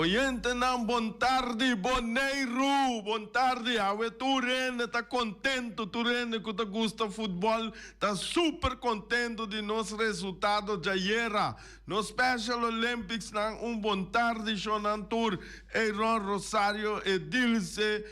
Oyentenan bon tardi Boneiru bon tardi awe tur hende ta contento tur hende cu ta gusta futbol ta super contento di nos resultado djayera nos Special Olympics nan un bon tardi shonan tur Aaron Rosario Edilce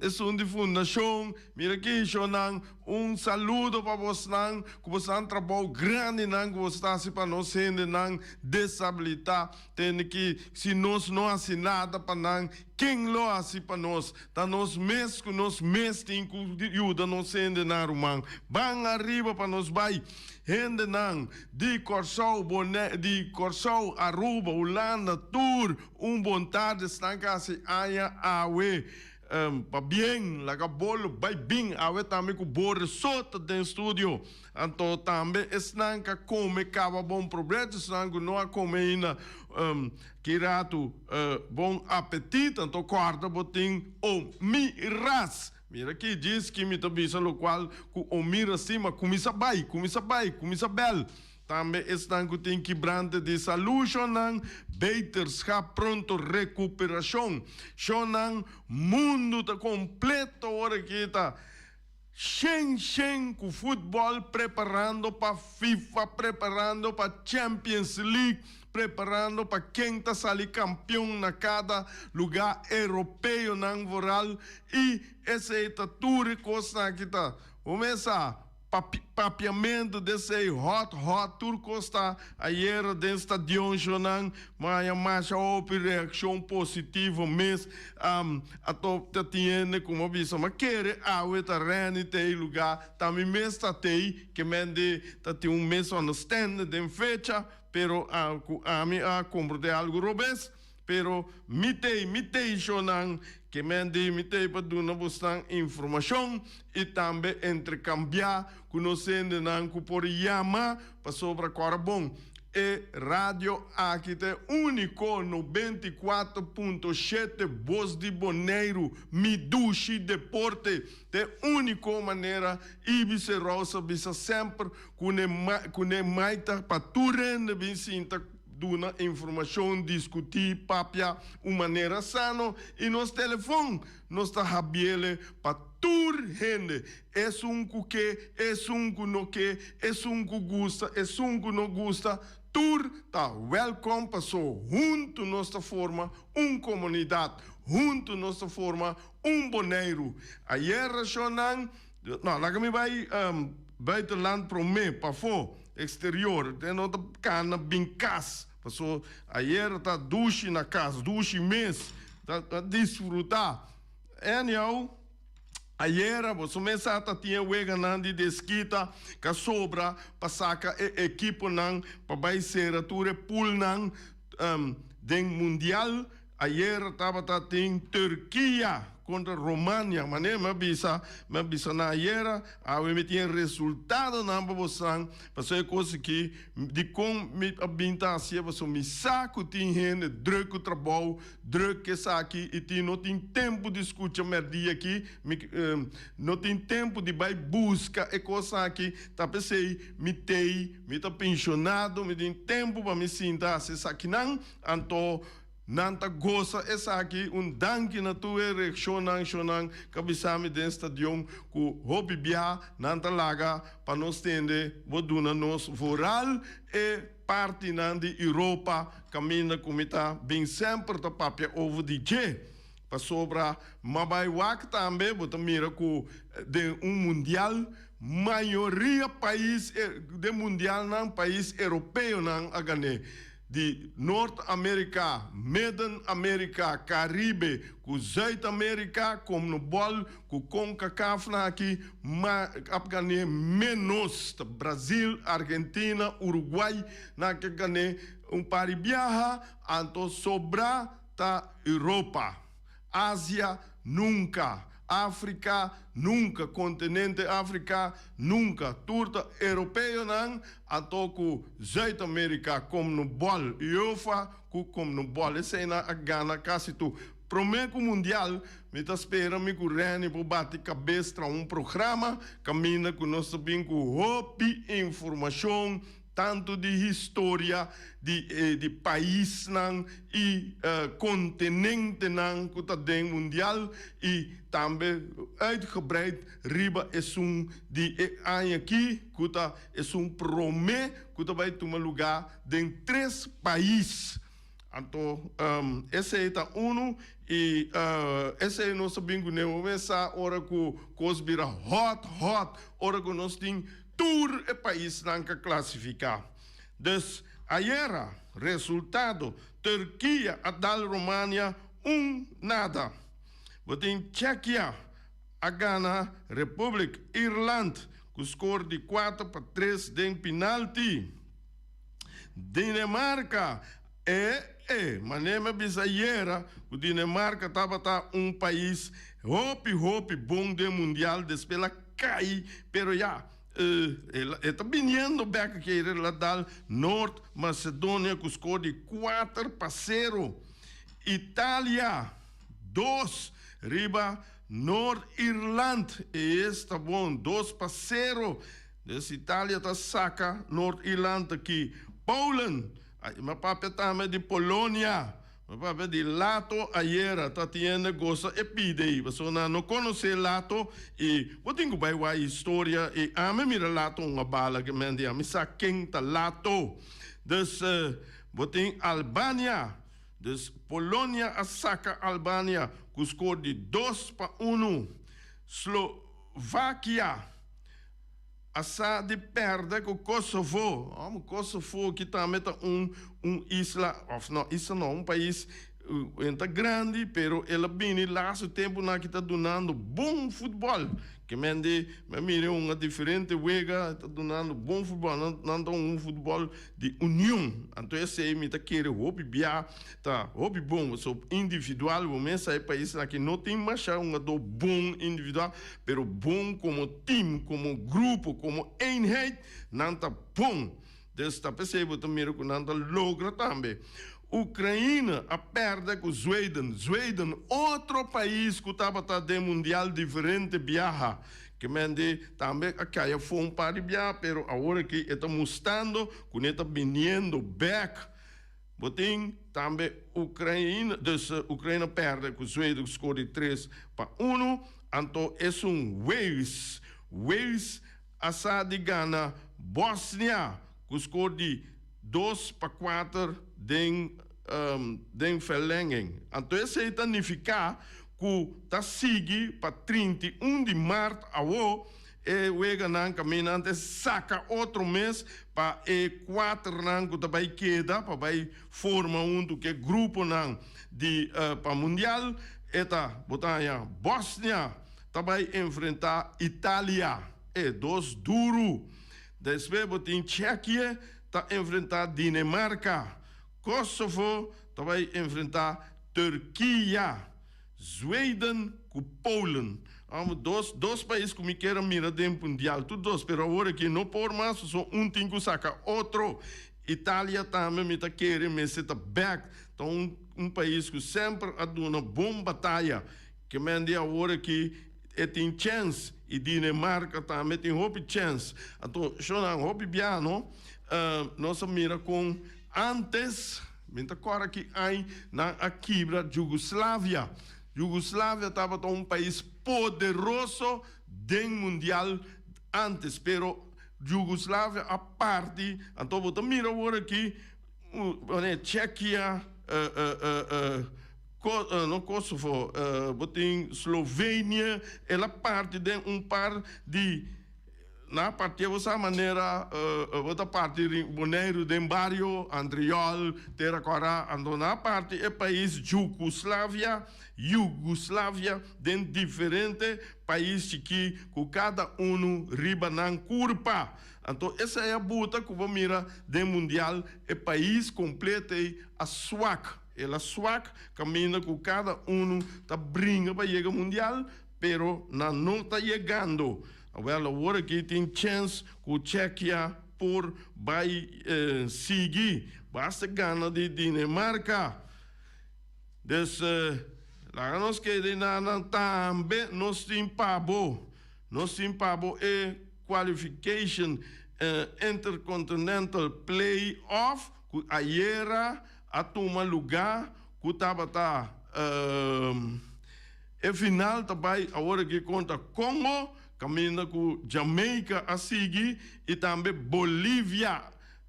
esun di fundacion mira aki shonan Un saludo pa bosnan ku bosnan trabou grandinan ku bos ta hasi pa nos hendenan desabilitá. Tende ki si nos no hasi nada pa nan, ken lo hasi pa nos? Ta nos mes ku nos mes tin ku yuda nos hendenan, ruman. Ban ariba pa nos bai. Hendenan di Kòrsou, Bone, di Kòrsou, Aruba, Hulanda, tur un bon tarde. Esnan ku hasi aña awe. Pabien, laga bolo bai bin awe tambe ku bo resota den studio. Anto tambe esnan ka kome kaba bon probecho, esnan ku no a kome ainda ki ratu bon apetit. Anto kòrda bo tin Omiras. Mira ki djis ki mi ta bisa lokual ku Omiras tin, ma kuminsá bai, kuminsá bai, kuminsá bèl. Tambe esnan ku tin kibrante di salú shonnan beterschap pronto rekuperashon. Shonnan mundu ta kompleto ora ki ta shen shen ku futbòl preparando pa FIFA, preparando pa Champions League, preparando pa ken ta sali kampion na kada lugá europeonan vooral i esei ta tur e kosnan aki ta kumesa. Papiamentu desei hot hot tur kos ta ayera den stadion shonan ma haña masha hopi reakshon positivo mes ato ta tin hende ku a bisa ma kere awe ta Renny ta ei luga ta mi mes ta tei ke men di ta tin un misunderstanding den fecha pero ku ami a komprende algu robes. Pero mi t'ei, mi t'ei shownan, ke men di mi t'ei pa duna bosnan informashon i tambe entrekambiá ku nos hendenan ku por yama pasobra kòrda bon, e radio aki ta e úniko 94.7 Bos di Boneiru, mi dushi deporte, ta e úniko manera Ibis Rosa bisa semper ku ne ku ne maita pa tur hende bin sinta. Duna informashon, diskutí, papia un manera sano i nos telefon nos ta habiele pa tur hende, esun ku ke, esun ku no ke, esun ku gusta, esun ku no gusta, tur ta wèlkòm paso huntu nos ta forma un komunidat, huntu nos ta forma un Boneiru. Ayer rashonnan, no laga mi bai buitenland promé, pafó. Exterior, den no ta cana bin cas, paso ayer ta dushi na cas, dushi mes, ta ta disfruta. Anyhow, ayera boso mes sa ta tin e weganan di deskita ca sobra pa saca e equiponan pa bay cera tur e poolnan den mundial. Ayer tabata tin Turkia kontra Romania. Manera mi a bisa, mi a bisa nan ayera, awe mi tin e resultadonan pa bosan, pasobra e kos aki, dikon mi a bin ta hasié, pasobra mi sa ku tin hende drùk ku trabou, drùk ku esaki, i tin no tin tempu di skucha mèrdia aki, mi no tin tempu di bai buska e kosnan aki, ta p'esei mi t'ei, mi ta penshonado, mi tin tempu pa mi sinta hasi esakinan. Anto nan ta gosa esaki. Un danki na tur e reakshonnan shonnan ku a bisa mi den stadion ku hopi bia nan ta laga pa nos tende bo duna nos vooral e partinan di Europa kaminda ku mi ta bin semper ta papia over di dje. Pasobra ma bai wak tambe bo ta mira ku den un mundial mayoria pais den mundialnan pais europeonan a gané. Di Noord Amerika, Midden Amerika, Karibe ku Zuid Amerika Comnobol ku Concacaf nan aki ma ap gané menos ta Brazil, Argentina, Uruguay nan ke gané un par di biaha anto sobra ta Europa, Asia nunka, Afrika nunka, kontinente Afrika nunka, tur ta Europeonan anto ku Zuid Amerika Comnobol, UEFA ku Comnobol eseinan a gana kasi tur. Prome ku mundial mi ta spera mi ku Renny por bati kabes tra un programa kaminda ku nos ta bin ku hopi informashon. Tantu di historia di e di paisnan i kontinentenan ku ta den mundial i tambe uitgebreid riba esun di e aña aki ku ta esun promé ku ta bai tuma lugá den tres pais. Anto esei ta unu i esei nos ta bin kuné bo sa ora ku kos bira hòt hòt ora ku nos tin Tur e paisnan ka klasifiká. Dus ayera, resultado, Turkia a dal Romania un nada. Bo tin Tjekia a gana Republik Irland ku skor di 4-3 den pinalti. Dinemarka e e manera mi a bisa ayera ku Dinemarka tabata un pais hopi hopi bon den mundial despues el a kai pero ya e ta biniendo bek aki el a dal Noord Macedonia ku skor di 4-0. Italia dos riba Noord Irland e esta bon 2-0. Dus Italia ta saka Noord Irland aki. Polen, mi a papia tambe di Polonia, mi a papia di Lato ayera, ta tin hende gosa e pide ei, pasobra nan no konosé Lato i bo tin ku bai wak historia i ami mira Lato un a bala ke men di ami sa ken ta Lato. Dus bo tin Albania, dus Polonia a saka Albania ku skor di 2-1. Slovakia. A sa di pèrdè ku Kosovo. Amo Kosovo ki tambe ta un un isla òf no isla no un pais en ta grandi pero el a bini lastu tempunan aki ta dunando bon futbòl. Ke men di mi a mira un diferente wega ta dunando bon futbòl nan nan ta un futbòl di union. Anto esei mi ta kere hopi bia Ta hopi bon pasobra individual bo mes sa e paisnan aki no tin masha hungadó bon individual pero bon komo team komo grupo komo eenheid nan ta bon dus ta p'esei bo ta mira ku nan ta logra tambe. Ukraina a pèrdè ku Zweden Zweden otro pais ku tabata den mundial diferente biaha ke men di tambe a kai afó un par di biaha pero awor aki e ta mustando ku ne ta biniendo bèk. Bo tin tambe Ukraina, dus Ukraina perde ku Zweden ku skor di 3-1, anto esun Wales. Wales a sa di gana Bosnia ku skor di 2-4 den den verlenging. Anto esei ta nifiká ku ta sigui pa 31 di mart awo E weganan kaminda nan ta saka otro mes pa e kuaternan ku ta bai keda pa bai forma huntu ku e gruponan di pa mundial. E ta bo ta haña Bosnia ta bai enfrentá Italia, e dos duru. Despues bo tin Tsjekië ta enfrentá Dinemarka, Kosovo ta bai enfrentá Turkia. Zweden ku Polen. Amo dos dos pais ku mi kier a mira den mundial tur dos pero awor aki no por mas pasobra un tin ku saka otro. Italia tambe mi ta kere mester ta bek ta un un pais ku semper a duna bon bataya ke men di awor aki e tin chens i Dinemarka tambe tin hopi chens anto shownan hopi bia no nos a mira kon antes. Mi ta kòrda ki añ nan a kibra Yugoslavia. Yugoslavia tabata un pais poderoso den mundial antes, pero Yugoslavia a parti, anto bo ta mira awor aki, Tjekia, no Kosovo, bo tin Slovenia, el a parti den un par di. Na parti bo sa manera bo ta parti Boneiru den bario, Antriol, Tera Kòrá, anto na parti e pais Jugoslavia, Yugoslavia, den diferente pais chikí ku kada unu riba nan kurpa. Anto esei a buta ku bo mira den mundial e pais kompleto ei a swak, el a swak kaminda ku kada unu ta bringa pa yega mundial pero nan no ta yegando. Awel awor aki tin chens ku Tjekia por bai sigui. Basta gana di Dinemarka. Dus laga nos keda i nan tambe nos tin pa bo. Nos tin pa bo e qualification. Intercontinental Play-Off ku ayera a tuma lugá ku tabata e final ta bai awor aki kontra Congo kaminda ku Jamaica a sigui i tambe Bolivia.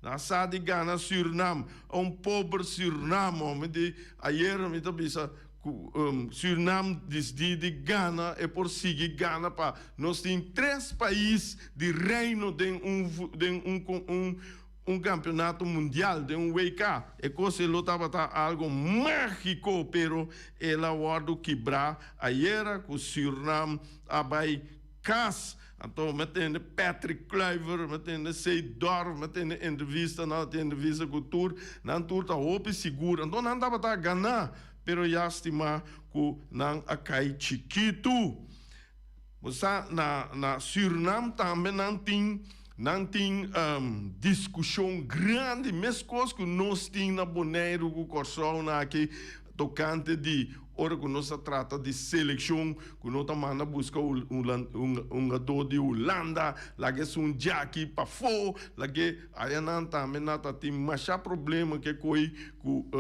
Nan sa di gana Surinam, un pober Surinam. Mi di ayera mi ta bisa ku Surinam disdi di gana e por sigui gana pa nos tin tres pais di reino den un den un un un campeonato mundial den un WK. E cos e lo tabata algo magico pero el a wordo kibra ayera cu Surinam a bay cas. Anto mi a tende Patrick Kluivert, mi a tende Seedorf, mi a tende entrevista, nan a tende entrevista cu tur, nan tur ta hopi sigur. Anto nan tabata gana, pero yastima cu nan a cay chikitu. Bo sa na na Surinam tambe nan tin nan tin diskushon grandi meskos ku nos tin na Boneiru ku Kòrsou na aki tokante di ora ku nos ta trata di selekshon ku no ta manda buska un hungadó di Hulanda laga esun djaki pafó lag'e Ayanan tambe na ta tin masha problema ke koi ku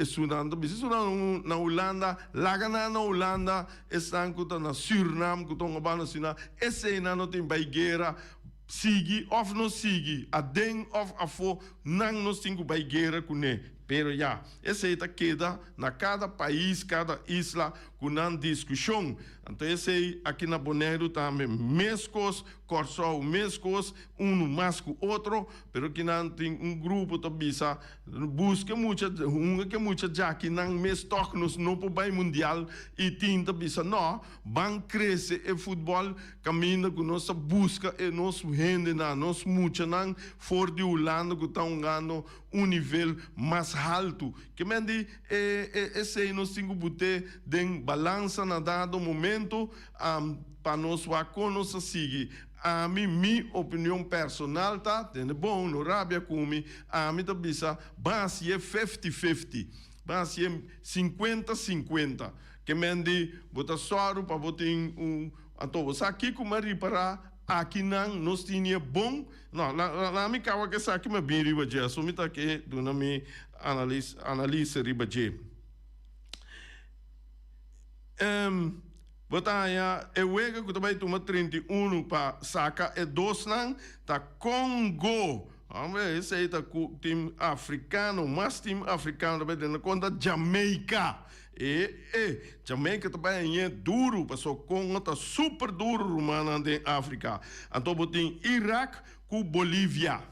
esunnan ta bisa esunnan na Hulanda laga nan na Hulanda esnan ku ta na Surnam ku ta un banda Surnam eseinan no tin bai guera sigui of no sigui aden of afo nan nos tin ku bai guera kuné pero ya esei ta keda na kada pais kada isla ku nan diskushon anto esei aki na Boneiru tambe meskos Kòrsou meskos unu mas ku otro, pero kinan tin un grupo ta bisa buska mucha hunga ke mucha djaki nan mes tòg nos no por bai mundial i tin ta bisa nò ban krese e futbòl kaminda ku nos ta buska e nos hendenan nos muchanan for di Hulanda ku ta hungando un nivel mas haltu ke men di e esei nos tin ku but'é den balansa na dado momento. Pa nos wak kon nos ta sigui. Ami, mi opinion personal ta, tende bon, no rabia ku mi, ami ta bisa ban hasié fifty fifty, ban hasié sinkuenta sinkuenta. Ke men di bo ta sòru pa bo tin un, anto bo sa kiko mi a ripará akinan nos tin e bon, no, la mi kaba ku esaki mi a bin riba dje, aso mi ta ke duna mi analis, analise riba dje. Bo ta haña e wega ku ta bai tuma 31 pa saka e dosnan ta Congo. Hombre, esei ta ku tim afrikano, mas tim afrikano ta bai tene kontra Jamaica. E e, Jamaica ta bai hañ'é duru paso Congo ta super duru rumannan den Afrika. Anto bo tin Irak ku Bolivia.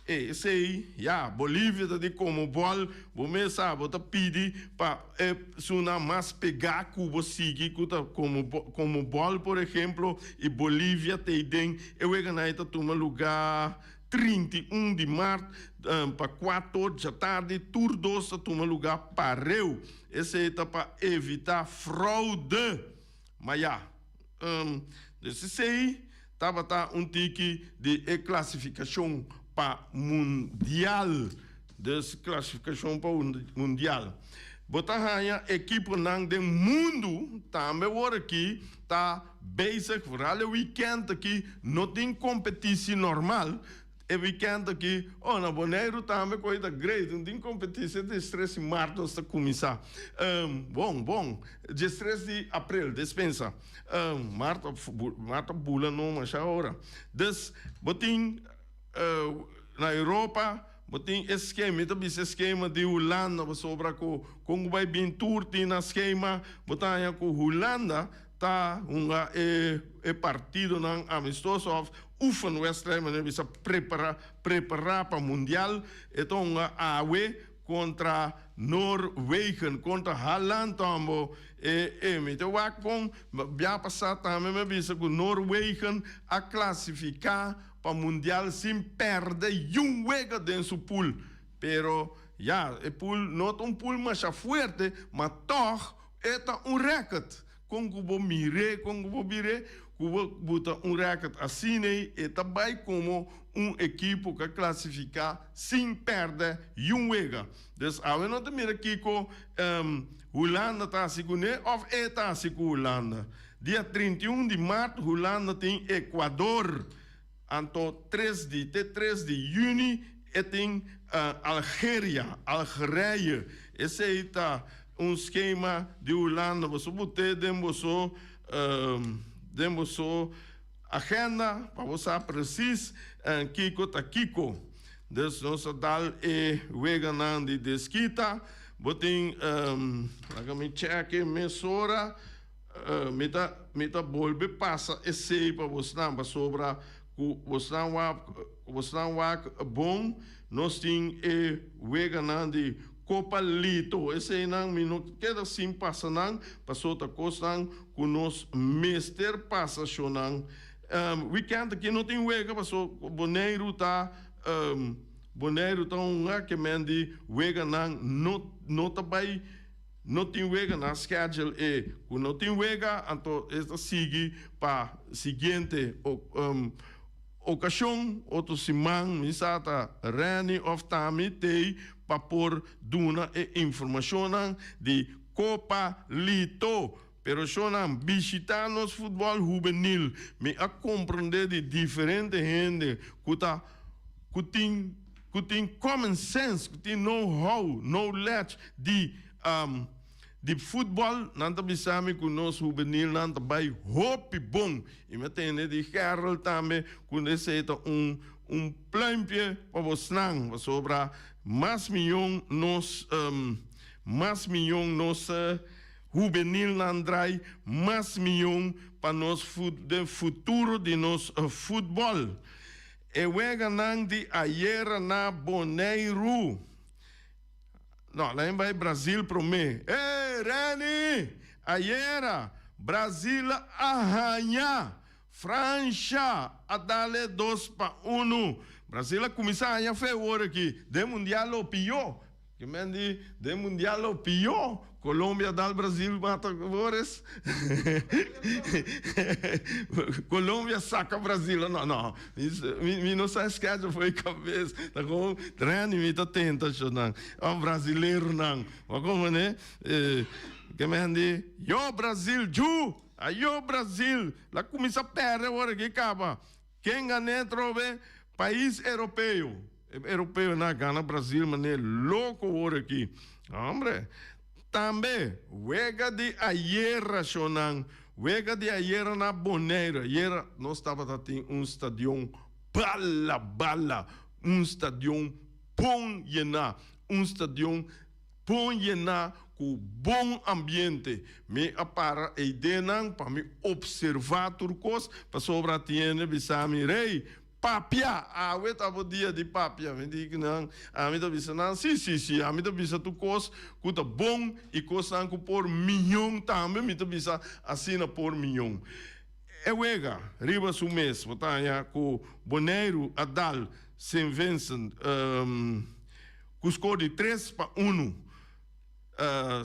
E esei, ya, Bolivia ta di komo bòl, bo mes sa, bo ta pidi pa e esunnan mas pegá ku bo sigui ku ta komo komo bòl, por ehemplo, i Bolivia t'ei den e weganan ei ta tuma lugá 31 di mart pa kuator djatardi, tur dos ta tuma lugá pareu. Esei ta pa evitá froude. Ma ya, dus esei tabata un tiki di e klasifikashon pa mundial. Dus klasifikashon pa mundial. Bo ta haña ekiponan den mundu tambe wor aki ta bezig, vooral e wikènt aki no tin kompetisi normal. E weekend aki, oh, na Boneiru tambe koe ta great, no tin competitie des tres di maart nos ta cuminsa. Bon, bon, djes tres di april, despensa. Maart a, maart a bula no masha ora. Dus, bo tin na Europa, bo tin e skema, mi ta bisa e skema di Hulanda, pasobra cu con cu bay bin tur tin nan skema, bo ta haña cu Hulanda ta hunga e e partidonan amistoso of oefenwedstrijd, manera bisa prepara prepara pa mundial, e ta hunga awe kontra Noorwegen, kontra Haaland tambo e e mi ta wak kon bia pasa tambe mi a bisa ku Noorwegen a klasifiká pa mundial sin pèrdè yun wega den su pool, pero ya e pool no ta un pool masha fuerte, ma tòg E ta un rèkert. Kon ku bo mir'é, kon ku bo bir'é, ku bo buta un rèkert asina ei, e ta bai komo un ekipo ku a klasifiká sin pèrdè yun wega. Dus awe no ta mira kiko Hulanda ta hasi kuné òf e ta hasi ku Hulanda. Dia 31 di mart Hulanda tin Ekuador. Anto tres di te tres di yüni e tin Algeria, Algerije. Esei ta un skema di Hulanda. Boso bot'é den boso den boso agenda pa bo sa presis kiko ta kiko. Dus nos a dal e weganan di deskita. Bo tin, laga mi chèk mesora. Mi ta mi ta bolbe pasa esei pa bosnan, pasobra ku bosnan wak ku bosnan wak bon, nos tin e weganan di Kopa Lito. Eseinan mi no keda sin pasa nan, paso ta kosnan ku nos mester pasa shonnan. Wikènt aki no tin wega paso Boneiru ta Boneiru ta hunga ke men di weganan no no ta bai. No tin wega na schedule e cu no tin wega anto e ta sigui pa siguiente ocasion otro siman mi sa ta Renny of Tami tey pa por duna e informacionnan di Copa Lito pero shownan bishita nos futbol hubenil mi a comprende di diferente hende cu ta cu tin ku tin common sense, ku tin know how, knowledge di di futbòl, nan ta bisa mi ku nos hubenilnan ta bai hopi bon. I mi a tende di Gerald tambe ku esei ta un un pluimpje pa bosnan, pasobra mas miyon nos mas miyon nos hubenilnan drai, mas miyon pa nos den futuro di nos futbòl. E weganan di ayera na Boneiru. No, lain bai Brazil promé. Ey, Renny! Ayera, Brazil a haña! Fransha a dale 2-1. Brazil a kuminsá haña fe awor aki. Den Mundial lo pió. Ke men di den mundial lo pió. Colombia dal Brasil mata Boris. Colombia saca Brasil. No, no. Mi no sa schedule for e cabes. Ta como Randy mi ta tenta shonan. Of brasileronan. Wa como ne? Ke men di yo Brasil ju! Ayo Brasil! La cuminsa perde awor aki caba. Ken gané atrobe? Pais europeo. E europeonan a gana Brasil manera loko wor aki. Hombre. Tambe, wega di ayera shonnan. Wega di ayera na Bonaire. Ayera nos tabata tin un stadion bala bala. Un stadion bon yená. Un stadion bon yená ku bon ambiente. Mi a para eidenan pa mi observá tur kos, pasobra tin hende bisa mi, Rey, papia! Awe ta bo dia di papia. Mi di ku nan, ami ta bisa nan, Si, si, si, ami ta bisa tur kos ku ta bon i kosnan ku por miyon tambe mi ta bisa asina por miyon. E wega riba su mes bo ta haña ku Boneiru a dal Sint Vincent. Ku skor di 3-1,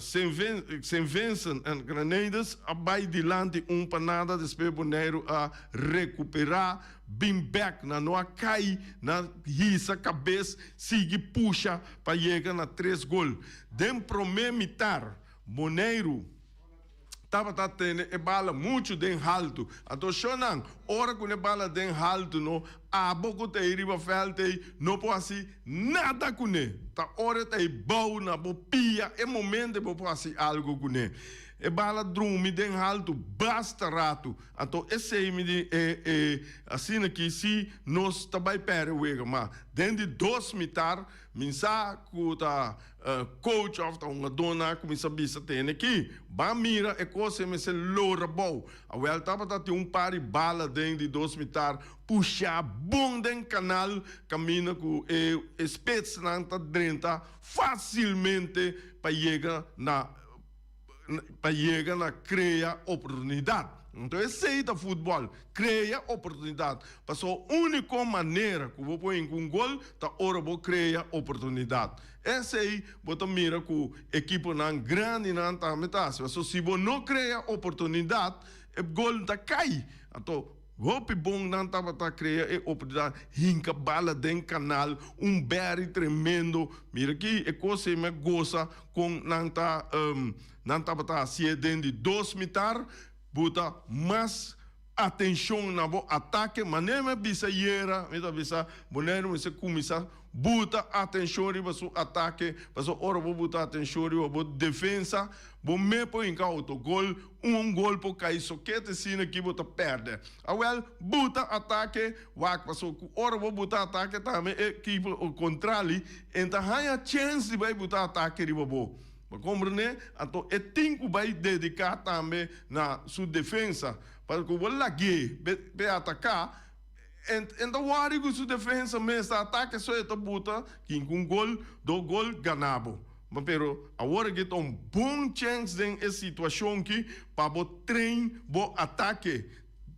Saint Vincent and Grenadines a bai dilanti 1-0 despues Boneiru a rekuperá bin bèk. Nan no a kai, nan hisa kabes sigui pusha pa yega na tres gol. Den promé mitar Boneiru tabata tene e bala muchu den haltu. Anto shonnan, ora ku e bala den haltu no, abo ku ta ei riba vèlt ei no por hasi nada kuné. Ta ora e ta ei bou na bo pia e momento bo por hasi algu kuné. E bala drumi den haltu basta ratu. Anto esei mi di e e asina ki si nos ta bai pèrdè wega. Ma den di dos mitar mi sa ku ta Coach of ta hungadónan a kuminsá bisa tene ki ban mira e kos ei mester lora bou. Awel tabata tin un par di bala den di dos mitar pushá bon den kanal kaminda ku e spitsnan ta drenta fásilmente pa yega na pa yega na krea oportunidat. Anto esei ta futbòl, krea oportunidat. Pasobra úniko manera ku bo por hinka un gol ta ora bo krea oportunidat. Esei bo ta mira ku ekiponan grandinan tambe ta hasi. Pasobra si bo no krea oportunidat, e gol ta kai. Anto Hopi bon nan tabata krea e oportunidat hinka bala den kanal, un bèri tremendo. Mira ki e kos ei mi a gosa kon nan ta nan tabata hasié den di dos mitar, buta mas. Atenshon na bo atake, manera mi a bisa ayera, mi ta bisa Boneiru mester kuminsá buta atenshon riba su atake, pasobra ora bo buta atenshon riba bo defensa, bo me por hinka outogol, un gol por kai sokete asina ki bo ta pèrdè. Awèl, buta atake, wak, pasobra ku ora bo buta atake tambe e ekipo kontrali en ta haña chèns di bai buta atake riba bo. Bo komprendé? Anto e tin ku bai dediká tambe na su defensa. Pasobra ku bo lag'é p'e ataká, e ta wòri ku su defensa mes ta atake so e ta buta kin ku un gol, dos gol gana bo. Pero awor aki ta un bon chèns den e situashon ki pa bo train bo atake.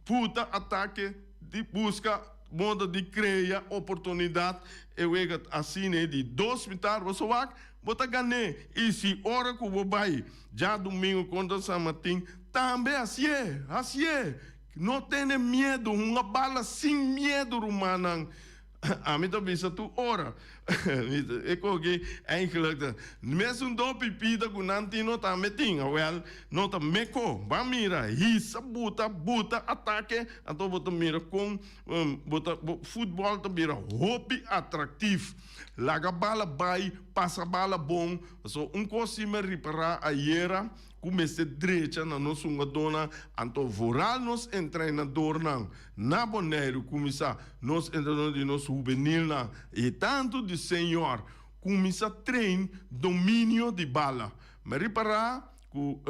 Buta atake di buska moda di krea oportunidat e wega asina di dos mitar bo so wak. Bo ta gan'é, i si ora ku bo bai djadumingu kontra San Martin, tambe hasié, hasié! No tene miedu, hunga bala sin miedu, rumannan. Ami ta bisa tur ora, e koki eigenlijk ta mesun do pipita ku nan tin no tambe tin. Awel, no ta meko. Ban mira, hisa, buta, buta, atake, anto bo ta mira kon bo ta, bo futbòl ta bira hopi atraktif. Laga bala bai, pasa bala bon. Pasobra un kos si mi a ripará ayera ku mester drecha na nos hungadónan, anto vooral nos entrenadornan na Boneiru, kuminsá nos entrenador di nos hubenilnan i tantu di senior, kuminsá train dominio di bala. Mi a ripará ku.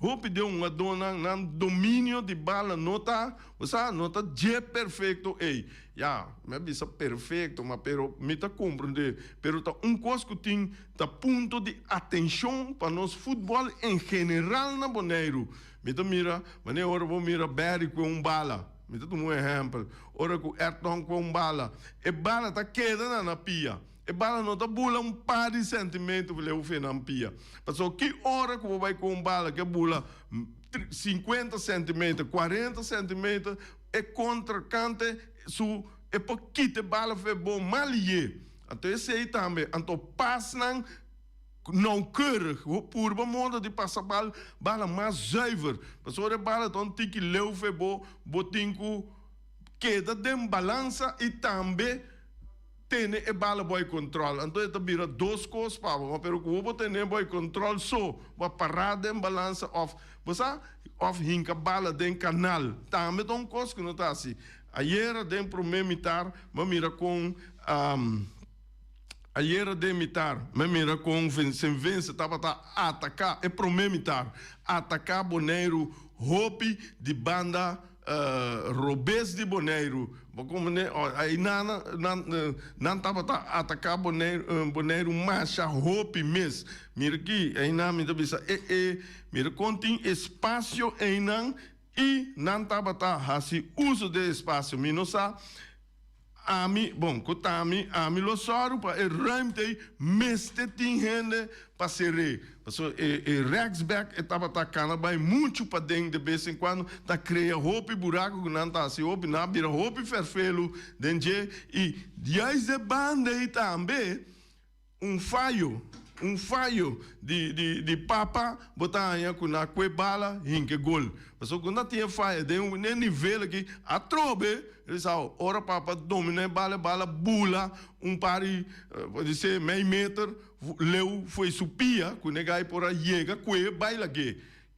Hopi den hungadónan nan dominio di bala no ta, bo sa, no ta dje perfecto ey. Ya, mi a bisa perfecto, ma pero mi ta comprende. Pero ta un cos cu tin ta punto di atencion pa nos futbol en general na Boneiru. Mi ta mira, manera ora bo mira Barry cu un bala, mi ta tuma un ehempel, ora cu Erton cu un bala, e bala ta keda na na pia. E bala no ta bula un par di sentimeter ku leu fe nan pia. Pasobra ki ora ku bo bai ku un bala ke bula sinkuenta sentimeter, kuarenta sentimeter, e kontrkante su e por kita e bala fe bo mal ye. Anto esei tambe, anto pasnan nauwkeurig, bo purba moda di pasa bal bala mas zuiver. Pasobra e bala ta un tiki leu fe bo, bo tin ku keda den balansa i tambe. Tene e bala bo ai control. Anto e ta bira dos cos pa bo. Ma pero cu bo por tene bo ai control so, bo a para den balansa of, bo sa, of hinca bala den canal. Tambe ta un cos cu no ta haci. Ayera den prome mitar mi a mira con, ayera den mitar mi a mira con Senvense tabata ataca e prome mitar, ataca Boneiru hopi di banda. Robes di Boneiru. Bo komprendé? Einan nan nan tabata ataká Boneiru Boneiru masha hopi mes. Mira aki, einan mi ta bisa e e mira kon tin espasio einan i nan tabata hasi uso di e espasio. Mi no sa. Ami, bon, ku ta ami, ami lo sòru pa e ruimte ei mester tin hende pa ser'é. Pasobra e e rechtsback e tabata kana bai muchu paden de bes en kuando, ta krea hopi buraku ku nan ta hasi hopi, nan a bira hopi ferfelu den dje i juist de banda ei tambe. Un fayo, un fayo di di di papa bo ta haña ku na kue bala hinke gol. Pasobra ku na tin e fayo den un e nivel aki atrobe esau ora papa domina e bala e bala bula un par di por di mei meter leu fo'i su pia ku ne gai por a yega kue bai lag'é.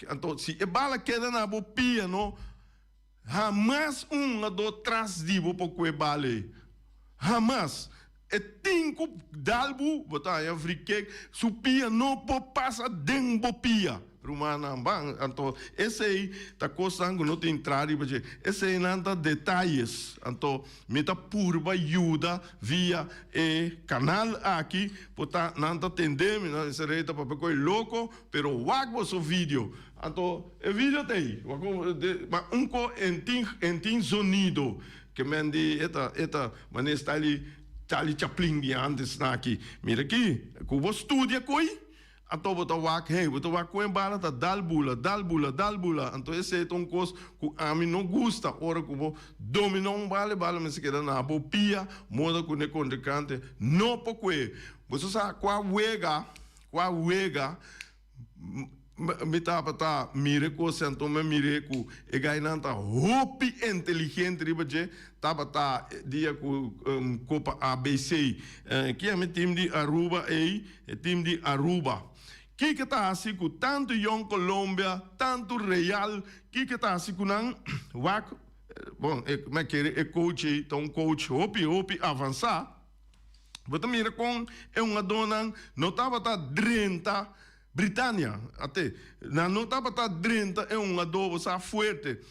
Anto si e bala keda na bo pia no Hamas un hungadó tras di bo por kue bal ei. Hamas. E tin ku dal bo, bo ta haña free kick, su pia no por pasa den bo pia. Rumannan, ban, anto esei ta kosnan ku no tin tra riba dje. Eseinan ta detayes. Anto mi ta purba yuda via e kanal aki, por ta nan ta tende mi, nan bisa rei ta papia ku e loko, pero wak boso video. Anto e video ta ei, ma un ko en tin en tin zonido ke men di e ta e ta manera style Charlie Chaplin di antes na aki. Mira aki, ku bo studia koi, anto bo ta wak hey, bo ta wak kon e bala ta dal bula, dal bula, dal bula. Anto esei ta un kos ku ami no gusta ora ku bo domina un bala, e bala mester keda na bo pia, moda ku ne kontrinkante no por kue. Bo sa kua wega, kua wega. Mi tabata mira e kos anto mi a mira ku e gainan ta hopi inteligente riba dje. Tabata dia ku Kopa ABC. Ki a mi tim di Aruba ei, e tim di Aruba. Kiko ta hasi ku tantu Jong Colombia, tantu Real, kiko ta hasi ku nan? Wak, bon, mi a kere e coach ei ta un coach hopi hopi avansá. Bo ta mira kon e hungadónan no tabata drenta Britania, ate, nan no tabata drenta e hungadó, bo sa, fuerte.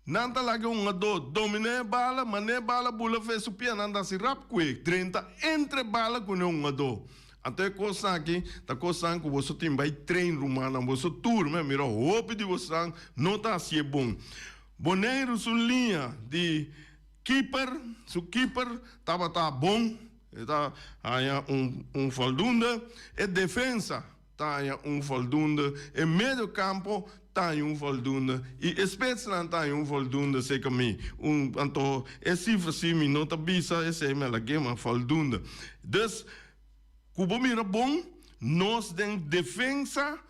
Nan ta laga e hungadó dominá e bala, manera e bala bula fe su pia, nan ta hasi rap ku e, drenta entre e bala ku e hungadó. Anto e kosnan aki ta kosnan ku boso tin bai train, rumannan. Boso tur, mi a mira hopi di bosnan no ta hasié bon. Boneiru su liña di keeper, su keeper tabata bon. E ta haña un voldoende. E defensa ta haña un voldoende. E medio campo ta haña un voldoende. I e spitsnan ta haña un voldoende serka mi. Un, anto e sifra si mi no ta bisa esei mi a lag'é, ma voldoende. Dus, ku bo mira bon, nos den defensa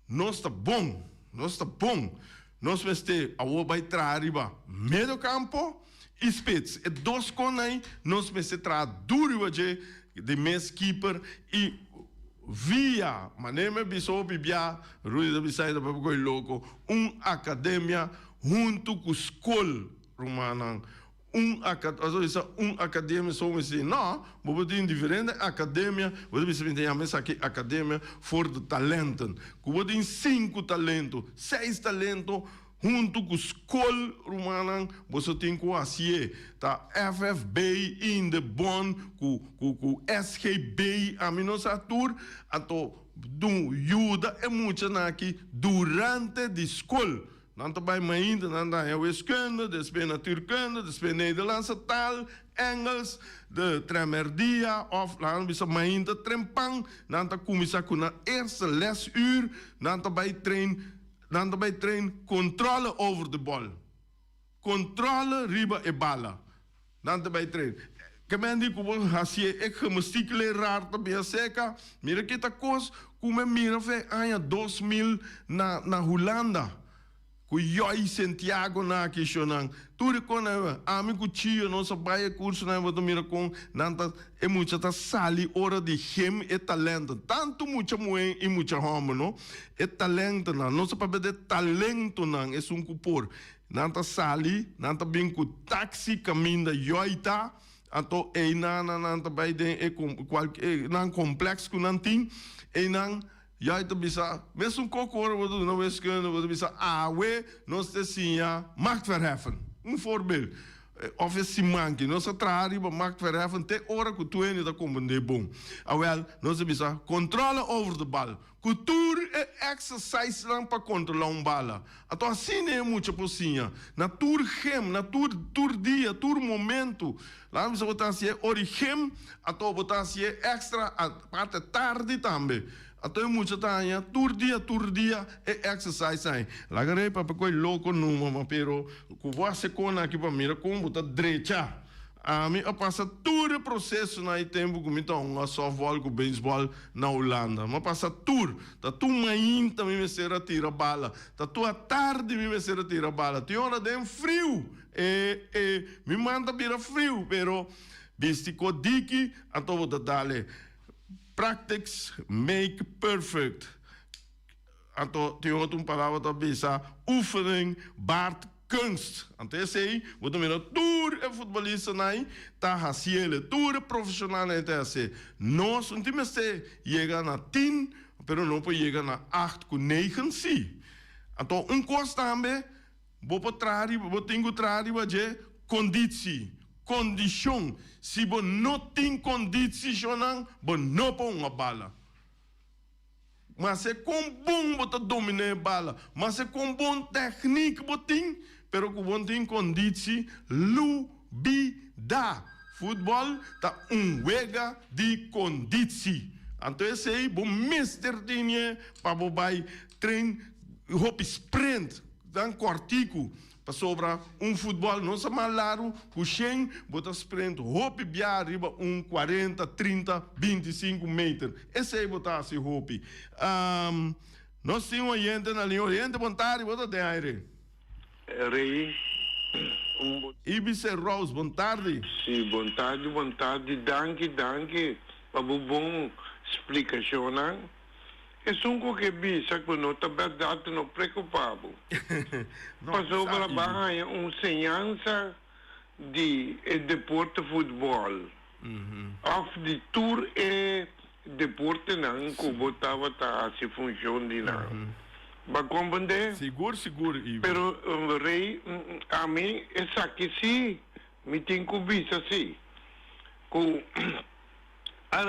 nos ta bon. Nos ta bon. Nos mester awor bai traha riba medio campo i spits. E dos kon ei nos mester traha duru riba dje, di mes keeper i via, manera mi a bisa hopi bia, Rudy ta bisa ei ta papia koe loko, un akademia huntu ku skol, rumannan. Un aka, bo ta bisa un akademia so mi si, no, bo por tin diferente akademia, bo ta bisa mi ta yama esaki akademia for de talenten, ku bo tin sinku talento, seis talento huntu ku skol rumannan boso tin ku hasié, ta FFB, Indebon, ku ku ku SGB, ami no sa tur, anto dun yuda e muchanan aki durante di skol. Nan ta bai mainta, nan ta haña wiskunde, despues natuurkunde, despues Nederlandse taal, Engels, de tremerdia of laat nos bisa mainta trempan, nan ta kuminsá ku nan eerste lesuur, nan ta bai train, nan ta bai train controle over de bal, controle riba e bala, nan ta bai train. Ke men di ku bo hasié e gymnastiekleraar ta bia seka, mira ki ta kos ku mi a mira fe aña 2000 na na Hulanda ku Yoy Sentiago na aki shonnan tur e kon nan ami ku Chio nos a bai e kursonan bo ta mira kon nan ta e mucha ta sali ora di gym e talento tantu mucha muhé i mucha hòmber no e talentonan nos a papia di e talentonan esun ku por Nan ta sali, nan ta bin ku taxi kaminda Joy ta, anto einan nan ta bai den e kualke nan kompleks ku nan tin, einan Joy ta bisa, mesun koko ora bo ta duna wiskunde bo ta bisa awe nos ta siña machtverheffen, un voorbeeld, of e siman ki nos a traha riba machtverheffen te ora ku tur hende ta komprendé bon. Awel, nos ta bisa controle over de bal. Ku tur e exercisenan pa kontrolá un bala. Anto asina e mucha por siña. Na tur gem, na tur tur dia, tur momentu. Laga mi bisa bo ta hasié ora gem, anto bo ta hasié extra aparte tardi tambe. Anto e mucha ta haña tur dia tur dia e exercise ai. Laga rei papia ku e loko numa ma pero ku bo hasi kon aki pa mira kon bo ta drecha. Ami a pasa tur e prosesonan e tempu ku mi ta hunga softball ku baseball na Hulanda. Mi a pasa tur. Ta tur mainta mi mester a tira bala. Ta tur atardi mi mester a tira bala. Tin ora den friu. E e mi man ta bira friu, pero bisti ko diki anto bo ta dale. Practice make perfect. Anto tin otro un palabra ta bisa oefening baart kunst. Anto esei bo ta mira tur e futbolistanan ei ta hasiele, tur e profesionalnan ei ta hasié. Nos no tin mester yega na tin, pero no por yega na acht ku negen si. Anto un kos tambe bo por traha riba, bo tin ku traha riba dje konditsi, kondishon. Si bo no tin konditsishonnan bo no por hunga bala. Mase kon bon bo ta dominá e bala, mase kon bon tèknik bo tin, pero ku bo no tin konditsi, lubidá. Futbòl ta un wega di konditsi. Anto esei bo mester tene pa bo bai train hopi sprint, dan kòrtiku. Pasobra un futbòl no sa mas laru ku shen, bo ta sprint hopi bia riba un kuarenta, trinta, 25 meter. Esei bo ta hasi hopi. Nos tin un oyente na liña. Oyente, bon tardi, bo ta den aire. Rey, un bo. Ibice Rose, bon tardi. Si, bon tardi, bon tardi. Danki, danki pa bo bon splikashonnan. Esun ku ke bisa ku no ta bèrdat no preokupá bo. Pasobra bo a haña un señansa di e deporte futbòl òf di tur e deportenan ku bo tabata hasi funshon di nan. Bo a komprendé? Sigur, sigur, Ivo. Pero, Rey, ami esaki sí mi tin ku bisa sí, ku a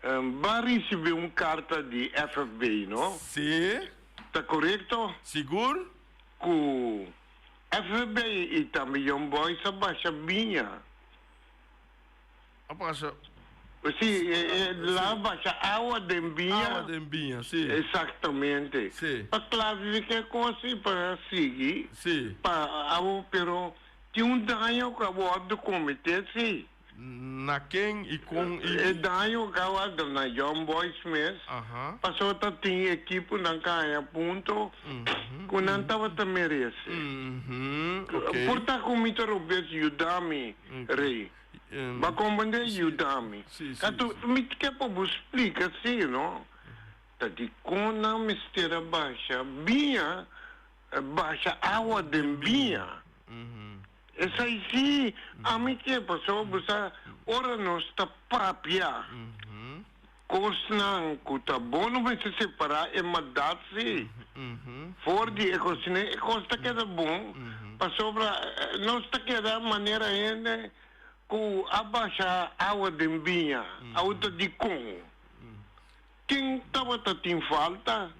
Bo a ricibi un carta di FFB, no? Sí. Ta corecto? Sigur. Cu FFB y tambe Young Boys a basha biña. A basha. Sí, la a basha awa den biña. Awa den biña, sí. Exactamente. Sí. Pa clasifica e cos y pa sigui. Sí. Pa awo, pero tin un daño cu a wordo comete, sí. Na ken y con y. E daño cu a wak na Young Boys mes, pasobra ta tin ekiponan cu a haña punto cu nan tabata merece. Por ta cu mi ta robes, yuda mi, Rey. Bo a comprende? Yuda mi. Anto mi ke pa bo splica si, no? Ta dicon nan mester a basha biña, basha awa den biña. Esei sí, ami ke pasobra bo sa ora nos ta papia kosnan ku ta bon no mester separá e maldat sí for di e kosnan, e kos ta keda bon pasobra nos ta keda manera hende ku a basha awa den biña, awa ta dikon? Ken tabata tin falta,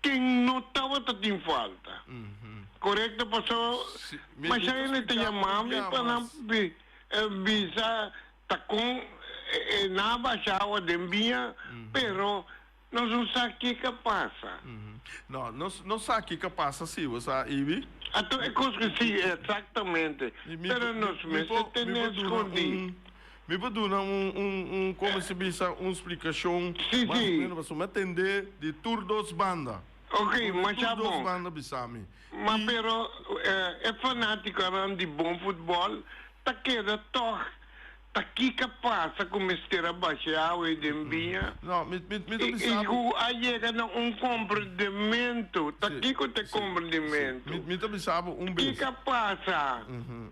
ken no tabata tin falta. Korekto paso masha hende ta yama mi pa nan bisa ta kon e nan a basha awa den biña, pero nos no sa kiko a pasa. No, nos no sa kiko a pasa si, bo sa, Ibi. Anto e kos ku si, eksaktamente, pero nos mester tene skondí. Mi por duna un, un, un, como se bisa, un splicacion Sí, mas o sí. menos, pasobra mi a tende di tur dos banda. Ok, Tur masha dos bon. banda bisa mi. Ma I. pero e fanaticonan di bon futbol ta keda toch ta kiko a pasa cu mester a basha awe den biña? No, mi, mi, mi ta I, bisa i bo. cu a yega na un comprendemento. Ta Sí, kiko ta e sí, sí. comprendemento? Mi, mi ta bisa bo un bes. Kiko a pasa?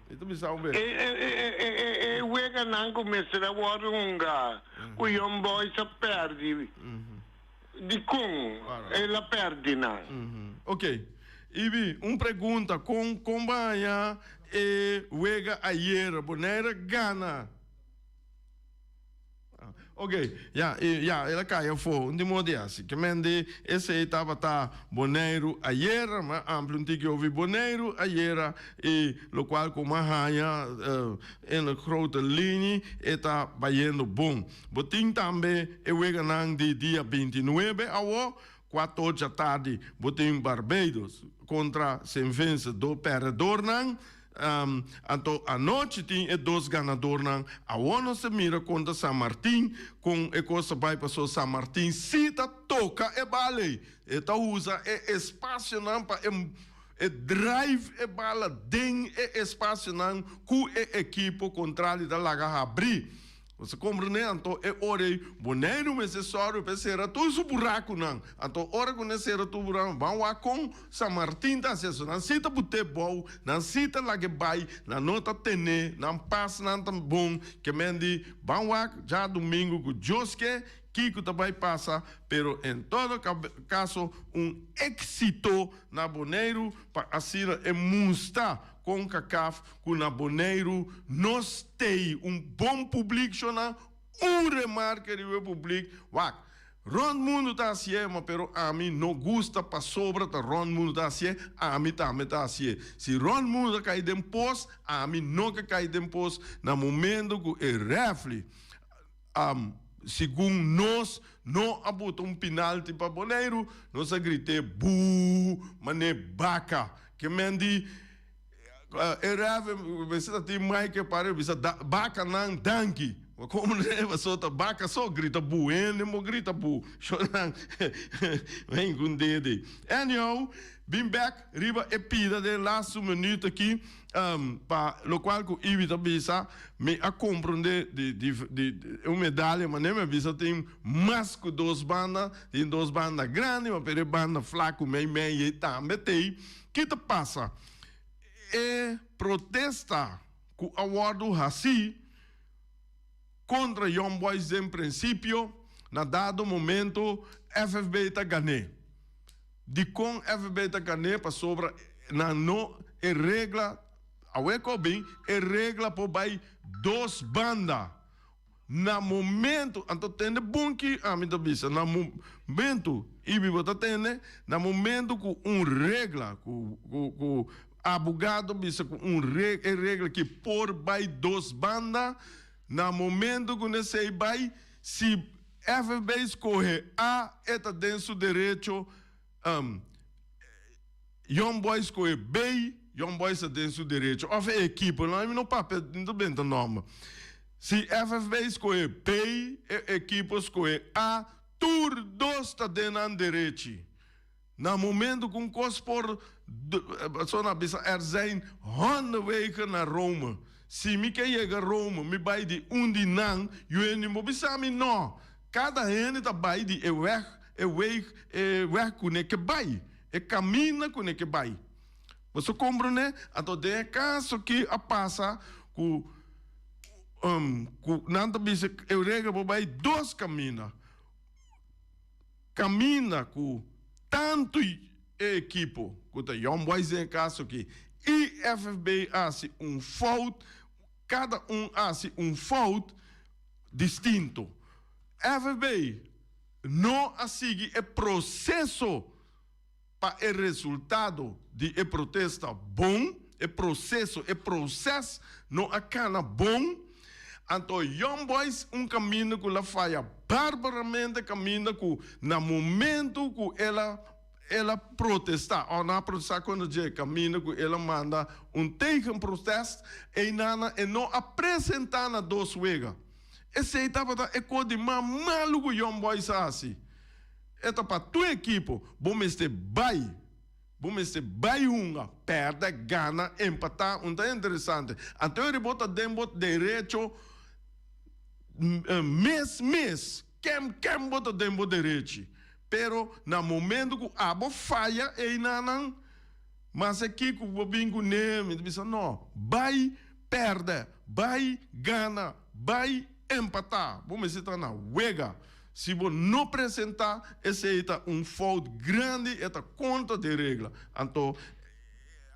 Mi ta bisa un bes. E weganan ku mester a wòrdu hunga ku Young Boys a pèrdi, dikon el a pèrdi nan? Ok. Ibi, un pregunta, kon kon bo a haña e wega ayera? Bonaire gana. Ok, ya, e, ya, el a kai afó. Un di modo di hasi. Ke men di esei tabata Boneiru ayera, ma amplia un tiki over Boneiru ayera i lokual ku m'a haña in de grote linie e ta bayendo bon. Bo tin tambe e weganan di dia 29 awó, kuato djatardi bo tin Barbados kontra Saint Vincent do pèrdedornan. Anto anochi tin e dos ganadornan. Awor nos ta mira kontra San Martin kon e kos ta bai pasobra San Martin si ta toka e bal ei. E ta usa e espasionan pa e e drive e bala den e espasionan ku e ekipo kontrali ta laga habri. Bo sa komprendé? Anto e ora ei Boneiru mester sòru pa e sera tur su burakunan. Anto ora ku nan sera tur burakunan, ban wak kon San Martin ta hasi eso. Nan si ta but'é bou, nan si ta lag'é bai, nan no ta ten'é, nan pasnan ta bon. Ke men di, ban wak djadumingu ku Dios ke, kiko ta bai pasa, pero en todo kaso un éksito na Boneiru pa asina e musta Concacaf ku na Boneiru nos tei un bon publik shona un remarke riba e publik wak rond mundu ta hasié ma pero ami no gusta pasobra ta rond mundu ta hasié ami tambe ta hasié si rond mundu ta kai den pos ami no ke kai den pos na momento ku e refli segun nos no a buta un pinalti pa Boneiru nos a grité buu mane baka ke men di E ref mester ta tin Mike para bisa bakanan danki. Bo komprendé? Pasobra ta baka so grita bu, hende mo grita bu. Shonnan ven ku un dede. Anyhow, bin bek riba e pida den laatste minuut aki, pa lokual ku Ibi ta bisa, mi a komprendé di di di un medalia, manera mi a bisa tin mas ku dos banda, tin dos banda grandi, ma pero e banda flaku mei mei ei tambe t'ei. Ki ta pasa? E protesta ku a wòrdu hasí kontra Young Boys den prinsipio, na dado momento FFB ta gan'é. Dikon FFB ta gan'é? Pasobra nan no e regla, awe ku a bin, e regla por bai dos banda. Na momento, anto tende bon ki ami ta bisa, na momento, Ibi bo ta tende, na momento ku un regla, ku ku ku abogado bisa ku un re e regla ki por bai dos banda, na momento ku nesei bai, si FFB skohe A, e ta den su derecho, Young Boys skohe B, Young Boys ta den su derecho. Of e ekipo, no, mi no papia, mi ta benta nomber. Si FFB skohe B, e ekipo skohe A, tur dos ta den nan derechi. Na momento ku un kos por, so nan a bisa er zijn hondenwegen naar Rome. Si mi ke yega Rome, mi bai di un di nan, yu bo bisa mi no. Kada hende ta bai di e weg E weg, e weg ku ne ke bai, e kaminda ku ne ke bai. Boso komprendé? Anto den e kaso ki a pasa ku ku nan ta bisa e regla por bai dos kaminda. Kaminda ku tantu e ekipo ku ta Young Boys den e kaso aki i FFB a hasi un fout, kada un a hasi un fout distinto. FFB no a sigui e proseso pa e resultado di e protesta bon, e proseso, e proses no a kana bon, anto Young Boys un kaminda ku la faya barbaramente kaminda ku na momento ku el a el a protesta o no a protesta kontra dje kaminda ku el a manda un tegenprotest einana e no a presenta na dos wega. Esei tabata e kos di mas malu ku Young Boys a hasi. E ta pa tur ekipo, bo mester bai. Bo mester bai hunga, pèrdè, gana, empatá, un ta interesante. Anto e riba bo ta den bo derecho mes mes, kem kem bo ta den bo derechi. Pero na momento ku abo faya einanan, mas e kiko ku bo bin kuné, mi ta bisa no, bai Pèrdè, bai gana, bai empatá, bo mester ta na wega. Si bo no presentá, esei ta un fout grandi, e ta kontra di regla. Anto,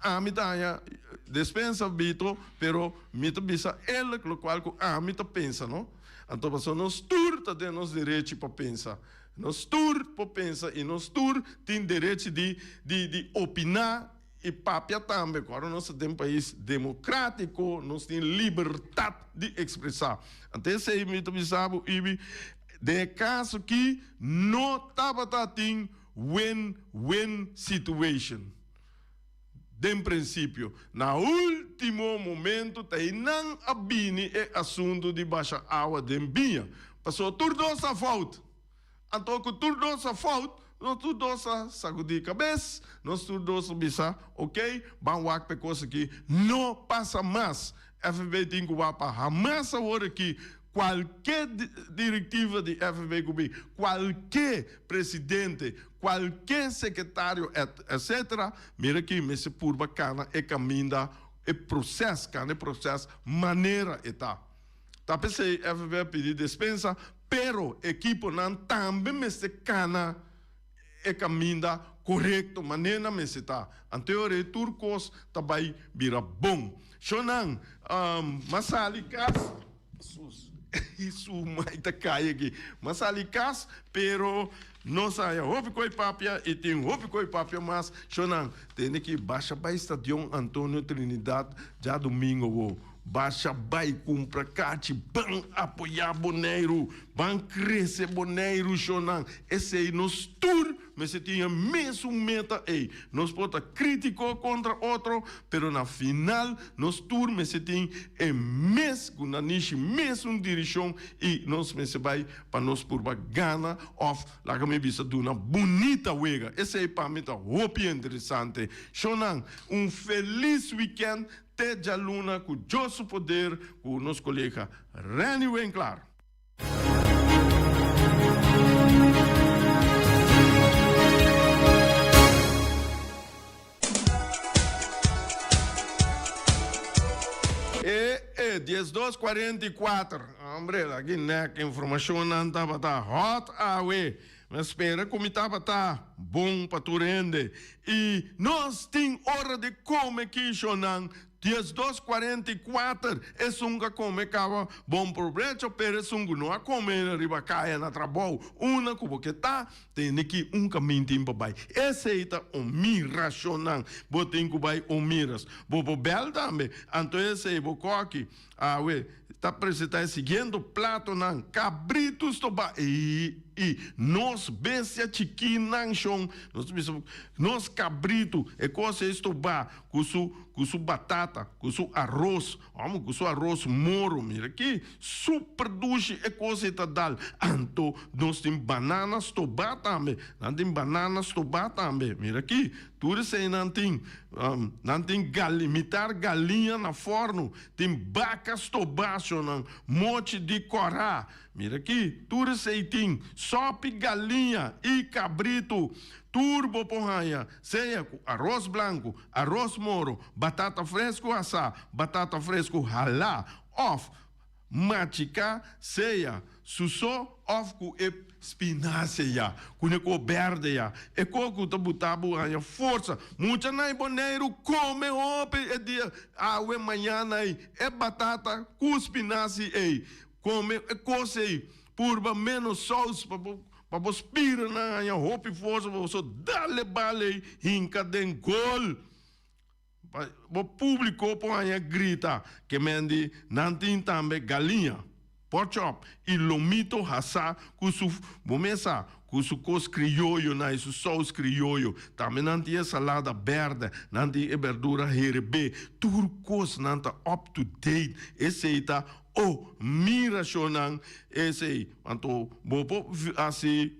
ami ta haña despensa, Vito, pero mi ta bisa eerlijk lokual ku ami ta pensa, no. Anto, pasobra nos tur ta den nos derechi pa pensa. Nos tur por pensa i nos tur tin derechi di di di opiná. I papia tambe ku ora nos ta den pais demokratiko nos tin libertat di ekspresá. Ante esei mi ta bisa bo Ibi, den e kaso aki no tabata tin win win situation den prinsipio. Na ultimo momento ta einan a bini e asuntu di basha awa den biña. Pasobra tur dos a fout. Anto ku tur dos a fout, nos tur dos a sagudí kabes, nos tur dos a bisa, Okey, ban wak pa e kos aki no pasa mas. FFB tin ku wak pa hamas awor aki kualke direktiva di FFB ku bin, kualke presidente, kualke sekretario etcetera, mira aki mester purba kana e kaminda, e proses, kana e proses manera e ta. Ta p'esei FFB a pidi despensa, pero ekiponan tambe mester kana e kaminda korekto manera nan mester ta. Anteor ei tur kos ta bai bira bon. Shonnan, m'a sali kas, su mai ta kai aki, m'a sali kas, pero nos a haña hopi koi papia i tin hopi koi papia mas. Shonnan, tende ki basha bai Stadion Antonio Trinidad djadumingo wo. Basha bai kumpra kachi, ban apoyá Boneiru, ban krese Boneiru, shonnan. Esei nos tur. mester tin e mesun meta ei. Nos por ta krítiko kontra otro, pero na final nos tur mester tin e mes ku nanishi, mesun dirishon i nos mester bai pa nos purba gana òf laga mi bisa duna bunita wega. Esei pa mi ta hopi interesante. Shownan, un felis wikènt te djaluna ku Dios su poder ku nos kolega Renny Winklaar. E e 12:44 Hombre, aki nek informacionnan tabata hot awe. Mi a spera cu mi tabata bon pa tur hende. Y nos tin ora di come kishonan 12:44 Esun cu a come caba bon probecho, pero esun cu no a come riba caya na trabou, una cu bo ke ta, tene ki un camin tin pa bay. Esey ta un miracionnan. Bo tin cu bay un miras. Bo por bel tambe. Anto esey bo koki awe ta presenta e siguiendo platonan, Cabrito stoba i i nos bestia chikinan shon. Nos ta bisa nos cabrito e cos ey stoba cu su cu su batata, cu su aros, amo cu su aros moro, mira ki super dushi e cos ey ta dal. Anto nos tin banana stobá tambe, nan tin banana stobá tambe, mira ki tur esey nan tin. Nan tin gali, mitar galiña na forno, tin baca stobá, shonnan, mochi di corá, mira ki tur esey tin, sopi galiña y cabrito. Tur bo por haña, sea ku aros blanku, aros moro, batata fresku asá, batata fresku halá òf machiká, sea su so òf ku e spinasia ya, ku ne kor bèrdè ya. E kor ku ta buta bo haña forsa. Mucha na Boneiru kome hopi e dia awe mañana ei e batata ku spinasi ei. Kome e kos ei. Purba menos sous pa bo pa bo spiranan haña hopi forsa pa boso dale bal ei hinka den gol. Pa bo publico por haña grita ke men di nan tin tambe galiña, pork chop i lomito hasá ku su bo mesa ku su kos krioyo nan i su sous krioyo. Tambe nan tin e salada bèrdè, nan tin e bèrdura herebé. Tur kos nan ta up to date. Esei ta Oh, mira shownan esey. Anto bo por haci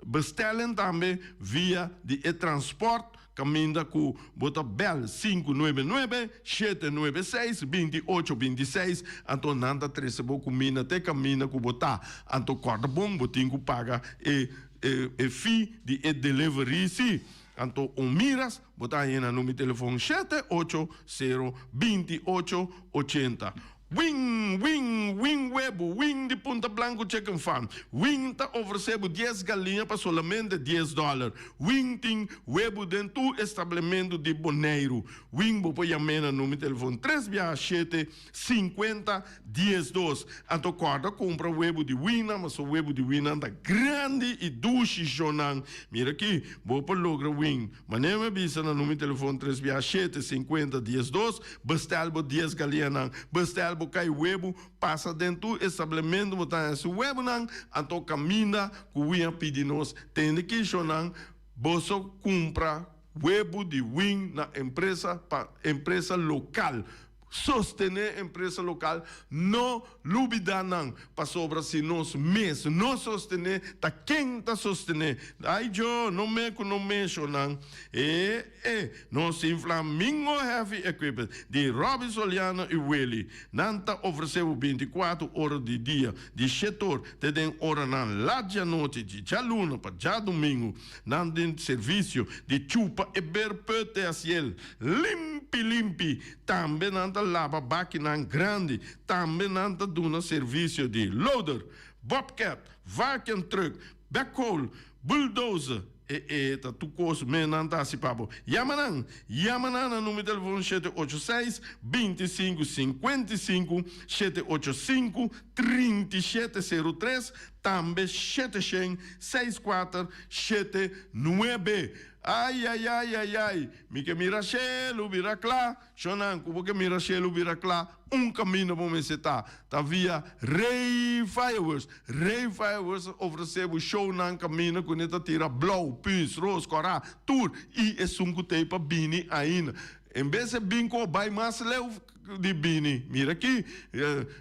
bestelling tambe via di e transport caminda cu bo ta bel 599 796 28 26 anto nan ta trece bo cuminda te caminda cu bo ta. Anto corda bon bo tin cu paga e e fee di e delivery si. Anto un miras bo ta haña na number di telefon shete ocho sero binti ocho ochenta. Wing, wing, wing webu, wing di Punta Blanco Chicken Farm. Wing ta ofresé bo dies galiña pa solamente dies dòler. Wing tin webu den tur establementu di Boneiru. Wing bo por yam'é na number di telefon tres biaha shete 50 diesdos. Anto kòrda kumpra webu di wina, pasobra webu di wina ta grandi i dushi shonnan. Mira aki, bo por logra win. Manera mi a bisa na numero di telefon tres bia shete 50 diesdos, bestèl bo dies galianan, bestèl bo kai webu, pasa den tur establementu bo ta haña su webunan, anto kaminda ku win a pidi nos tende ki shonnan, boso kumpra webu di win na empresa pa empresa lokal. Sostené empresa lokal, no lubidá nan, pasobra si nos mes no sostené, ta ken ta sostené? Ai djo, no me ku no menshonan e e nos tin Flamingo Heavy Equipment di Robby Soliano i Willy. Nan ta ofresé bo bintikuatro ora di dia, di shetor te den oranan lat djanochi, di djaluna pa djadumingu. Nan tin servisio di chupa e berput te hasiel limpi limpi. Tambe nan ta laba bakinan grandi. Tambe nan ta duna servisio di loader, bobcat, vacuum truck, backhoe, bulldozer. E e ta tur kos me nan ta hasi pa bo. Yama nan! Yama nan na numero di telefon 786 25 55 785 37 03. Tambe 700 64 79. Ai ai ai ai ai, mi ke mira shelu bira kla. Shonnan, ku bo ke mira shelu bira kla, un kaminda bo mester ta, ta via Rey Fireworks. Rey Fireworks ta ofresé bo shownan kaminda ku ne ta tira blou, pus, ros, kòrá, tur i esun ku t'ei pa bini ainda. En bes e bin ku bai mas leu di bini. Mira aki,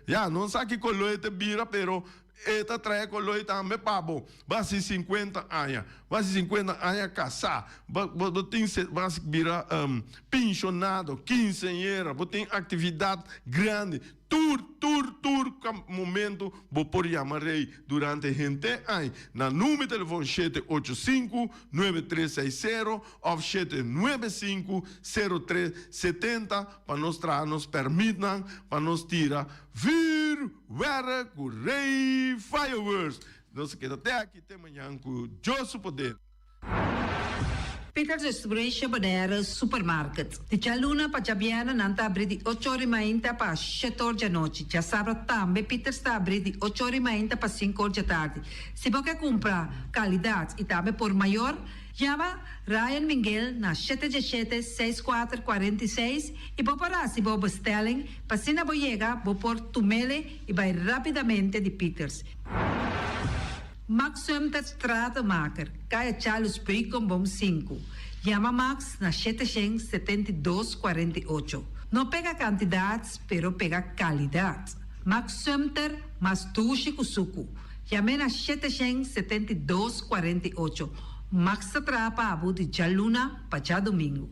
ya, no sa ki koló e ta bira, pero e ta trae koló ei tambe pa bo. Bo hasi sinkuenta aña, bo hasi sinkuenta aña kasá, bo bo tin bo hasi bira penshonado, kinseñera, bo tin aktividat grandi. Tur, tur, tur momento bo por yama Rey durante henter aña na number telefon 785 9360 of 795 0370 pa nos traha nos permitnan pa nos tira vuurwerk cu Rey Fireworks. Nos a keda te aki te mañan cu Dios su poder. Peters Restauration Bonaire Supermarket. Di djaluna pa djabièrnè nan ta abrí di ocho or i mainta pa shete or djanochi. Djasabra tambe Peters ta abrí di ocho or i mainta pa sinku or djatardi. Si bo ke kumpra kalidat i tambe por mayor, yama Ryan Minguel na shete djeshete, seis kuater, 46 i bo por hasi bo bestelling pa asina bo yega bo por tumele i bai rápidamente di Peters. Max Sumter Stratenmaker, Kaya Charles Beukenboom sinku. Yama Max na 772 48. No pega kantidat, pero pega kalidat. Max Sumter, mas dushi ku suku. Yam'é na 772 48. Max ta traha pa bo di djaluna pa djadumingu.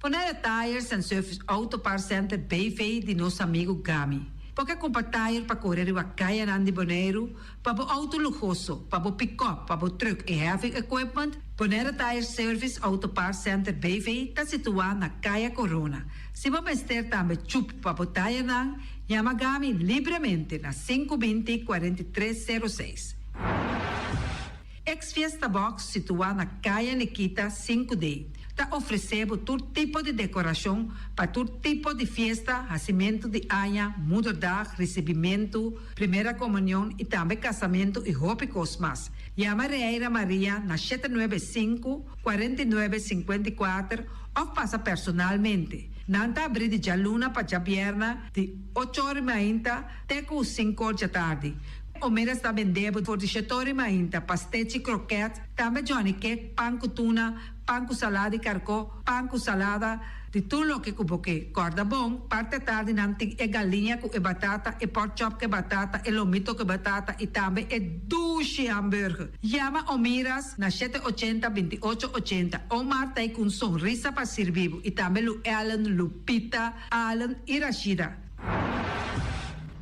Bonaire Tires and Service Auto Parts Center BV di nos amigu Gami. Bo ke kumpra tire pa kore riba kayanan di Boneiru, pa bo outo luhoso, pa bo pikòp, pa bo trùk i heavy equipment? Bonaire Tire Service Auto Parts Center BV ta situá na Kaya Corona. Si bo mester tambe chup pa bo tayenan, yama Gami libremente na 520 43 06. Ex Fiesta Box situá na Kaya Nikita 5D ta ofresé bo tur tipo di dekorashon pa tur tipo di fiesta, hasimentu di aña, moederdag, risibimentu, primera komunion i tambe kasamentu i hopi kos mas. Yama Reira Maria na 795, 49, 54 òf pasa personalmente. Nan ta abrí di djaluna pa djabièrna di ocho or i mainta te ku sinku or djatardi. Omera sta bende bo for di shetori mainta, pastechi, kroket, tambe Johnny cake, pan ku tuna, pan ku salada di karkó, pan ku salada, di tur loke ku bo ke. Kòrda bon, parti atardi nan tin e galiña ku e batata, e pork chop ku e batata, e lomito ku e batata i tambe e dushi hamburger. Yama Omiras na 780 28 80. Omar ta ei ku un sonrisa pa sirbi bo i tambe Lu Ellen, Lupita, Allen i Rashida.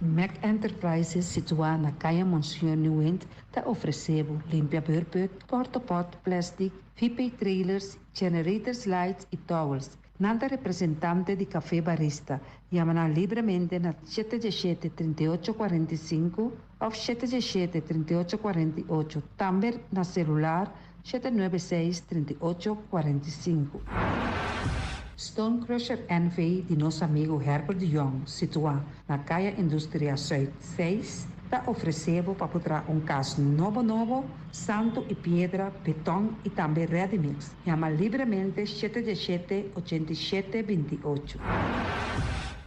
Mac Enterprises situá na Kaya Monseñor Nieuwind ta ofresé bo limpia beurput, portapot, plèstik, VP trailers, generators lights i towels. Nan ta representante di Café Barista. Yama nan libremente na 717 38 45 òf 717 38 48, tambe na selular 796 38 45. Stone Crusher NV di nos amigu Herbert de Jong, situá na Kaya Industria Zuid 6, ta ofresé bo pa por traha un kas nobo nobo, santu i piedra, beton i tambe ready mix. Yama libremente 717 87 28.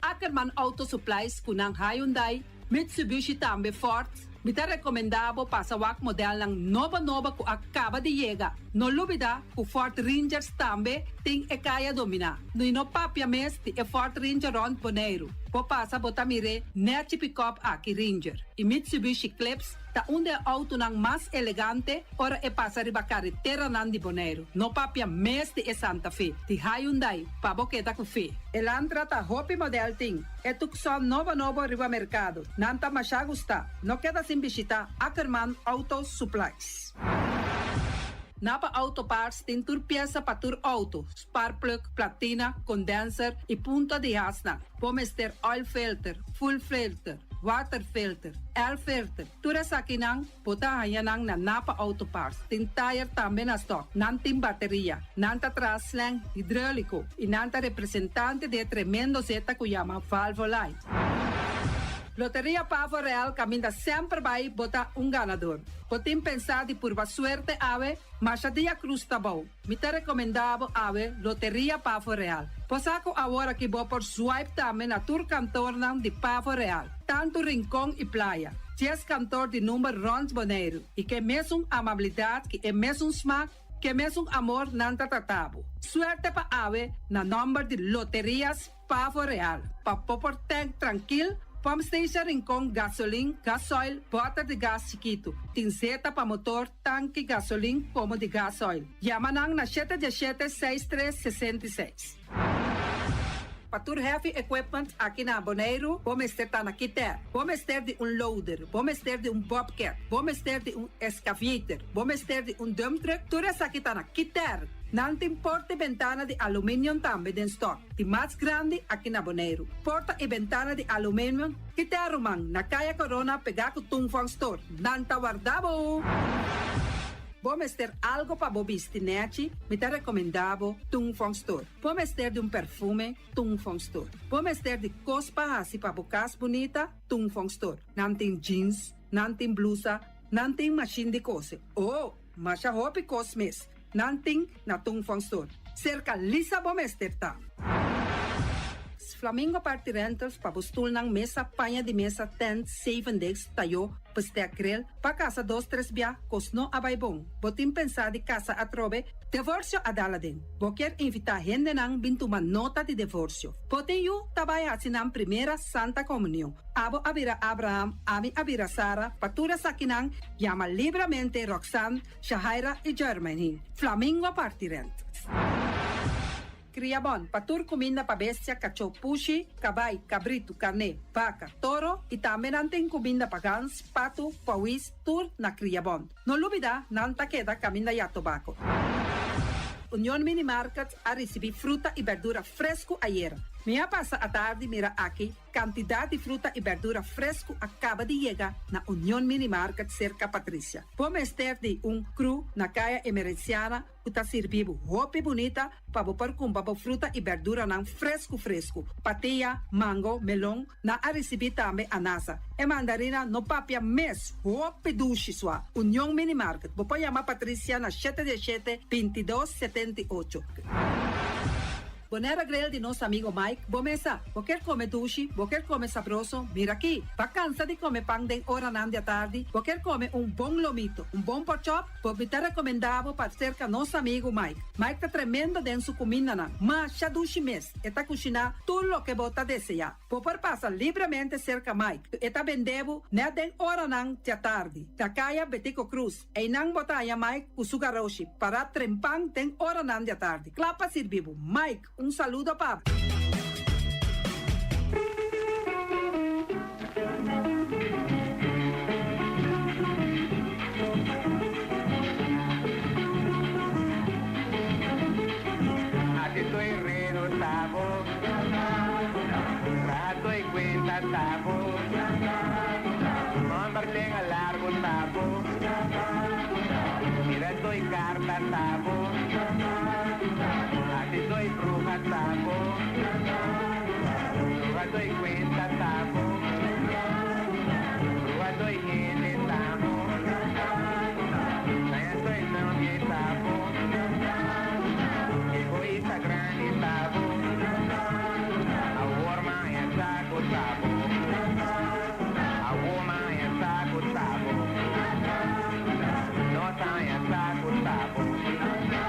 Ackerman Auto Supplies ku nan Hyundai, Mitsubishi tambe Ford. Mi ta rekomendá bo pasa wak modelnan nobo nobo ku a kaba di yega. No lubidá ku Ford Rangers tambe tin e kaya dominá. I no papia mes di e Ford Ranger rònt Boneiru. Bo pasa bo ta mir'é nèchi pikòp aki Ranger. I Mitsubishi Eclipse ta un di e outonan mas elegante ora e pasa riba kareteranan di Boneiru. No papia mes di e Santa Fe, di Hyundai, pa bo keda ku fe. Elantra ta hopi modèl tin. E Tucson nobo nobo riba merkado. Nan ta masha gustá. No keda sin bishitá Ackerman Auto Supplies. Napa Auto Parts tin tur piesa pa tur outo, sparkplug, platina, condenser i punta di hasnan. Bo mester oil filter, fuel filter, water filter, air filter. Tur esakinan bo ta haña nan na Napa Auto Parts. Tin tire tambe na stock. Nan tin bateria. Nan ta traha slang hidráuliko i nan ta representante di e tremendo zeta ku yama Valvoline. Loteria Pavo Real caminda semper bay bo ta un ganador. Bo tin pensa di purba suerte awe? Masha dia cruz ta bou. Mi ta recomenda bo awe Loteria Pavo Real. Bo sa cu awor aki bo por swipe tambe na tur kantoornan di Pavo Real, tanto Rincon y Playa. Dies kantoor di number rond Boneiru y ke mesun amabilidad ki e mesun smaak, ke mesun amor nan ta trata bo. Suerte pa awe na nomber di Loterias Pavo Real, pa bo por tank trankil, pump station Rincon, gasolin, gasoil, bòter di gas chikitu. Tin zeta pa motor, tanki gasolin komo di gasoil. Yama nan na shete diesshete seis tres 66. Pa tur heavy equipment aki na Boneiru, bo mester ta na Kiter. Bo mester di un loader, bo mester di un bobcat, bo mester di un excavator, bo mester di un dump truck, tur esaki ta na Kiter. Nan tin porta i bentana di aluminium tambe den stock. Di mas grandi aki na Boneiru. Porta i bentana di aluminium Kiter ruman, na Kaya Corona pegá ku Tung Fong Store. Nan ta warda bo! Bo mester algo pa bo bisti nèchi? Mi ta rekomendá bo Tung Fong Store. Bo mester di un perfume? Tung Fong Store. Bo mester di kos pa hasi pa bo kas bunita? Tung Fong Store. Nan tin jeans, nan tin blusa, nan tin mashin di kose. Oh! Masha hopi kos mes. Nan tin na Tung Fong Store. Serka Lisa bo mester ta. Flamingo Party Rentals pa bo stulnan, mesa, paña di mesa, tent, zevendegs, tayó, bestek, grill, pa kasa dos tres bia, kos no a bai bon. Bo tin pensá di kasa atrobe? Devorsio a dal aden. Bo kier invitá hendenan bin tuma nota di devorsio. Bo tin yu ta bai hasi nan primera Santa Komunion. Abo a bira Abraham, ami a bira Sara, pa tur esakinan yama libramente Roxanne, Shahaira i Jermaine. Flamingo Party Rentals. Kria bon pa tur kuminda pa bestia, kachó, pushi, kabai, kabritu, karné, baka, toro i tambe nan tin kuminda pa gans, patu, pawis, tur na Kria Bon. No lubida nan ta keda kaminda ya tobako. Union Mini Market a risibí fruta i berdura fresku ayera. Mi a pasa atardi mira aki Kantidat di fruta i bèrdura fresku a kaba di yega na Union Mini Market serka Patricia. Bo mester di un kru na Kaya Emerenciana ku ta sirbi bo hopi bunita pa bo por kumpra bo fruta i bèrduranan fresku fresku. Patia, mango, melon, nan a risibí tambe anasa. E mandarina no papia mes, hopi dushi sua. Union Mini Market, bo por yama Patricia na shete diesshete, 22, 78. Bonera Grill di nos amigo Mike, bo mesa. Bo kier come dushi, bo kier come sabroso, mira aki. Ba cansa di come pan den oranan di atardi, bo kier come un bon lomito, un bon porkchop, bo mi ta recomenda bo pa cerca nos amigo Mike. Mike ta tremendo den su cumindanan, masha dushi mes, e ta cushina tur loke bo ta desea. Bo por pasa libremente cerca Mike, e ta bende bo net den oranan di atardi, na caya Betico Cruz. Einan bo ta haña Mike ku su garoshi pará trempan den oranan di atardi, kla pa sirbi bo. Mike, un saludo pa bo. Así estoy redo tabo, trato y cuenta tabo, hombre tenga largo tabo. Mira soy carta tabo, así soy bruja tabo, bruja soy cuenta tabo, bruja soy gente tabo, saya soy novia tabo, egoísta grande tabo, awor ma e saco tabo, awor ma e saco tabo, no sa saco tabo, saco tabo.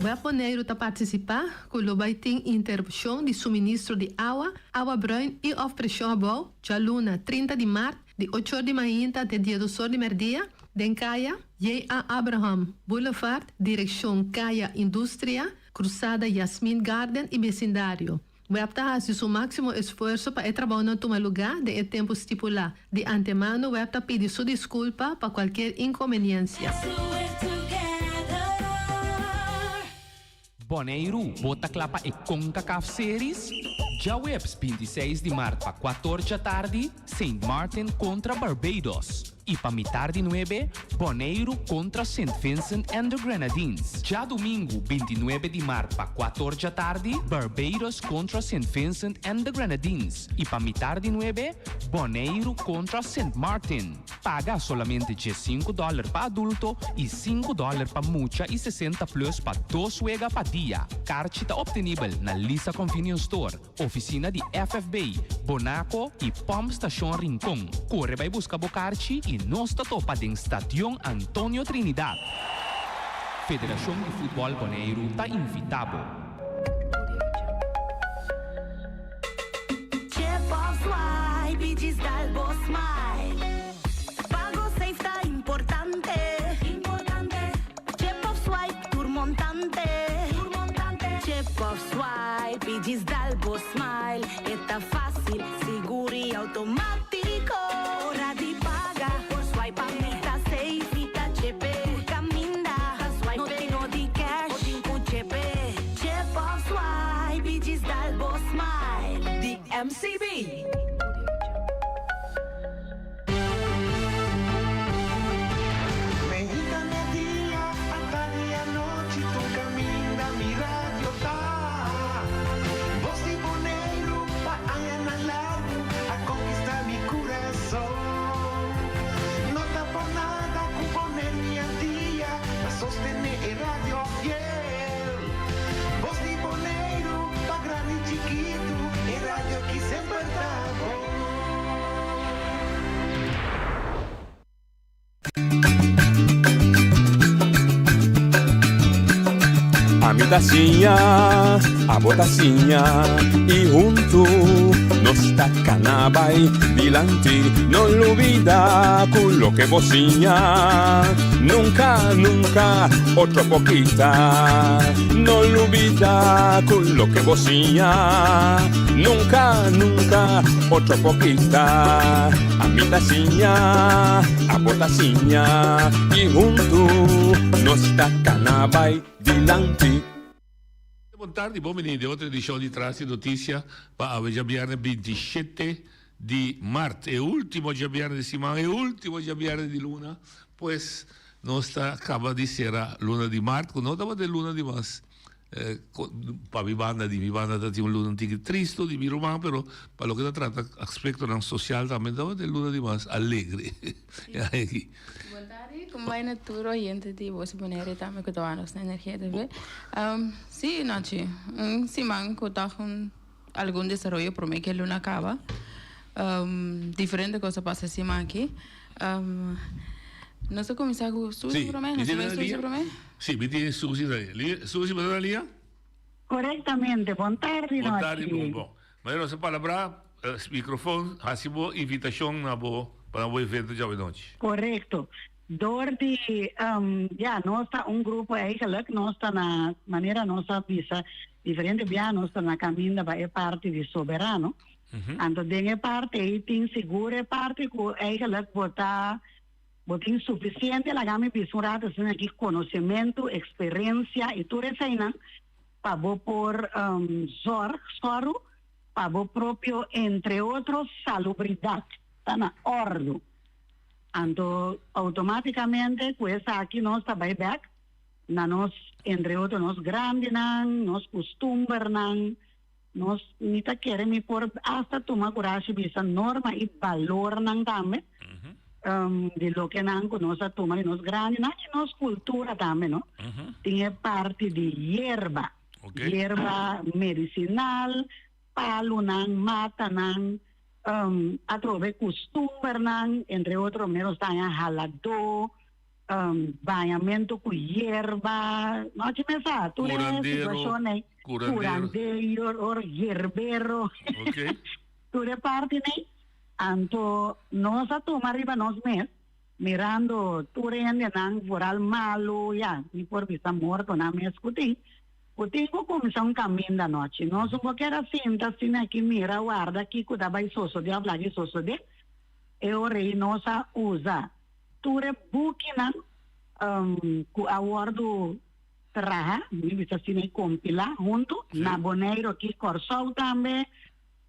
Web Boneiru ta partisipá ku lo bai tin interupshon di suministro di awa, awa bruin i òf preshon abou djaluna 30 di mart di ocho or di mainta te diesdos or di mèrdia den kaya JA. Abraham Boulevard direkshon Kaya Industria, Krusada Yasmin Garden i besindario. Web ta hasi su máksimo esfuerso pa e trabounan tuma lugá den e tempu stipulá. Di antemano web ta pidi su diskulpa pa kualkier inkonbeniensia. Boneiru, bo ta kla pa e Concacaf Series? Djaweps 26 di mart pa kuator djatardi, Saint Martin kontra Barbados. I pa mitar di nuebe, Boneiru kontra Sint Vincent and the Grenadines. Djadumingu 29 di mart pa kuator djatardi, Barbados kontra Sint Vincent and the Grenadines. I pa mitar di nuebe, Boneiru kontra Sint Martin. Paga solamente 15 dòler pa adulto i 5 dòler pa mucha i 60 plus pa dos wega pa dia. Karchi ta optenibel na Lisa Convenience Store, Ofisina di FFB, Bonaco i Pump Station Rincon. Kore bai buska bo karchi i nos ta topa den Stadion Antonio Trinidad. Federashon di Futbòl Boneiru ta invitá bo. Chip of swipe i djis dal bo smile. Pago safe ta importante. Chip of swipe tur montante. Chip of swipe i djis dal bo smile. E ta fásil, sigur i outomátiko. Ora di paga, por swipe pa mi ta safe. Mi ta chepe, tur kaminda. No tin no di cash, bo tin ku chepe. Chip of swipe i djis dal bo smile. Di MCB. Meinta media, atardi anochi, tur caminda mi radio ta. Bos di Boneiru pa añanan largu a conquista mi curason. No ta por nada cu Boneiru i Antia ta sostene e radio fiel. Bos di Boneiru pa grandi i chikitu, e radio ki semper ta bon. Ami ta siña, abo ta siña i huntu nos ta kana bai dilanti. No lubida ku loke bo siña nunka, nunka otro por kita. No lubida ku loke bo siña nunka, nunka otro por kita. Ami ta siña, abo ta siña i huntu nos ta kana bai dilanti. Bon tardi, bon bini den otro edicion di Tras di Noticia pa awe djabierne 27 di mart, e ultimo djabierne di siman, e ultimo djabierne di luna, pues nos ta caba di cera luna di mart cu no tabata e luna di mas Pa mi banda, di mi banda ta tin un luna un tiki tristo di mi ruman, pero pa loke ta trata aspectonan social tambe tabata e luna di mas alegre. Bon tardi, como bai na tur oyente di Voz di Bonaire tambe cu ta wak nos na Energia TV. Si, Nochi, un siman cu ta un algun desaroyo prome cu e luna caba. Diferente cos a pasa e siman aki. Nos ta cuminsa cu Susie prome? Nos ta bay Susie prome? Sí, mi tin Susie na lia. Susie, bo ta na lia? Correctamente. Bon tardi, Bon tardi, bon, bon. Mayor, nos a palabrá, microfoon, haci bo invitacion na bo, pa na bo evento djawe nochi. Correcto. Door di, ya, nos ta un grupo eigenlijk, nos ta na, manera nos a bisa diferente bia, nos ta na caminda pa e parti di Soberano. Anto den e parti ei tin sigur e parti cu eigenlijk bo ta, Bo tin sufisiente, laga mi bisa un rato asina aki, konosementu, eksperensia i tur eseinan pa bo por zòrg, sòru pa bo propio, entre otro, salubridat ta na òrdu. Anto outomátikamente ku esaki nos ta bai bèk na nos, entre otro, nos grandinan, nos kustumbernan, nos, mi ta kere mi por asta tuma kurashi bisa norma i balornan tambe di loke nan ku nos a tuma di nos grandinan i nos kultura tambe no. Tin e parti di yerba, yerba medisinal, palunan, matanan, atrobe kustumbernan, entre otro manera nos ta haña haladó. Bañamentu ku yerba, no chi me sa, tur e Curandero, situashon ei, curandero. curandero or yerbero, Ok. tur e parti nei. Anto nos a tuma riba nos mes, mirando tur e hendenan vooral malu, ya, mi por bisa mortonan mes ku tin, ku tin ku kuminsá un kaminda anochi. Nos un por keda sinta asina aki mira warda kiko ta bai sosodé òf laga e sosodé. E ora ei nos a usa Tur e bukinan ku a wòrdu traha, mi bisa asina i kompilá huntu, na Boneiru aki, Kòrsou tambe,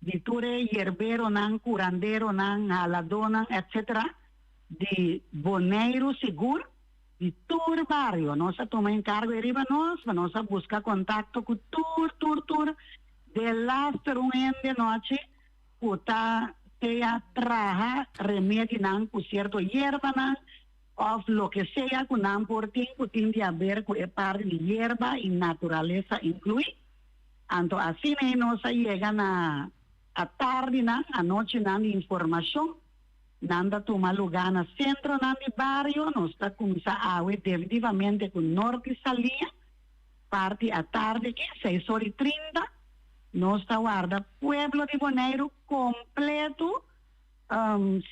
di tur e yerberonan, kuranderonan, haladónan, etsetera, di Boneiru sigur, di tur bario. Nos a tuma enkargo ei riba nos, pa nos a buska kontakto ku tur, tur, tur, delaster un hende nochi ku ta sea traha remedinan ku sierto yerbanan òf loke sea ku nan por tin ku tin di haber ku e parti di yerba i naturalesa inkluí. Anto asina ei nos a yega na atardinan, anochinan di informashon. Nan ta tuma lugá na sentronan di bario. Nos ta kuminsá awe definitivamente ku Norte Salia. Parti atardi aki, seis ora i trinta, nos ta warda pueblo di Boneiru kompletu.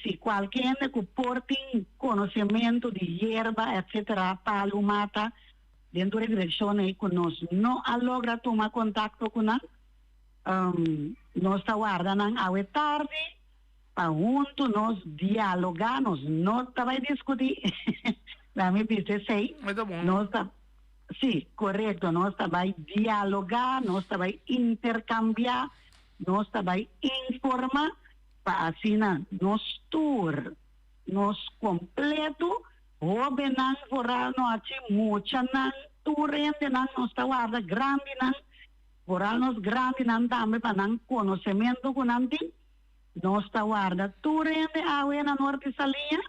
Si kualke hende ku por tin konosementu di yerba etsetera, palu, mata, den tur e direkshon ei ku nos no a logra tuma kontakto ku nan, nos ta warda nan awe tardi pa huntu nos dialogá, nos no ta bai diskutí, laga mi bisa esei, nos ta. Sí, korekto. Nos ta bai dialogá, nos ta bai interkambiá, nos ta bai informá pa asina nos tur, nos kompleto, hóbennan vooral no hachi, muchanan, tur hendenan nos ta warda, grandinan, vooral nos grandinan tambe pa nan konosementu ku nan tin. Nos ta warda tur hende awe na Norte Saliña.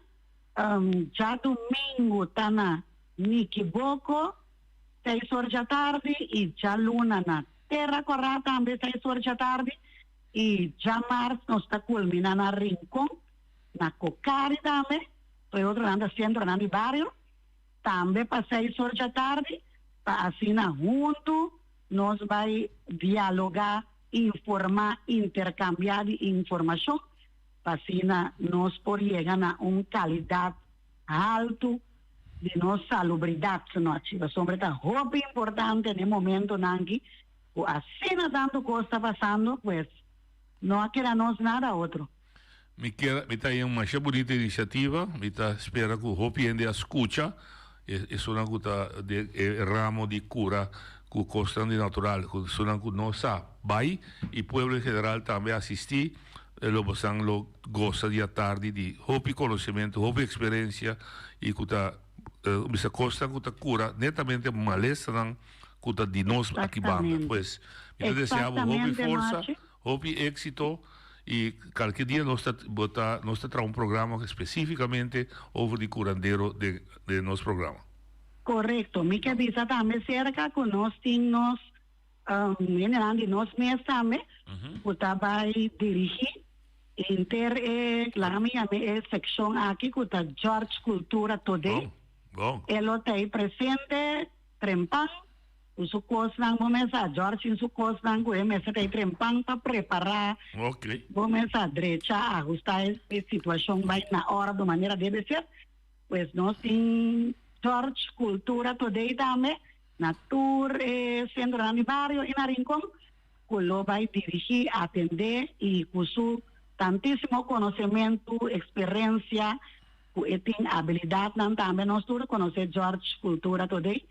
Djadumingu ta na Nikiboko, seis or djatardi, i djaluna na Tera Kòrá tambe seis or djatardi, i djamars nos ta kulminá na Rincon, na Kokari tambe, e otronan ta sentronan di bario, tambe pa seis or djatardi, pa asina huntu nos bai dialogá, informá, interkambiá di informashon. Pa asina nos por yega na un kalidat haltu di nos salubridat nochi. Pasobra ta hopi importante den momentonan aki ku asina tantu kos ta pasando, pues no a keda nos nada otro. Mi kier, mi ta haña un masha bunita inisiativa, mi ta spera ku hopi hende a skucha, esunnan ku ta den e ramo di kura ku kosnan di natural, ku esunnan ku no sa bai i pueblo en general tambe asistí. E lo bosan lo gosa di atardi di hopi konosementu, hopi eksperensia i ku ta bisa kosnan ku ta kura netamente malesanan ku ta di nos aki banda. Pues mi ta desea bo hopi forsa, hopi éksito i kalke dia nos ta bo ta nos ta traha un programa spesífikamente over di kurandero den den nos programa. Korekto. Mi ke bisa tambe serka ku nos tin nos Hendenan di nos mes tambe ku ta bai dirigí henter e, laga mi yam'é e sekshon aki ku ta George Cultura Today. E lo ta ei presente trempan ku su kosnan, bo mes sa George tin su kosnan ku e mester ta ei trempan pa prepará, bo mes sa drecha, ahustá e situashon bai na òrdu manera debe ser. Pues nos tin George Cultura Today tambe. Na tur e sentronan di bario i na Rincon ku lo bai dirigí, atendé i ku su tantísimo konosementu, eksperensia ku e tin abilidatnan tambe nos tur konosé George Cultura Today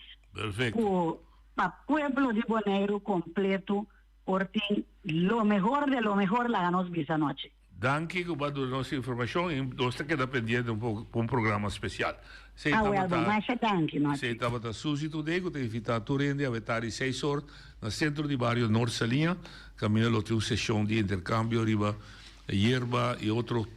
ku pa pueblo di Boneiru kompleto por tin lo mehor de lo mehor laga nos bisa anochi. Danki ku bo a duna nos informashon i nos ta keda pendiente un poko pa un programa spesial. Esei Ah, wel, tabata bon, masha danki, Nochi. Esei tabata Susie Today ku ta invitá tur hende awe tardi seis or na Sentro di Bario Noord Saliña. Kaminda lo tin un seshon di interkambio riba yerba i otro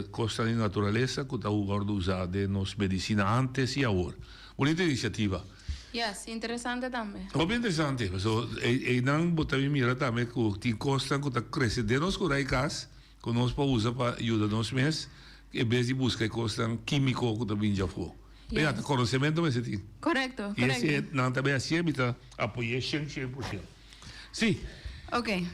kosnan di naturalesa ku ta wòrdu usá den nos medisina ántes i awor. Bunita inisiativa. Yes, interesante tambe. Hopi interesante, paso einan bo ta bin mira tambe ku tin kosnan ku ta krese den nos kura i kas ku nos por usa pa yuda nos mes en bes di buska e kosnan kimiko ku ta bin djafó. Ya, ta konosementu mester tin. Korekto, I korekto. ese nan ta bay hasié, mi ta apoy'é shen 100%. Sí. Ok.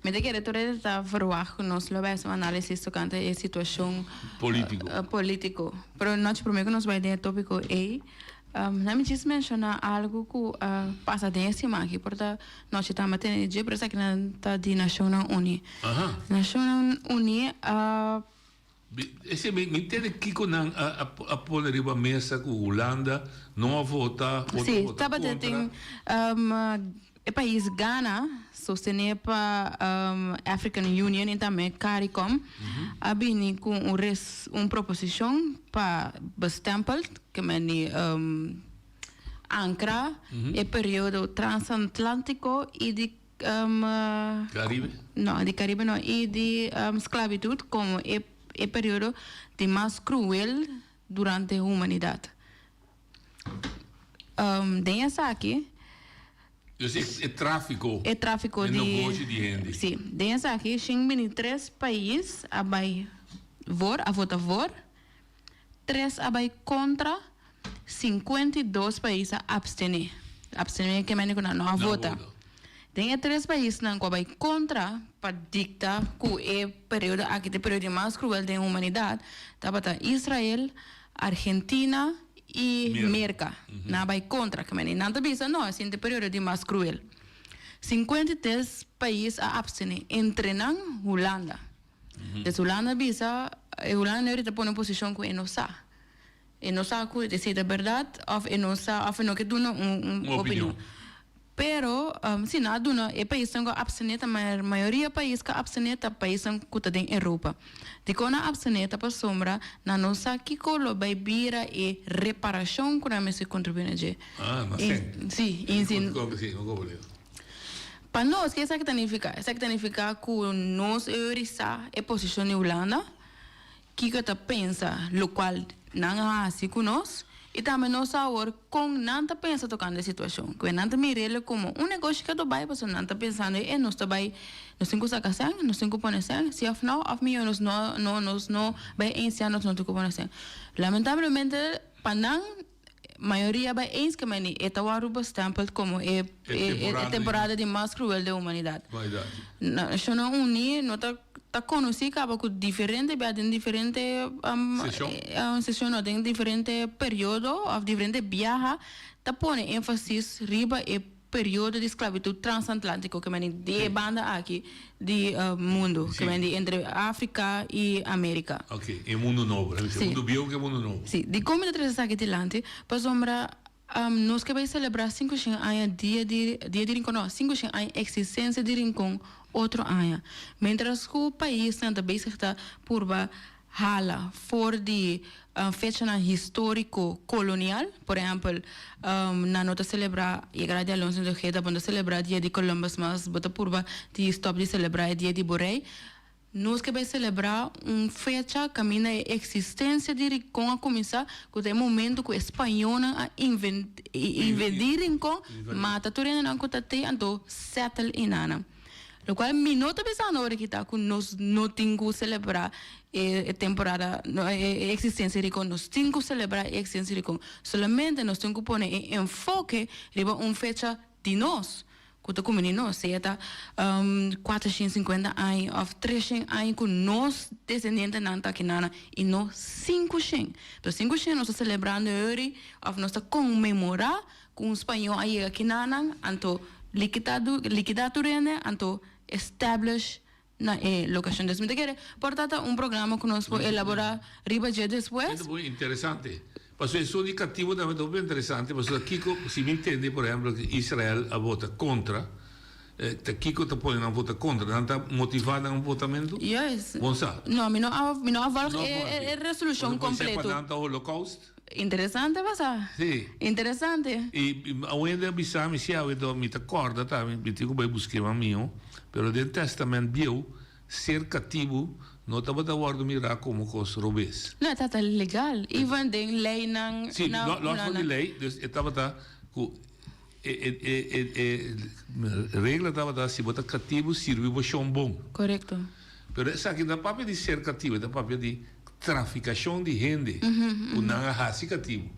Mi ta kere tur e ta verwagt ku nos lo bay hasi un análisis tokante e situashon Polítiko. polítiko. Pero nochi promé ku nos bay den e tópiko ei, na mi djis menshoná algu ku a pasa den e siman aki. Por ta nochi tambe a tene dje, pero esaki nan ta di Nashonnan Uní. Nashonnan Uní a Esei mi mi tende kiko nan a a pone riba mesa ku Hulanda no a vota, otro Sí, vota tabata kontra. tin e pais Ghana sostené pa African Union i tambe Caricom a bini ku un res un proposishon pa bestempel ke men di ankra e periodo transatlantiko i di Caribe? No, di Caribe no. I di sklabitut komo e e periodo di mas kruel durante humanidat. Den esaki. Dus e tráfiko. E tráfiko di. E negoshi di hende. Si. Den esaki shin bini tres pais a bai voor, a vota voor. Tres a bai kontra, 52 pais a abstené. Abstené ke mende ku nan no a vota. Den e tres paisnan ku a bai kontra pa dikta ku e periodo aki ta e periodo di mas kruel den humanidat tabata Israel, Argentina i Merka. Nan a bai kontra ke mende. Nan ta bisa no, esei ta e periodo di mas kruel. 53 pais a abstené, entre nan Hulanda. Des Hulanda a bisa, e Hulanda no ta pone un posishon ku e no sa. E no sa ku esei ta bèrdat òf e no sa òf e no ke duna un opinion. Pero si nan a duna e paisnan ku a apstené ta mayoria pais ku a apstené ta paisnan ku ta den Europa. Dikon nan a apstené ta pasobra nan no sa kiko lo bai bira e reparashon ku nan mester kontribuí na dje. Ah, na sèn. Si, i. Pa nos, ke esaki ta nifiká? Esaki ta nifiká ku nos eurisá e posishon di Hulanda, kiko e ta pensa lokual nan a hasi ku nos, i tambe nos sa awor kon nan ta pensa tokante e situashon. Ku nan ta mir'el komo un negoshi ke ta bai, pasobra nan ta pensando, e nos ta bai, nos tin ku saka sèn, nos tin ku pone sèn, si òf nò, òf mihó nos no no nos no bai ensiá nos no tin ku pone sèn. Lamentablemente pa nan. Mayoria bai eens ke meni e ta wòrdu bestempeld komo e e temporada di mas kruel den humanidat. Nashonnan Uní no ta ta konosí kaba ku diferente bia den diferente seshon no den diferente periodo òf diferente biaha ta pone énfasis riba e periodo di sklabitut transatlantiko ke meni di e banda aki di mundu ke meni di entre Afrika i Amerika. Ok, e mundu nobo, e mundu bieu ku e mundu nobo. Si, dikon mi ta trese esaki dilanti? Pasobra nos ke bai selebrá 500 aña dia di dia di Rincon, no, 500 aña eksistensia di Rincon otro aña. Mientras ku paisnan ta bezig ta purba hala for di fechanan historico colonial, por ehempel, nan no ta celebra yegada di Alonso de Ojeda, bo no ta celebra dia di Columbus mas, bo ta purba di stop di celebra e dia di bo rey. Nos ke bay celebra un fecha caminda e existencia di Rincon a cuminsa, cu ta e momento cu e spañonan a invadi Rincon, mata tur hendenan cu ta tey, anto settle enanan. Locual mi no ta pensando ora ki ta cu nos no tin cu celebra e temporada, e existencia di Ricon. Nos tin cu celebra e existencia di Ricon. Solamente nos tin cu pone e enfoke riba un fecha di nos, cu ta cumini nos, sea ta 450 aña of 300 aña cu nos descendientenan ta aki nana y no 500. Pero 500 nos ta celebrando ori of nos ta conmemora Ku un spañó a yega kinanan, anto likita likidá tur hende, anto establish na e lokashon. Dus mi ta kere por ta ta un programa ku nos por elaborá riba dje despues. Ta muy interesante. Pasobra esun di katibu tambe ta hopi interesante, pasobra kiko, si mi tende por ehempel ku Israel a vota kontra, ta kiko ta pone nan vota kontra? Nan ta motivá nan votamentu? Yes. Bon sa? No, mi no a mi no a volg e resolushon kompleto. Pasobra por nan ta holocaust? Interesante pasa. Sí. Interesante. I un hende a bisa mi, si awe mi ta kòrda tambe, mi tin ku bai busk'é mas mihó, pero den Tèstamènt Bieu, ser katibu no tabata wòrdu mirá komo kos robes. No, e tabata legal, even den leinan Sí, lòs for di lei, dus e tabata ku e e e regla tabata si bo ta katibu sirbi bo shon bon. Korekto. Pero esaki no ta papia di ser katibu, e ta papia di. trafikashon di hende ku nan a hasi katibu.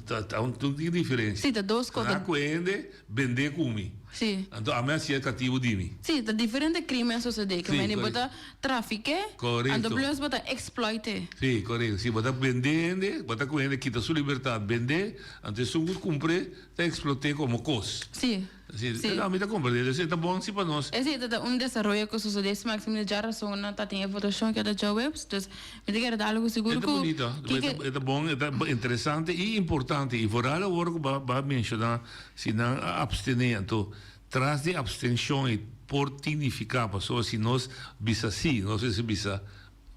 Ta ta un tin diferensia. Sí, ta dos kos. Nan a kohe hende bendé ku mi. Sí. Anto ami a hasié katibu di mi. Sí, ta diferente krimen a sosodé. Sí, Ke meni bo korekto. ta trafiké, Korekto. anto plus bo ta eksploité. Sí, korekto. Si bo ta bendé hende, bo ta kohe hende kita su libertat, bendé, anto esun ku kumpr'é ta eksplot'é komo kos. Sí. Sí, Sí. mi ta komprendé. Dus e ta bon si pa nos. Esei ta ta un desaroyo ku sosodé si Maxim di djarason nan ta tin e votashon ku e ta djaweps. Dus mi ta kere ta algu sigur E ta ku bunito, kiko. e ta bon, e ta interesante i importante. I vooral awor ku bo a menshoná si nan a abstené, anto tras di abstenshon e por signifiká pasobra si nos bisa sí, nos mester bisa,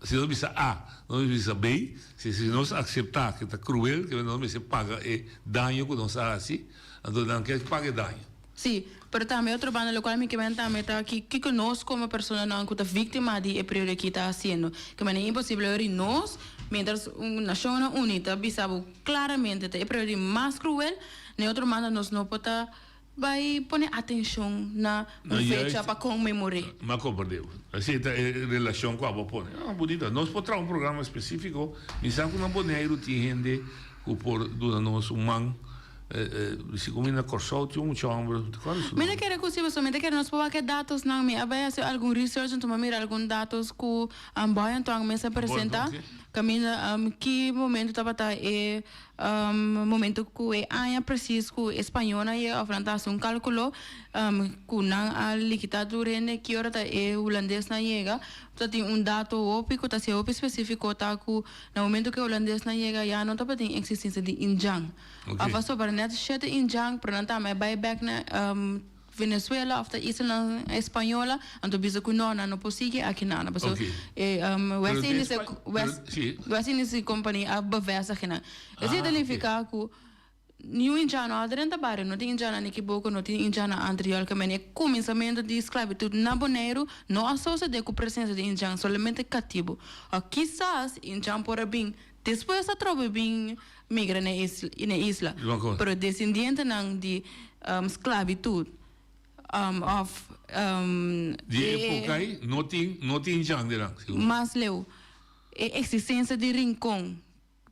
si nos bisa A, nos mester bisa B, si si nos akseptá ku ta kruel, ke nos mester paga e daño ku nos a hasi. Anto nan ke paga e daño. Sí, pero tambe otro banda locual mi ke men tambe ta ki kiko nos como personanan cu ta victima di e periodo aki ta haciendo. Ke manera imposible ori nos, mientras un Nacionnan Uni ta bisa bo claramente ta e periodo di mas cruel, na e otro banda nos no por ta bay pone atencion na un fecha pa conmemore. M'a comprende bo. Así ta e relacion cu abo pone. Ah, bunita. Nos por traha un programa specifico. Mi sa cu na Boneiru tin hende cu por duna nos un man. Si ku mi na Kòrsou tin un mucha hòmber, kòl su Mi ta nòmber? kere ku si pasobra mi ta kere nos por wak e datosnan. Mi a bai hasi algun research anto mi a mira algun datos ku Boy Antoine mes a presenta. Kaminda ki momento tabata e momento ku e aña presis ku e spañónan yega òf nan ta hasi un kálkulo ku nan a likitá tur hende ki ora ta e hulandesnan yega. Ta tin un dato hopi ku ta siña hopi spesífiko ta ku na momento ku e hulandesnan yega ya no tabatin eksistensia di indjan. Ok. Of a sobra net shete indjan, pero nan tambe a bai bek na Venezuela of ta islanan Española, anto bisa ku no, nan no por sigui aki nan. Paso Ok. e West Pero Indies, den Spa- West, pero- sí. West Indies Company a bevestig nan. Esei Ah, ta ok. nifiká ku niun indjan no a drenta bario, no tin indjan na Nikiboko, no tin indjan na Antriol, ke men e kuminsamentu di sklabitut na Boneiru no a sosodé ku presensia di indjan, solamente katibu. O kisas indjan por a bin Despues atrobe bin migra na e isla, pero desendientenan di sklabitud of Di e epoka ei no tin no tin jan di nan, sigur. Mas leu, e eksistensia di Rincon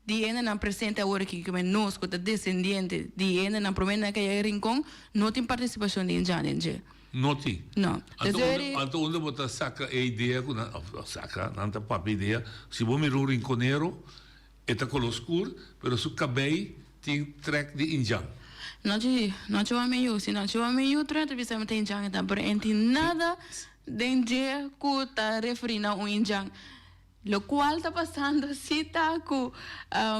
di hendenan presente awor aki, ku nos ku ta desendiente di hendenan prome nan a kai Rincon, no tin partisipashon di jan den dje. No tin. No. Anto Desde unda, eri. anto unda bo ta saca e idea cu nan, of saca, nan ta papia idea, si bo mira un rinconero, e ta color scur, pero su cabey tin trek di indjan. No chi, no chi wak mi yu. Si no chi wak mi yu, tur hende ta bisa mi ta indjan e ta, pero e tin nada den dje cu ta referi na un indjan. Locual ta pasando si ta cu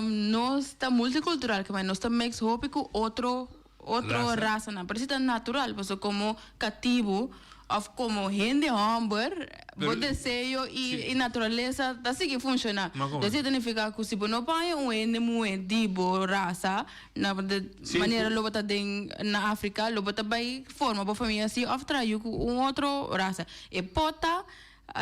nos ta multicultural, kema nos ta mix hopi cu otro otro rasanan, pero si ta natural pasobra como catibu of como hende homber bo deseo y naturalesa ta sigui funciona. Esey ta nifica cu si bo no paña un hende muhe di bo rasa na manera lo bo ta den na Africa lo bo ta bay forma bo famia asi of traha yu cu un otro rasa. E por ta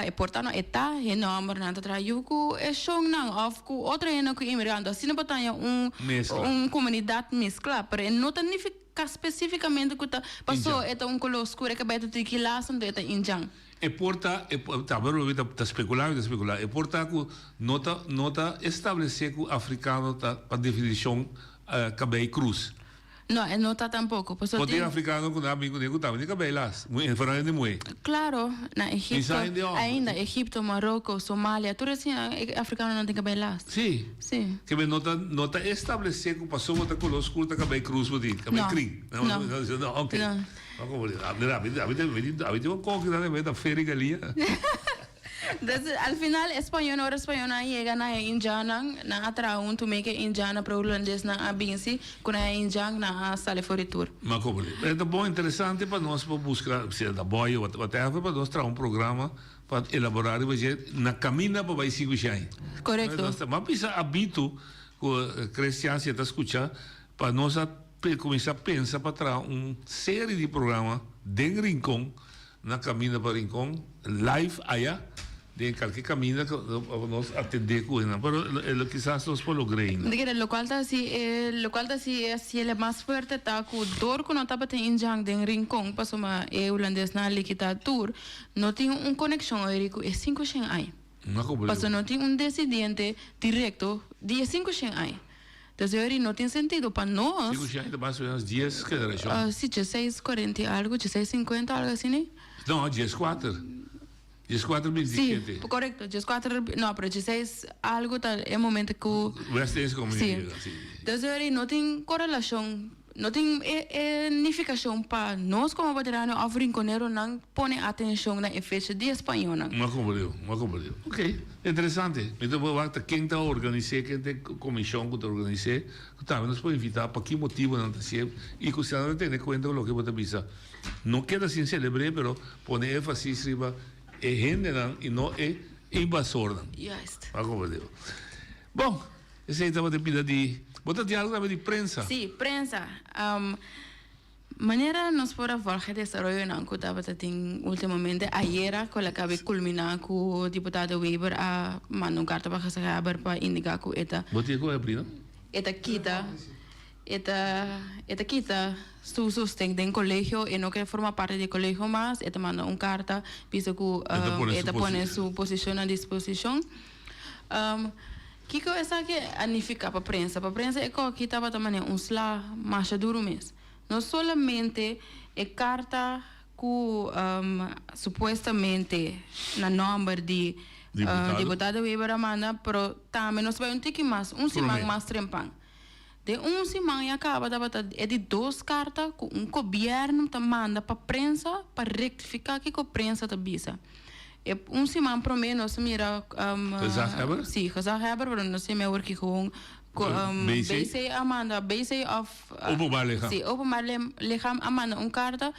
E por ta no e ta hende hòmbernan ta traha yu ku e shonnan òf ku otro hende ku inmigrante. Asina bo ta haña un un komunidat mesklá. Pero e no ta nifiká spesífikamente ku ta pasó e ta un koló skur e kabei ta tiki las anto e ta indjan. E por ta, e por ta, pero mi ta spekulá, mi ta spekulá. E por ta ku no ta no ta establesé ku afrikano ta pa definishon kabei krus. No, e no ta tampoco. Pasobra Bo tin tin. africano cu nan amigo cu tambe tin cabey las, muhe, vooral hende muhe. Claro, na Egipto, Misa hende homber. ainda Egipto, Maroko, Somalia, tur esina e africanonan tin cabey las. Sí. Sí. Ke men no ta, no ta establece cu pasobra bo ta color scur ta cabey cruz bo tin, cabey No, krin. no. No, ok. No. No como di, mira, ami, ami tin, ami tin un koki nan ta feri galia. Entonces, al final, español, ora españolnan yega na e indjannan, nan a traha huntu mee ku e indjannan, pero hulandesnan a binsi ku nan e indjan, nan a sali for di tur. Ma komo di? E ta bon interesante pa nos por buska, sea ta boy o whatever, pa nos traha un programa pa elabora riba dje na kaminda pa bai sigui shai. Korekto. Ma bisa abitu ku Christian si e ta skucha, pa nos a kuminsá pensa pa traha un seri di programa den Rincon Na kaminda pa Rincon, live aya den kalke kaminda ku nos atendé ku esnan, pero lo kisas nos por logr'é ainda. Di kere lokual ta hasi e lokual ta hasi e hasi el mas fuerte ta ku dor ku no tabatin indjan den Rincon pasobra e hulandesnan a likitá tur, no tin un konekshon oiri ku e sinku shen ai. Paso no tin un desidente direkto di e 500 aña. Dus e no tin sentido pa nos. 500 aña ta mas o menos 10 generashon. Si, 16, 40 i algu, 16, 50, algu asina. No, 14. 14, 27. Si, korekto, 14, no, pero 16 algu ta e momento ku. West Indies Community. Si. Dus e no tin korelashon. No tin e e nifikashon pa nos komo Boterano òf Rinkoneronan pone atenshon na e fecha di e spañónan. M'a komprendé, m'a komprendé. Ok, interesante. Mi ta por wak ta ken ta organis'é, ken ta e komishon ku ta organis'é, ku tambe nos por invitá pa ki motibu nan ta hasié i ku si nan ta tene kuenta ku loke bo ta bisa. No keda sin selebr'é, pero pone énfasis riba e hendenan i no e invasornan. Juist. M'a komprendé. Bon. Esei tabata e pida di. Bo ta dialogo tambe di prensa. Sí, prensa. Manera nos por a volg e desaroyonan ku tabata tin ultimamente, ayera ku el a kabe kulminá ku diputado Wever a manda un karta pa Gezaghèber pa indiká ku e ta. Bo tin ku abri no? E ta kita, e ta, e ta kita su sosten den kolegio, e no ke forma parti di e kolegio mas, e ta manda un karta bisa ku e ta pone su posishon na disposishon. Kiko esaki a nifiká pa prensa? Pa prensa e koki tabata manera un sla masha duru mes. No solamente e karta ku supuestamente na nòmber di diputado Wever a manda, pero tambe nos bai un tiki mas, un siman mas trempan. Den un siman ya kaba tabata e di dos karta ku un gobièrnu ta manda pa prensa pa rektifiká kiko prensa ta bisa. E un siman promé nos a mira Gezaghebber? Sí, gezaghebber, pero nos tin awor ki gewoon BC? BC a manda, BC òf Openbaar Lichaam. Sí, Openbaar Lichaam a manda un karta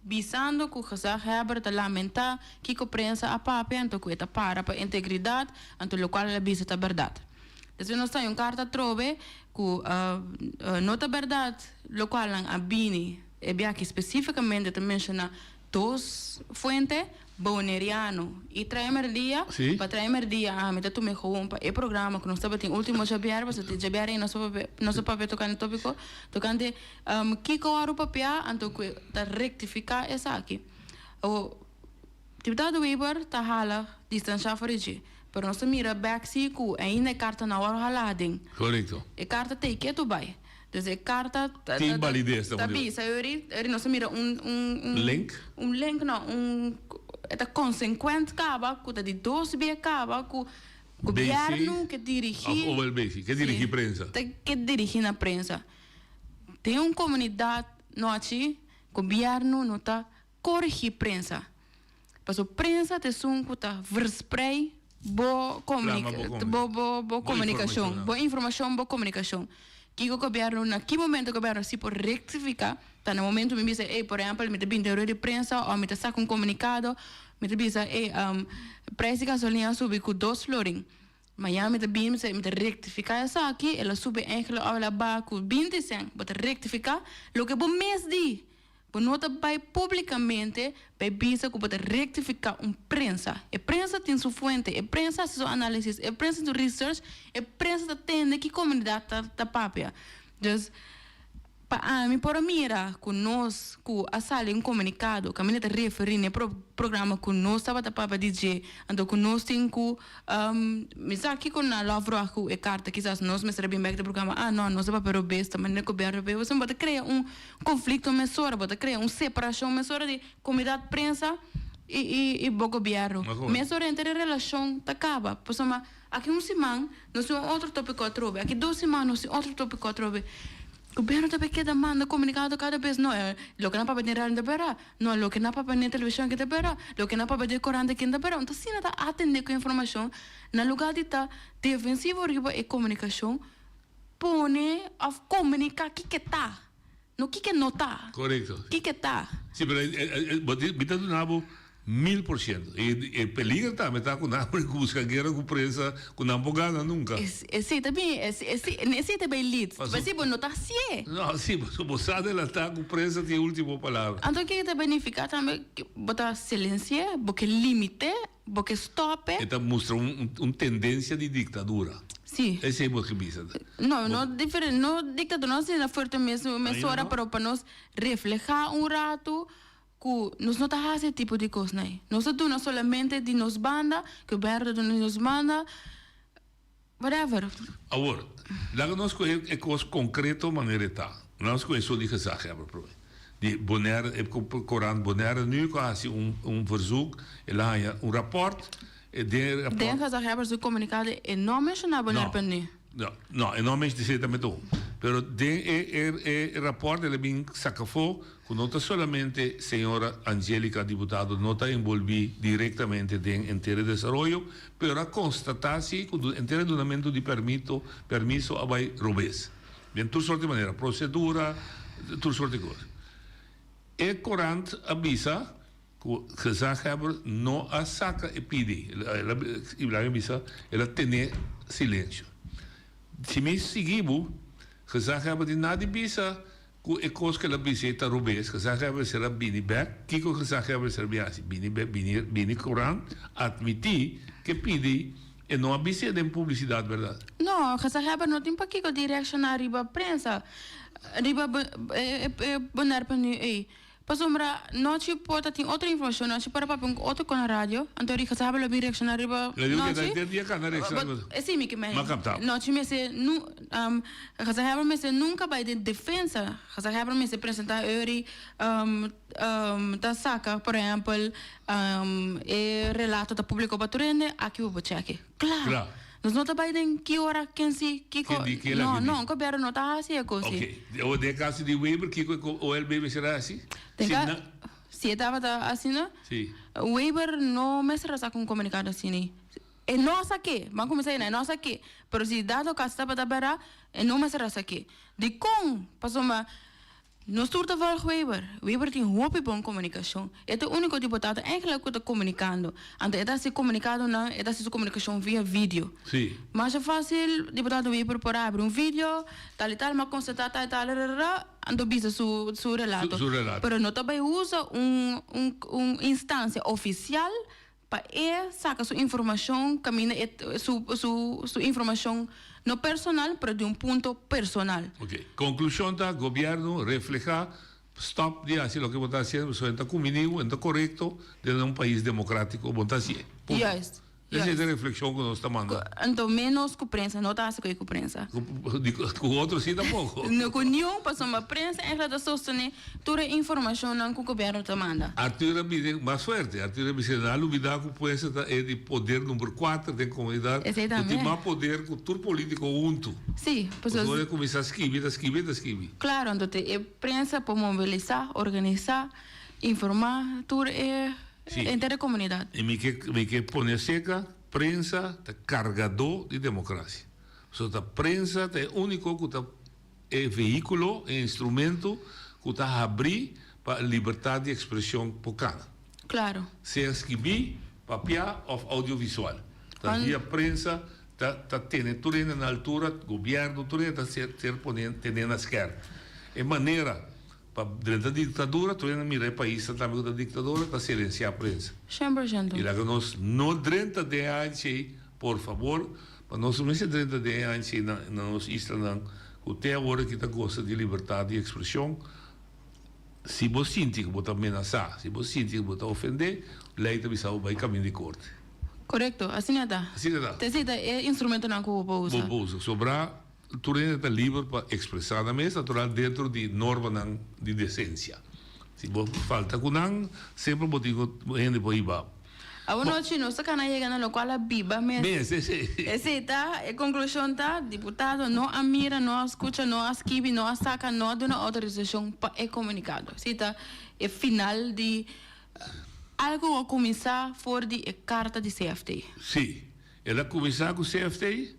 bisando ku gezaghebber ta lamentá kiko prensa a papia anto ku e ta para pa integridat anto lokual el a bisa ta bèrdat. Despues nos ta un karta atrobe ku no ta bèrdat lokual nan a bini. E biaha spesífikamente ta menshoná dos fuente, Boneriano i Traimerdia. Pa Traimerdia ami ta tuma e gewoon pa e programa ku nos tabatin último djabièrnè, pasobra djabièrnè ei nos a papia nos a papia tokante tópiko, tokante kiko wòrdu papiá anto ku ta rektifiká esaki. Awor. Diputado Wever ta hala distansha for di dje, pero nos ta mira bek si ku ainda e karta no a wòrdu halá aden. Korekto. E karta ta e ketu bai. Dus e karta ta Tin balides ta bisa yori, yori nos ta mira un un un Link? Un link no, un e ta konsenkuent kaba ku ta di dos bia kaba ku gobièrnu ke dirigí. Òf OLB, ke dirigí prensa. Ta ke dirigí na prensa. Den un komunidat nochi gobièrnu no ta Korigí prensa. Paso prensa ta esun ku ta versprei bo bo komunikashon, bo informashon, bo komunikashon. Kiko gobièrnu, na ki momento gobièrnu si por rektifiká, ta na momento mi bisa, ey, por ehèmpel mi ta bini den rueda di prensa òf mi ta saka un komunikado, mi ta bisa, ey, preis di gasolina a subi ku dos florin. Mañana mi ta bini mi ta mi ta rektifiká esaki, el a subi èigelik òf el a baha ku binti sènt. Bo ta rektifiká loke bo mes di. Bo no ta bai publicamente bai bisa cu bo ta rectifica un prensa. E prensa tin su fuente, e prensa haci su analisis, e prensa tin su research, e prensa ta tende ki comunidad ta ta papia. Dus, pa ami por a mira cu nos cu a sali un comunicado caminda ta referi na e programa cu nos tabata papia di dje, anto cu nos tin cu Mi sa kiko nan lo a vroeg ku e karta, kisas nos mester a bin bek den programa, ah no, nos a papia robes, ta manera gobierno robes, bo ta krea un konflikto mesora, bo ta krea un separashon mesora di komunidat, prensa i i bo gobierno. Mesora henter e relashon ta kaba, pasobra aki un siman nos tin un otro topiko atrobe, aki dos siman nos tin otro topiko atrobe. Gobierno ta bay keda manda comunicado cada bes, no, loke nan papia den radio no ta bera, no, loke nan papia den television aki ta bera, loke nan papia den corant aki no ta bera. Enton asina ta atende cu informacion na lugar di ta defensivo riba e comunicacion, pone of comunica kiko ta, no kiko no ta. Corecto. Kiko ta. Si, pero mi ta duna bo 1000%. E e peliger tambe ta ku nan por buska guera ku prensa ku nan por gana nunka. Esei ta bin, esei ta bay lead. Paso. Pasobra bo no ta hasié. No, si, pasobra bo sa adelantá ku prensa tin e último palabra. Anto kiko ta benifiká tambe? Bo ta silensi'é, bo ke limit'é, bo ke stòp'é. E ta mustra un un tendensia di diktadura. Si. Esei bo ke bisa. No, no diferente, no diktadura, no asina fuerte mes mesora, pero pa nos reflehá un ratu. Ku nos no ta hasi e tipo di kosnan ei. Nos ta duna solamente di nos banda, gobièrnu ta duna di nos banda, whatever. Awor, laga nos kohe e kos konkreto manera e ta. Laga nos kohe esun di gezaghebber promé. Di Bonaire, e korant Bonaire Nu ku a hasi un un verzoek, el a haña un rapòrt, e den e rapòrt. Den gezaghebber su komunikado e no a menshoná Bonaire No. Nu. No, no, e no a menshoná esei tambe. Pero den e e e rapòrt el a bin saka afó Ku no ta solamente señora Angelica diputado no ta enbolbí direktamente den enter e desaroyo, pero a konstatá si ku enter e dunamentu di permito, permiso a bai robes. Den tur sort di manera, prosedura, tur sort di kos. E korant a bisa ku gezaghebber no a saka e pidi, el a, el a bisa, el a tene silensio. Si mi sigui bo, gezaghebber di nada di bisa Ku e kos ku el a bisa ei ta robes, gezaghebber mester a bini bèk. Kiko gezaghebber mester a bin hasi? Bini bèk, bini, bini korant, atmití ke pidi e no a bis'é den publisidat, bèrdat? No, gezaghebber no tin pakiko di reakshoná riba prensa, riba e e bonerpen nu ei. Pasobra nochi por ta tin otro informacion, nochi por a papia un otro con radio, anto ri gezaghebber lo bin reacciona riba Lo digo nochi. keda den dia cana reacciona riba. But si mi ke men. Ma capta. Nochi mester nu gezaghebber mester nunca bay den defensa, gezaghebber mester presenta eri ta saca por ehempel e relato ta publico pa tur hende, aki bo por cheke. Kla. Kla. Nos no ta bai den ki ora, ken si, kiko. Ken di, ken No, aki di. no, gobierno no ta hasi e kos si. Ok. Awor den e kaso di Weber, kiko e OLB mester a hasi? Den Si ka, nan. si e tabata asina, Si. Weber no mester a saka un komunikado asina. E no a sak'é, ban kuminsá ei nan, e no a sak'é. Pero si dado kaso tabata bèrdat, e no mester a sak'é. Dikon? Pasobra Nos tur ta volg Weber. Weber tin hopi bon komunikashon. E ta e úniko diputado eigenlijk ku ta komunikando. Anto e ta hasi komunikadonan, e ta hasi su komunikashon via video. Sí. Masha fásil diputado Weber por abri un video, tal i tal, m'a konstatá tal i tal, rarara, anto bisa su su relato. Su relato. Pero no ta bai usa un un un instansia ofisial Pa e saka su informashon kaminda e su su su informashon no personal pero di un punto personal. Ok. Konklushon ta gobièrnu reflehá stòp di hasi loke bo ta hasiendo pasobra e ta kumbiní bo, e ta korekto den un pais demokrátiko bo ta hasié. Punto. Juist. Esei ta e reflekshon ku nos ta manda. Anto ménos ku prensa no ta hasi ku e ku prensa. Ku otro si tampoko. No ku niun pasobra prensa eigenlijk ta sostené Tur e informashonnan ku gobièrnu ta manda. Arthur a bini mas fuerte. Arthur a bisa, Nan a lubidá ku puesta ta e di poder number kuater den komunidat Esei ku tin tambe. mas poder ku tur polítiko huntu. Sí, pasobra. Pasobra e kuminsá skibi, ta skibi, ta skibi. Klaro, anto te e prensa por mobilisá, organisá, informá tur e Sí. henter e komunidat. I mi ke mi ke pone aserka, prensa ta kargadó di demokrasia. Pasobra ta prensa ta e úniko ku ta. E vehíkulo, e instrumento ku ta habrí pa libertat di ekspreshon por kana. Klaro. Sea skibí, papiá òf audiovisual. Ta via prensa ta ta tene tur hende na altura, gobièrnu, tur hende ta ser ser pone tene na skèrp. E manera pa drenta diktadura, tur hende mira e paisnan tambe ku ta diktadura, ta silensiá prensa. Shen por shento. I laga nos no drenta den e anchi Por fabor, pa nos no mester drenta den e anchi na nos islanan ku te awor aki ta gosa di libertad di ekspreshon. Si bo sinti ku bo ta menasá, si bo sinti ku bo ta ofendé, lei ta bisa bo bai kaminda di korte. Korekto, asina ta. Asina ta. Te esei ta e instrumentonan ku bo por usa. Bo por usa. Sobrá tur hende ta liber pa ekspresá nan mes, natural dentro di normanan di desensia. Si bo falta ku nan, semper bo tin ku hende por hiba bo. Awor nochi nos ta kana yega na lokual a biba mes. Mes, esei. Esei ta, e konklushon ta, diputado no a mira, no a skucha, no a skibi, no a saka, no a duna outorisashon pa e komunikado. Esei ta e final di algu ku a kuminsá for di e karta di CFT. Sí, el a kuminsá ku CFT.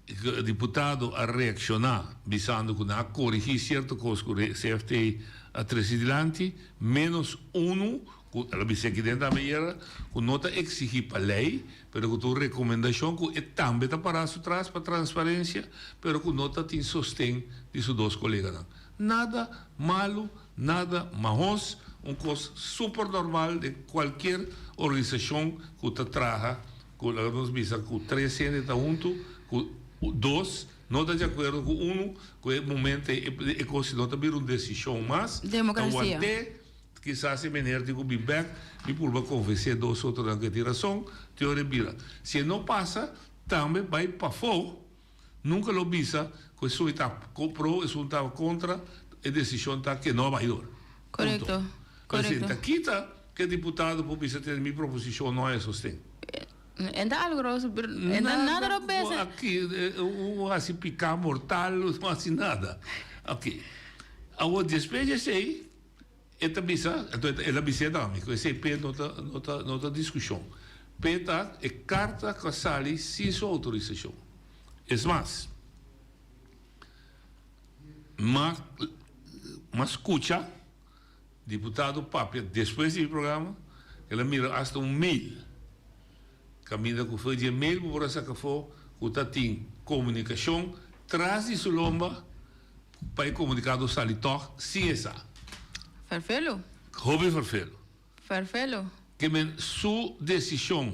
E diputado a reakshoná bisando ku nan a korigí sierto kos ku CFT a trese dilanti, ménos unu ku el a bisa aki den tambe ayera, ku no ta eksigí pa lei, pero ku ta un rekomendashon ku e tambe ta pará su tras pa transparensia, pero ku no ta tin sosten di su dos koleganan. Nada malu, nada mahos, un kos super normal den kualkier organisashon ku ta traha Ku laga nos bisa ku tres hende ta huntu, ku dos no ta di akuerdo ku unu, ku e momento ei e kos no ta bira un desishon mas, ta Demokrasia. want'é. Kisas e meneer tin ku bin bèk, mi purba konvensé dos otronan ku e tin rason, te ora e bira. Si e no pasa, tambe bai pafó, nunka lo bisa ku esun ta pro, esun ta kontra, e desishon ta ke no a bai dor. Punto. Korekto, Pero si korekto. ta kita ku e diputado por bisa tene mi proposishon no a e sosten. E ta algu roos, pero e ta nada Nada robes. aki, un hasi piká mortal, no hasi nada. Oke. Awor despues di esei. E ta bisa, anto el a bis'é na mi ku esei p'e no ta no ta no ta diskushon. P'e ta e karta ku a sali sin su outorisashon. Es mas, m'a m'a skucha diputado papia despues di mi programa, el a mira asta un mail kaminda ku for di e mail bo por a saka afó ku ta tin komunikashon tras di su lomba. Pa e komunikado sali tòg sin e sa. Ferfelu. Hopi ferfelu. Ferfelu. Ke men su desishon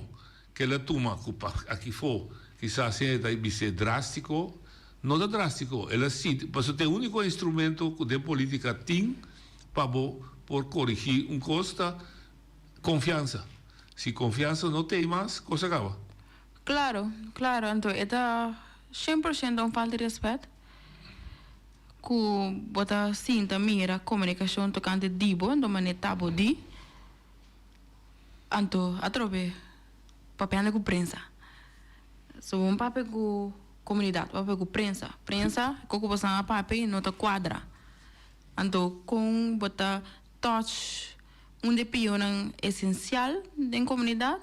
ke el a tuma ku pa akifó kisas hende ta bis'é drástiko, no ta drástiko. El a sinti, pasobra ta e úniko instrumento ku den polítika tin pa bo por korigí un kos ta konfiansa. Si konfiansa no t'ei mas, kos a kaba. Klaro, klaro. Anto e ta 100% un falta di rèspèt. Ku bo ta sinta mira komunikashon tokante di bo, anto manera ta bo di, anto atrobe papiando ku prensa. So bo papia ku komunidat, bo papia ku prensa. Prensa, kiko ku bo san a papia no ta kuadra. Anto kon bo ta touch un di e pionan esensial den komunidat,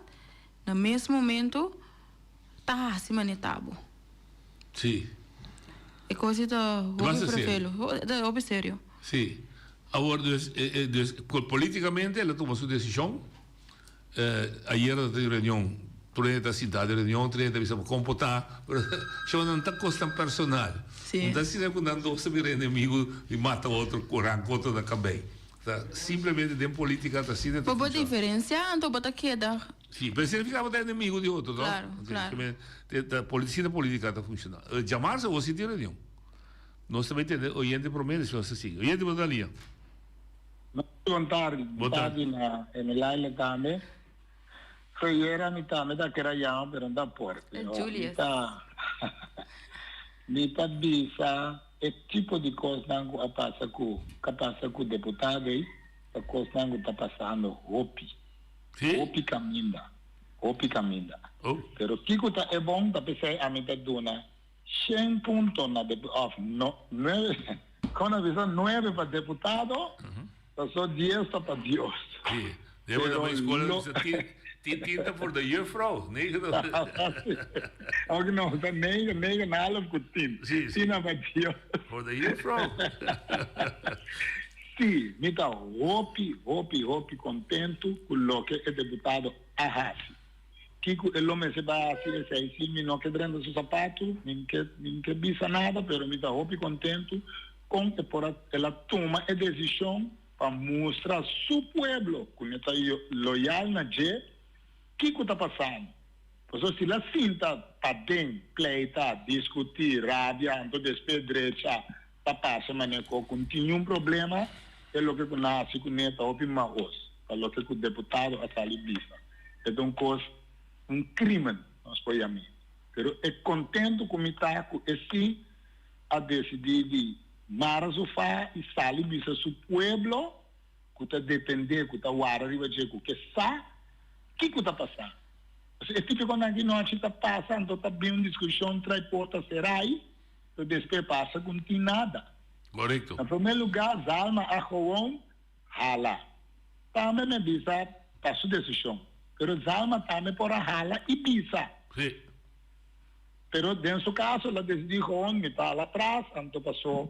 na mes momento ta hasi manera ta bo. Sí. E kos ei ta hopi prefelo. Ta hopi serio. Sí. Awor dus, dus políticamente el a tuma su desishon. Ayera ta tin reunion, tur hende ta sinta den reunion, tur hende ta bisa kon por ta, pero shon nan ta kosnan personal. Sí. No ta asina ku nan dos ta bira enemigo di mata otro, ku ranka otro na kabei. Ta simplemente den política ta asina ta Bo por funciona. diferencia anto bo ta keda. Sí, pero significa bo ta enemigo di otro, no? Claro, claro. Ta asina politica ta funciona. Djamarsa bo sinti reunion. Nos ta bay tende oyente prome despues nos ta sigui. Oyente bo ta lia. Bon tardi. Bon tardi na Emelaile tambe. Geyera mi tambe ta kera yama pero no ta por. Julius. Mi ta mi ta bisa e tipo di kosnan ku a pasa ku ka pasa ku deputado ei ta kosnan ku ta pasando hopi. Hopi kaminda. Hopi kaminda. Pero kiko ta e bon ta p'esei ami ta duna shen punto na depu of no nuebe kono bisa nuebe pa deputado paso dies ta pa Dios. Sí, debe ta pa escola bisa tin tin tin ta voor de juffrouw, negen Ook no, ta negen, negen en half ku tin. Sí, sí. Tin ta pa Dios. Voor de juffrouw. Sí, mi ta hopi, hopi, hopi kontentu ku loke e deputado a hasi. Kiko e lo mester bai hasi esei? Si mi no ke drenta su sapatu, mi n ke, mi n ke bisa nada, pero mi ta hopi kontentu kon e por a, el a tuma e desishon pa mustra su pueblo ku mi ta loyal na dje, kiko ta pasando. Pasobra si el a sinta paden, pleita, diskutí, rabia, anto despues drecha ta pasa manera ku ku n tin niun problema, e loke ku nan hasi kuné ta hopi mahos pa loke ku deputado a sali bisa. E ta un kos, un krimen nos por yam'é. Pero e kontentu ku mi ta ku e si a desidí di mara su fa i sali bisa su pueblo ku ta dependé, ku ta wara riba dje, ku ke sa kiko ta pasando. Pasobra e típikonan ki nochi ta pasa, anto ta bin un diskushon trai porta serai. Pero despues pasa ku no tin nada. Korekto. Na promé lugá Zalma a gewoon hala. Tambe mi a bisa ta su desishon. Pero Zalma tambe por a hala i bisa. Sí. Pero den su kaso el a desidí gewoon mi ta hala atras anto paso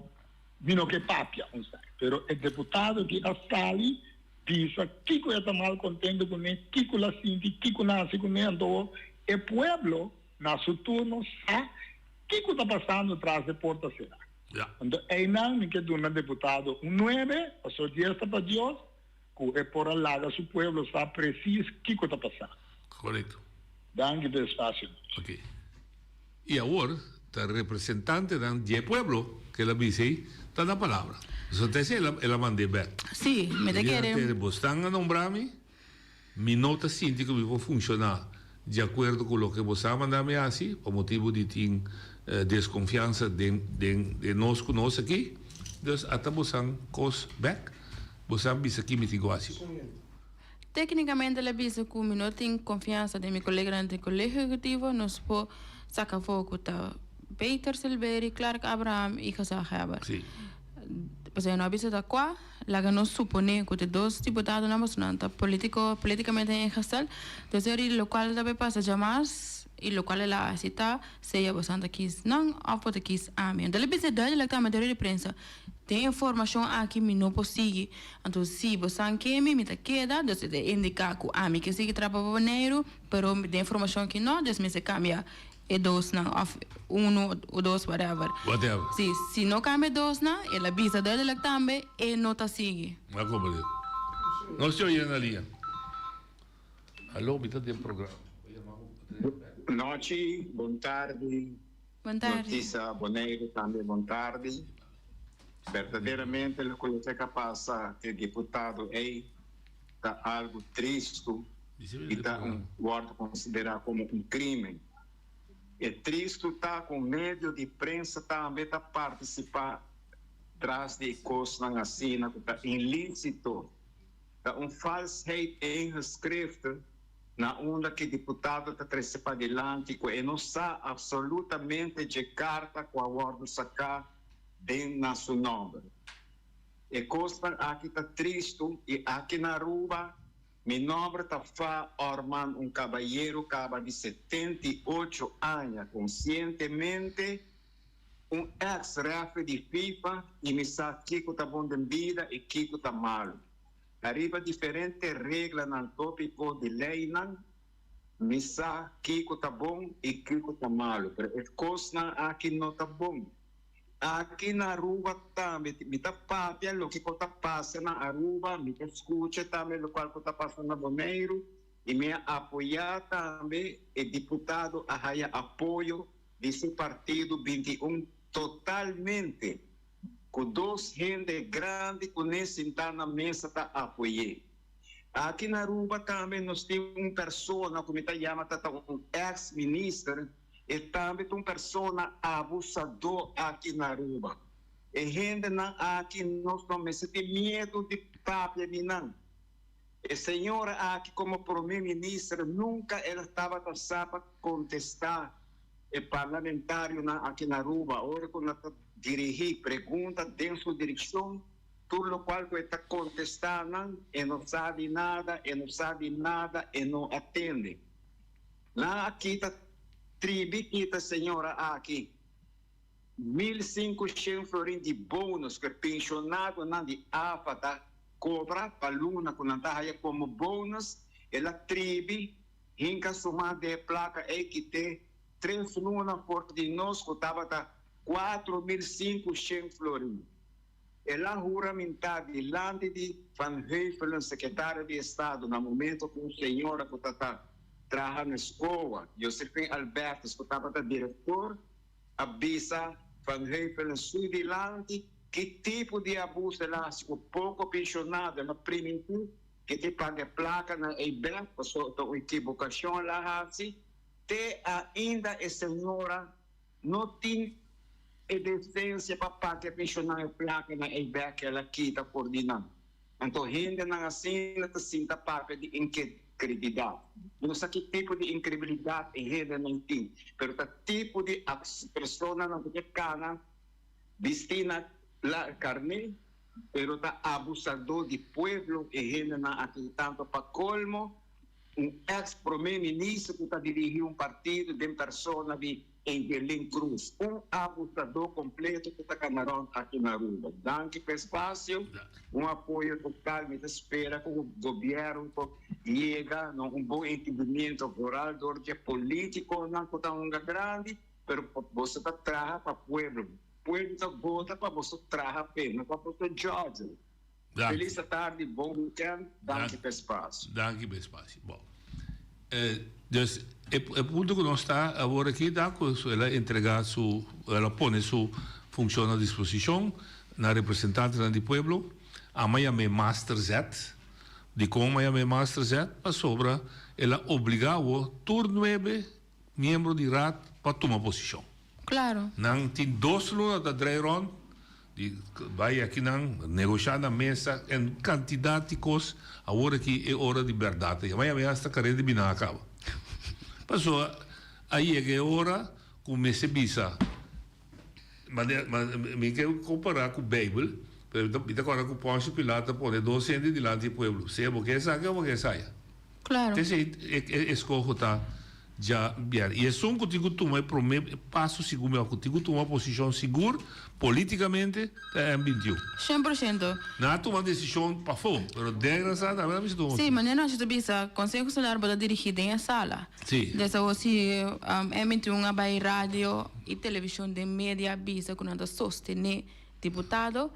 mi no ke papia un sai. Pero e deputado ki a sali bisa kiko e ta mal kontento kuné, kiko el a sinti, kiko nan hasi kuné anto e pueblo na su turno sa Kiko ta pasando tras de porta será? Anto einan mi ke duna deputado un nuebe, pasobra dies ta pa Dios, ku e por a laga su pueblo sa presis kiko ta pasando. Korekto. Danki pa e espasio. Ok. I awor. Ta representantenan dje pueblo ku el a bisa ei ta na palabra. Pasobra ta esei el a mand'é bèk. Sí, mi ta kere. Bosnan a nombra mi, mi no ta sinti ku mi por funshoná di akuerdo ku loke boso a manda mi hasi pa motibu di tin deskonfiansa den den nos ku nos aki. Dus ata bosan kos bèk, bosan bisa ki mi tin ku hasi. Téknikamente el a bisa ku mi no tin konfiansa den mi koleganan den Kolegio Ehekutivo, nos por saka afó ku ta Peter Silberie, Clark Abraham i Gezaghebber. Pasobra e no a bisa ta kua, laga nos suponé ku ta dos diputadonan pasobra nan ta polítiko, polítikamente ingestel. Entonces eri lokual ta bay pasa djamas i lokual el a hasi ta sea boso ta kis nan òf bo ta kis ami. Anto el a bisa duidelijk tambe dor di prensa. Den e formashon aki mi no por sigui. Anto si bo san ke mi, mi ta keda, dus e ta indiká ku ami ke sigui traha pa Boneiru, pero den e formashon aki no, dus mester kambia e dosnan òf unu o dos whatever. Whatever. Si, si no kambia e dosnan, el a bisa duidelijk tambe, e no ta sigui. A komprendé. Nos te oye na liña. Aló, mi ta den programa. Nochi, bon tardi. Bon tardi. Notisa Boneiru tambe bon tardi. Berdaderamente loke lo ke pasa e diputado ei ta algu tristu i ta un wòrdu konsiderá komo un krimen. E tristu ta ku medio di prensa tambe ta partisipá tras di e kosnan asina ku ta inlísito, ta un valsheid en geschrifte. Na unda ki diputado ta trese padilanti ku e no sa absolutamente dje karta ku a wòrdu saká den na su nòmber. E kosnan aki ta tristu i aki na Aruba mi nòmber ta fa Orman un kabayero kaba di 78 aña konsientemente un eks rèfri di FIFA i mi sa kiko ta bon den bida i kiko ta malu. Ariba diferente reglanan tópiko di leinan, mi sa kiko ta bon i kiko ta malu, pero e kosnan aki no ta bon. Aki na Aruba tambe mi ta papia loke ku ta pasa na Aruba, mi ta skucha tambe lokual ku ta pasa na Boneiru i mi a apoyá tambe e diputado a haya apoyo di su partido 21 totalmente. Ku dos hende grandi ku ne sintá na mesa ta apoy'é. Aki na Aruba tambe nos tin un persona ku mi ta yama ta ta un ex minister, e tambe ta un persona abusadó aki na Aruba. E hendenan aki nos no mester tin miedu di papia di nan. E señora aki komo prome minister nunka el tabata sa pa kontestá E parlamentarionan aki na Aruba ora cu nan ta dirigi pregunta den su direccion, tur locual cu e ta contesta nan, e no sa di nada, e no sa di nada, e no a tende. Nan a kita tribi kita señora aki 1500 florin di bonus cu e pensionadonan di afa ta cobra pa luna cu nan ta haya como bonus, el a tribi Hinka suma de e plaka ei kité tres luna for di nos ku tabata 4500 florin. El a huramintá dilanti di Van Heuvelen, sekretario di Estado, na momento ku un señora ku ta ta traha na SCOA, Josephine Albertus, ku tabata direktor, a bisa Van Heuvelen su dilanti ki tipo di abuso el a hasi ku poko penshonado. El a primintí Ke te paga e plaka nan ei bek paso ta un ekibocacion la haci. Te ainda e señora no tin e decencia pa paga e pensionan e plaka nan ei bek ke el a kita for di nan. Anto hendenan asina ta sinta papia di integridad. Mi no sa ki tipo di increbilidad e hendenan tin, pero ta tipo di personanan ku ke cana bisti na la carne. Pero ta abusadó di pueblo e hendenan aki tanto pa colmo un ex prome minister cu ta dirigi un partido den persona di Evelyn Croes un abusadó completo cu ta cana rond aki na Aruba. Danki pa espacio, un apoyo total mi ta spera cu gobierno por yega na un bon entendimiento vooral door di e politiconan cu ta hunga grandi pero boso ta traha pa pueblo. Pueblo ta vota pa boso traha p'e, no pa boso judge. Danki. Feliz atardi, bon weekend, danki pa e spacio. Danki pa e spacio. Bon. Dus e punto ku nos ta awor aki ta ku el a entrega su, el a pone su funshon na disposishon na representantenan di pueblo. Ama yam'é Master Zet. Dikon mi a yam'é Master Zet? Pasobra el a obligá awor tur nuebe miembro di raad pa tuma posishon. Claro. Nan tin dos luna ta drei rond di bai akinan, negoshá na mesa en kantidat di kos. Awor aki e ora di bèrdat a yama. Yama hasta kareda di biná a kaba. Pasobra a yega e ora ku mester bisa, manera, mi ke kompará ku Beibel, pero mi ta kòrda ku Ponsio Pilato a pone dos hende dilanti e pueblo, sea bo ke esaki òf bo ke esaya. Claro. Esei e eskoho ta dja bier. I esun ku tin ku tuma e prome paso sigur mi ku tin ku tuma posishon sigur politikamente ta M 21. 100%. Nan a tuma desishon pafó, pero den nan sa tambe nan mester tuma Sí, manera nos ta bisa, Konseho Insular bo ta dirigí den e sala. Sí. Des awor si M 21 a bai radio i televishon den media a bisa ku nan ta sostené diputado,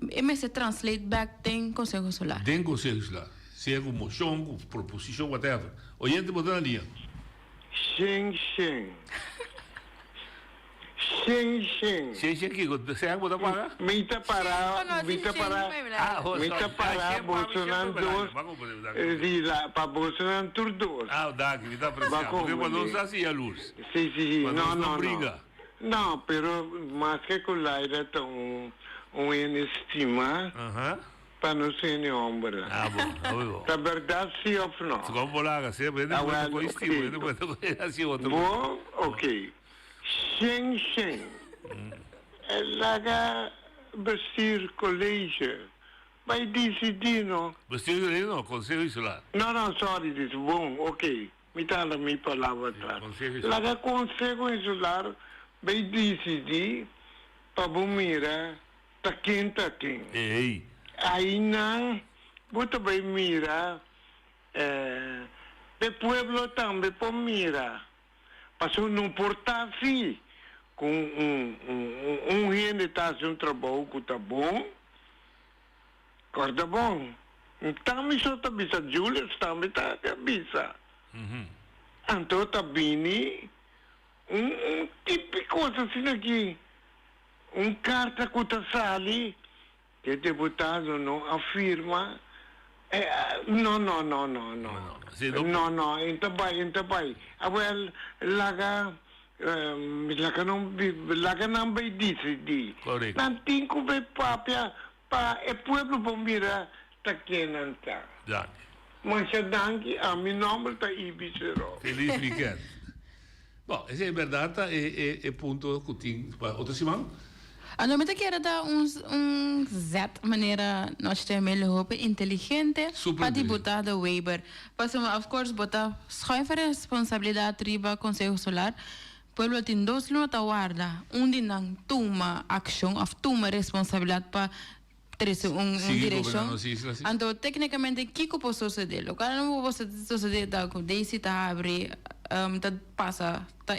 e mester translate back den Konseho Insular. Den Konseho Insular. Sea ku moshon, ku proposishon, whatever. Oyente bo ta na liña. Shen shen. Shen shen. Shen shen kiko? Sea ku bo ta paga? Mi ta para, mi ta para, mi ta para bosonan dos di la, pa bosonan tur dos. Ah, danki, mi ta apresia. Porque pa nos ta hasi yalurs. Si, si, si. Pa No, nos no no, no. bringa. No, pero maske ku Laida ta un, un hende stima. Pa nos hende hombernan. Ah bon, hopi bon. Ta berdad si of no? Si kon por laga, si hende Ah por wel, ta oké. estima, hende por ta hasi otro. Bo, oké. Shen shen. Laga bestuur college bai disidí no. Bestuur college no, conseho insular. No, no, sorry, dis bon, oké. Mi ta hala mi palabra atras. Laga conseho insular bai disidí pa bo mira Ta ken ta ken. Ey. Ainan bo ta bay mira e pueblo tambe por mira. Pasobra no por ta asi cu un hende ta haci un trabou cu ta bon. Corda bon. Tambe so ta bisa Julius tambe ta bisa. Anto ta bini un tipico asina aki. Un karta ku ta sali e deputado no a firma no no no no no no no e ta bai e ta bai awel laga laga nan laga nan bai disidí nan tin ku bai papia pa e pueblo por mira ta ken nan ta. Masha danki ami nomber ta Ibi Sero. Feliz weekend. Bon, esei e berdad ta e e punto cu tin pa otro siman. Anto mi ta kere ta un un zet manera nos ta yam'e hopi inteligente pa diputado Weber. Pasobra of course bo ta schuif e responsabilidad riba Conseho Solar. Pueblo tin dos luna ta warda un di nan tuma accion of tuma responsabilidad pa trece un Sigui direccion. goberna nos isla, si. Anto tecnicamente kico por sucede? Locual no por sucede ta cu Daisy ta habri, ta pasa, ta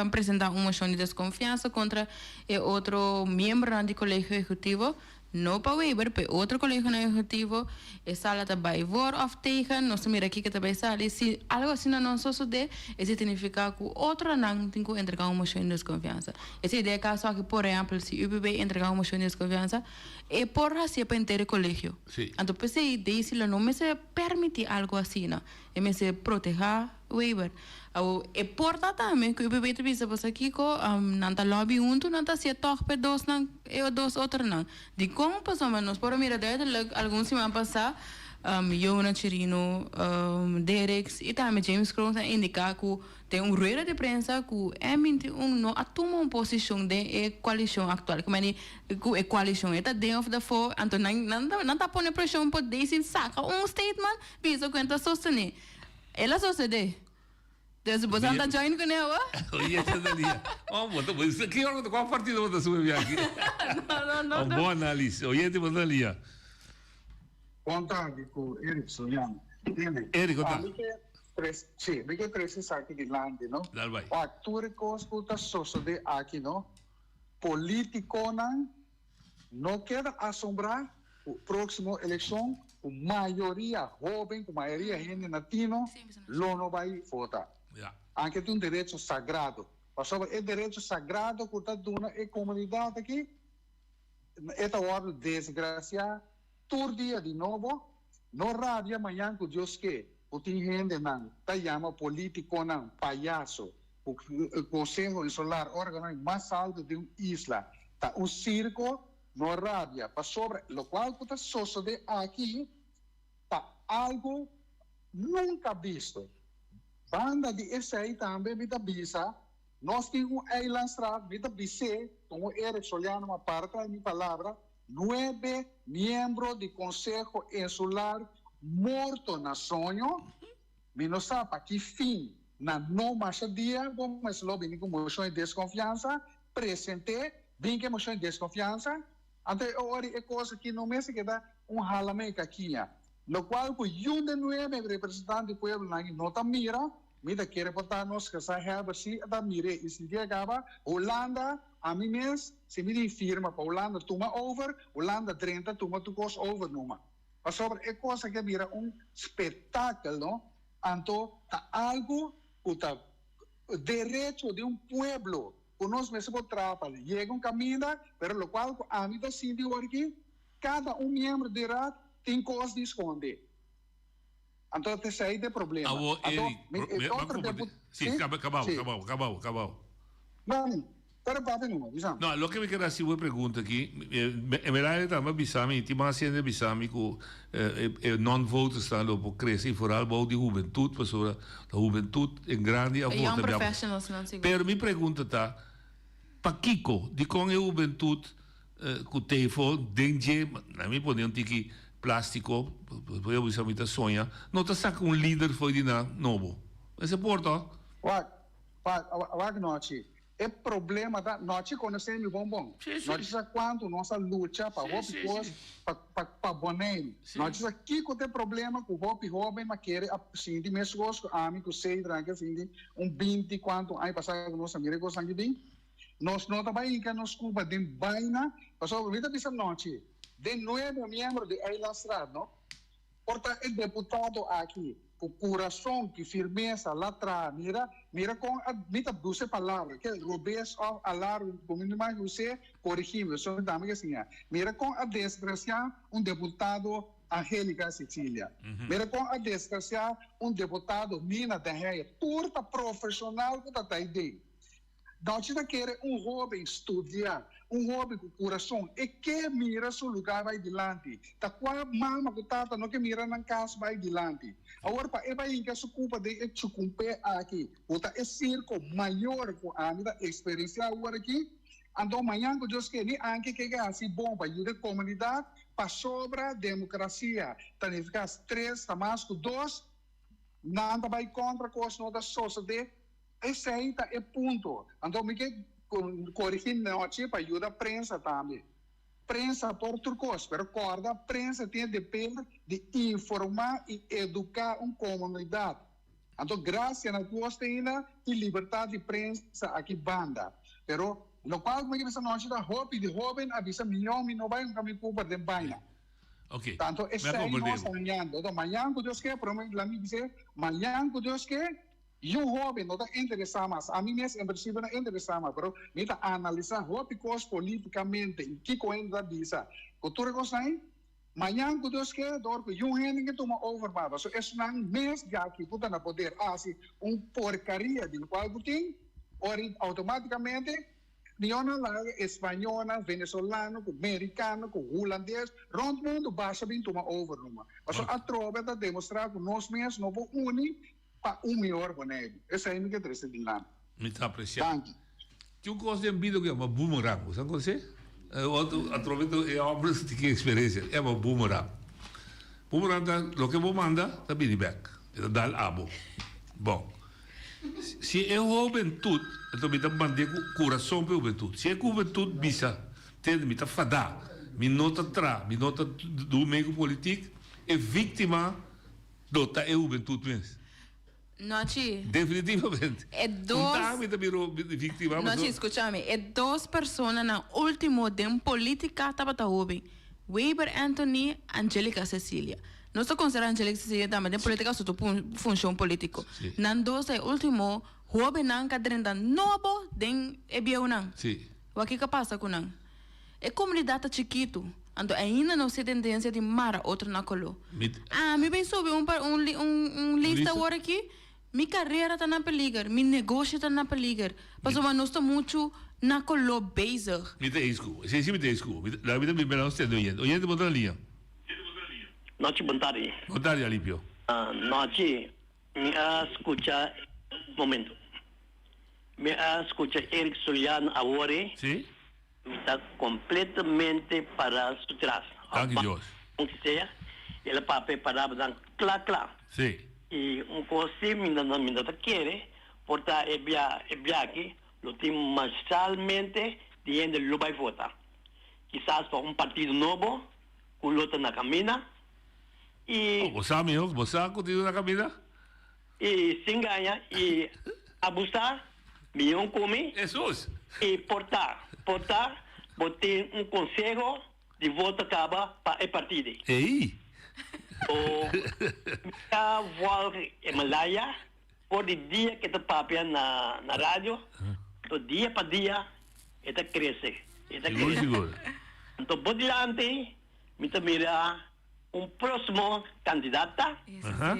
presenta un mocion di desconfiansa contra e otro miembronan di Colegio Ejecutivo, no pa Weber, pa e otro colegionan ejecutivo, e sala ta bay voor of tegen, nos ta mira kico ta bay sali. Si algo asina no sucede, esey significa cu otronan tin cu entrega un mocion di desconfiansa. Esey den e caso aki, por ehempel, si UPB entrega un mocion di desconfiansa, E por hacié pa henter e colegio. Sí. Anto p'esei Daisy lo no mester permiti algo asina. E mester proteha Weber. Awo e por ta tambe cu UPB ta bisa pasobra kico nan ta lobby hunto, nan ta hacié tog p'e dosnan, e dos otronan. Dicon? Pasobra nos por a mira duidelijk algun siman pasa Yona Chirino, Dereks y tambe James Kroon a indica cu Den un rueda di prensa ku e 21 no a tuma un posishon den e koalishon aktual, ku meni ku e koalishon e ta den òf dafó, anto nan nan nan ta pone preshon pa Daisy saka un statement bisa ku e ta sostené. El a sosedé. Dus bo ta join kuné awo? Oye, Chandalia. Oh, bo ta bo ki ora bo ta kua partido bo ta sube biaha aki? No, no, no. Un bon análisis. Oyente bo ta lia. Bon tardi ku Eric Soliano. Eric, kon ta? Tres, sí, mi ke trese esaki dilanti, no? Dal bai. Wak, tur e kos ku ta sosodé aki, no? Politikonan no keda asombrá ku próksimo elekshon. ku mayoria hóben, ku mayoria hende na tino lo no bai vota. Anke ta un derecho sagrado. Pasobra e derecho sagrado ku ta duna e komunidat aki, e ta wòrdu desgrasiá tur dia di nobo. No rabia mañan ku Dios ke ku tin hendenan ta yama polítikonan payaso, ku Konseho Insular, órganonan mas altu di un isla, ta un sirko. No rabia, pasobra locual cu ta sosode aki ta algo nunca bisto. Banda di esey tambe mi ta bisa, nos tin un eilandstraat, mi ta bis'é, como Eric Soliano a para mi palabra, nuebe miembro di Conseho Insular morto na soño, mi no sa pa ki fin nan no masha dia, Gomez lo bini cu mocion di desconfiansa, present'é, bin ku e moshon di deskonfiansa, anto e ora e kos aki no mester keda un halame kakiña. Lokual ku yun den nuebe representante di pueblonan aki no ta mira, mi ta kere por ta nos gezaghebber si ta mir'é i sintié a kaba, Hulanda, ami mes, si mi tin firma pa Hulanda tuma over, Hulanda drenta tuma tur kos over numa. Pasobra e kos aki a bira un spetakel, no? Anto ta algu ku ta derecho di un pueblo ku nos mester por traha pa yega un kaminda, pero lokual ku ami ta sinti awor aki, kada un miembro di raad tin kos di skonde. Anto esei ta e problema. Awor Anto Eric, mi mi e a otro komparti. depu Si, si, kaba kabao, si. kabao, kabao, kabao. No, pero papia numa, bisa. No, loke mi ker hasi bo e pregunta aki, Emeralda tambe a bisa mi, tin mas hende a bisa mi ku e non-votersnan lo por krese i foral bou di hubentut, pasobra ta hubentut en grandi a E young vota bia. professionalsnan sigur. Pero mi pregunta ta, pakiko, dikon e hubentut ku tefo den dje, na mi pone un tiki plastiko, pasobra bo bisa mi ta soña, no ta saka un lider fo'i di nan nobo? Mester por to? Wak, wak, wak nochi. E problema ta, nochi konosé mi bon bon. Nochi sa kuantu nos a lucha pa hopi kos pa pa pa Boneiru. Nochi sa kiko ta e problema ku hopi hóben a kere a sinti meskos ku ami ku Cedra a sinti un binti kuantu aña pasá ku nos a mira e kosnan aki bin. Nos no ta bai hinka nos kuba den baina pasobra mi ta bisa nochi den nuebe miembro di Eilandstraat no. Por ta e deputado aki ku kurason ki firmesa la traha mira mira kon a mi ta duse palabra ke robes of alarm ku mi no us'e korigi mi so mi tambe ke siña mira kon a desgrasia un deputado Angelica Cecilia mira kon a desgrasia un deputado Nina Den Heyer tur ta profeshonal ku ta ta den Dòchi ta kere un hóben studiá, un hóben ku kurason. E ke mira su lugá bai dilanti. Ta kua mama ku tata no ke mira nan kas bai dilanti? Awor pa e bai hinka su kupa den e chukumpé aki, ku ta e sirko mayor ku ami ta eksperensiá awor aki, anto mañan ku Dios ke ni anke ke ke hasi bon pa yuda e komunidat, pasobra demokrasia ta nifiká tres ta mas ku dos, nan ta bai kontra kos no ta sosodé. Esei ta e punto. Anto mi ke korigí nochi pa yuda prensa tambe. Prensa por tur kos, pero kòrda prensa tin e deber di informá i eduká un komunidat. Anto grasia na Dios te ainda tin libertat di prensa aki banda. Pero lokual ku mi ke bisa nochi ta hopi di hóben a bisa mihó mi no bai un kami Cooper den baina. Ok. Tanto Mi a esei komprendé nos bo. ta hañando. Anto mañan ku Dios ke, promé laga mi bis'é, mañan ku Dios ke, Yu hoben no ta interesá mas. Ami mes en principio no interesá mas, pero mi ta analisá hopi kos políticamente i kiko hende ta bisa. Ku tur e kosnan ei, mañan ku Dios ke, dor ku yu hende ke tuma over mas, pasobra esnan mes djaki ku ta na poder hasi un porcaria di lokual ku tin, ora automáticamente Mionan laga españolnan, venezolano ku merikano ku hulandes rònt mundu basha bin tuma over numa. Pasobra atrobe ta demostrá ku nos mes no por uni pa un mihor Boneiru. Esei mi ke trese dilanti. Mi ta apresiá. Danki. Tin un kos den bida ku yama boomerang. Bo sa konosé? Atrobe ta e hòmber tin ki eksperensia. E yama boomerang. Boomerang ta loke bo manda ta bini bèk. E ta dal abo. Bon. Si e hubentut, anto mi ta mand'é ku kurason pa e hubentut. Si e hubentut bisa, Tende, mi ta fadá, mi no ta tra, mi no ta du mee ku politik, e víktima lo ta e hubentut mes. Nochi. Definitivamente. E dos. Un ta mi ta bira víktima. Nochi, skucha mi. E dos personanan último den polítika tabata hóben. Weber Anthony, Angelica Cecilia. Nos ta considera Angelique Cecilia tambe den politica su tu funcion politico. Nan dos ta e ultimo hobennan ka drenta nobo den e bieunan. Wak kiko a pasa ku nan. E comunidad ta chikitu, anto ainda nos tin tendencia di mara otro na color. Ami bin subi un un lista awor aki, mi carera ta na peliger, mi negoshi ta na peliger, pasobra nos ta muchu na color bezig. Mi ta eens ku bo. Esei si mi ta eens ku bo. Laga mi ta bin bela nos tende oyente. Oyente bo ta na liña. Nochi bon tardi. Bon tardi Alipio. Nochi mi a scucha momento mi a scucha Eric Soliano awor e. Si. Mi ta completamente para su tras. Danki Dios. Aunke sea el a papia e palabranan cla cla. Si. Y un cos si mi no ta kere por ta e bia e biachi lo tin masalmente di hende lo bay vota. Kisas pa un partido nobo. Ku lo ta na kamina i. Oh, bo sa miho, bo sa ku tin na kamina? I sin gaña i abusá mion ku mi. Hesus! I por ta, por ta bo tin un konseho di voto kaba pa e partidi. Ei! O mi ta vòlg e Malaya for di dia ke ta papia na na radio, to dia pa dia e ta krese, e ta Sigur, krese. sigur. Anto bo dilanti mi ta mira un próximo kandidata, Aha.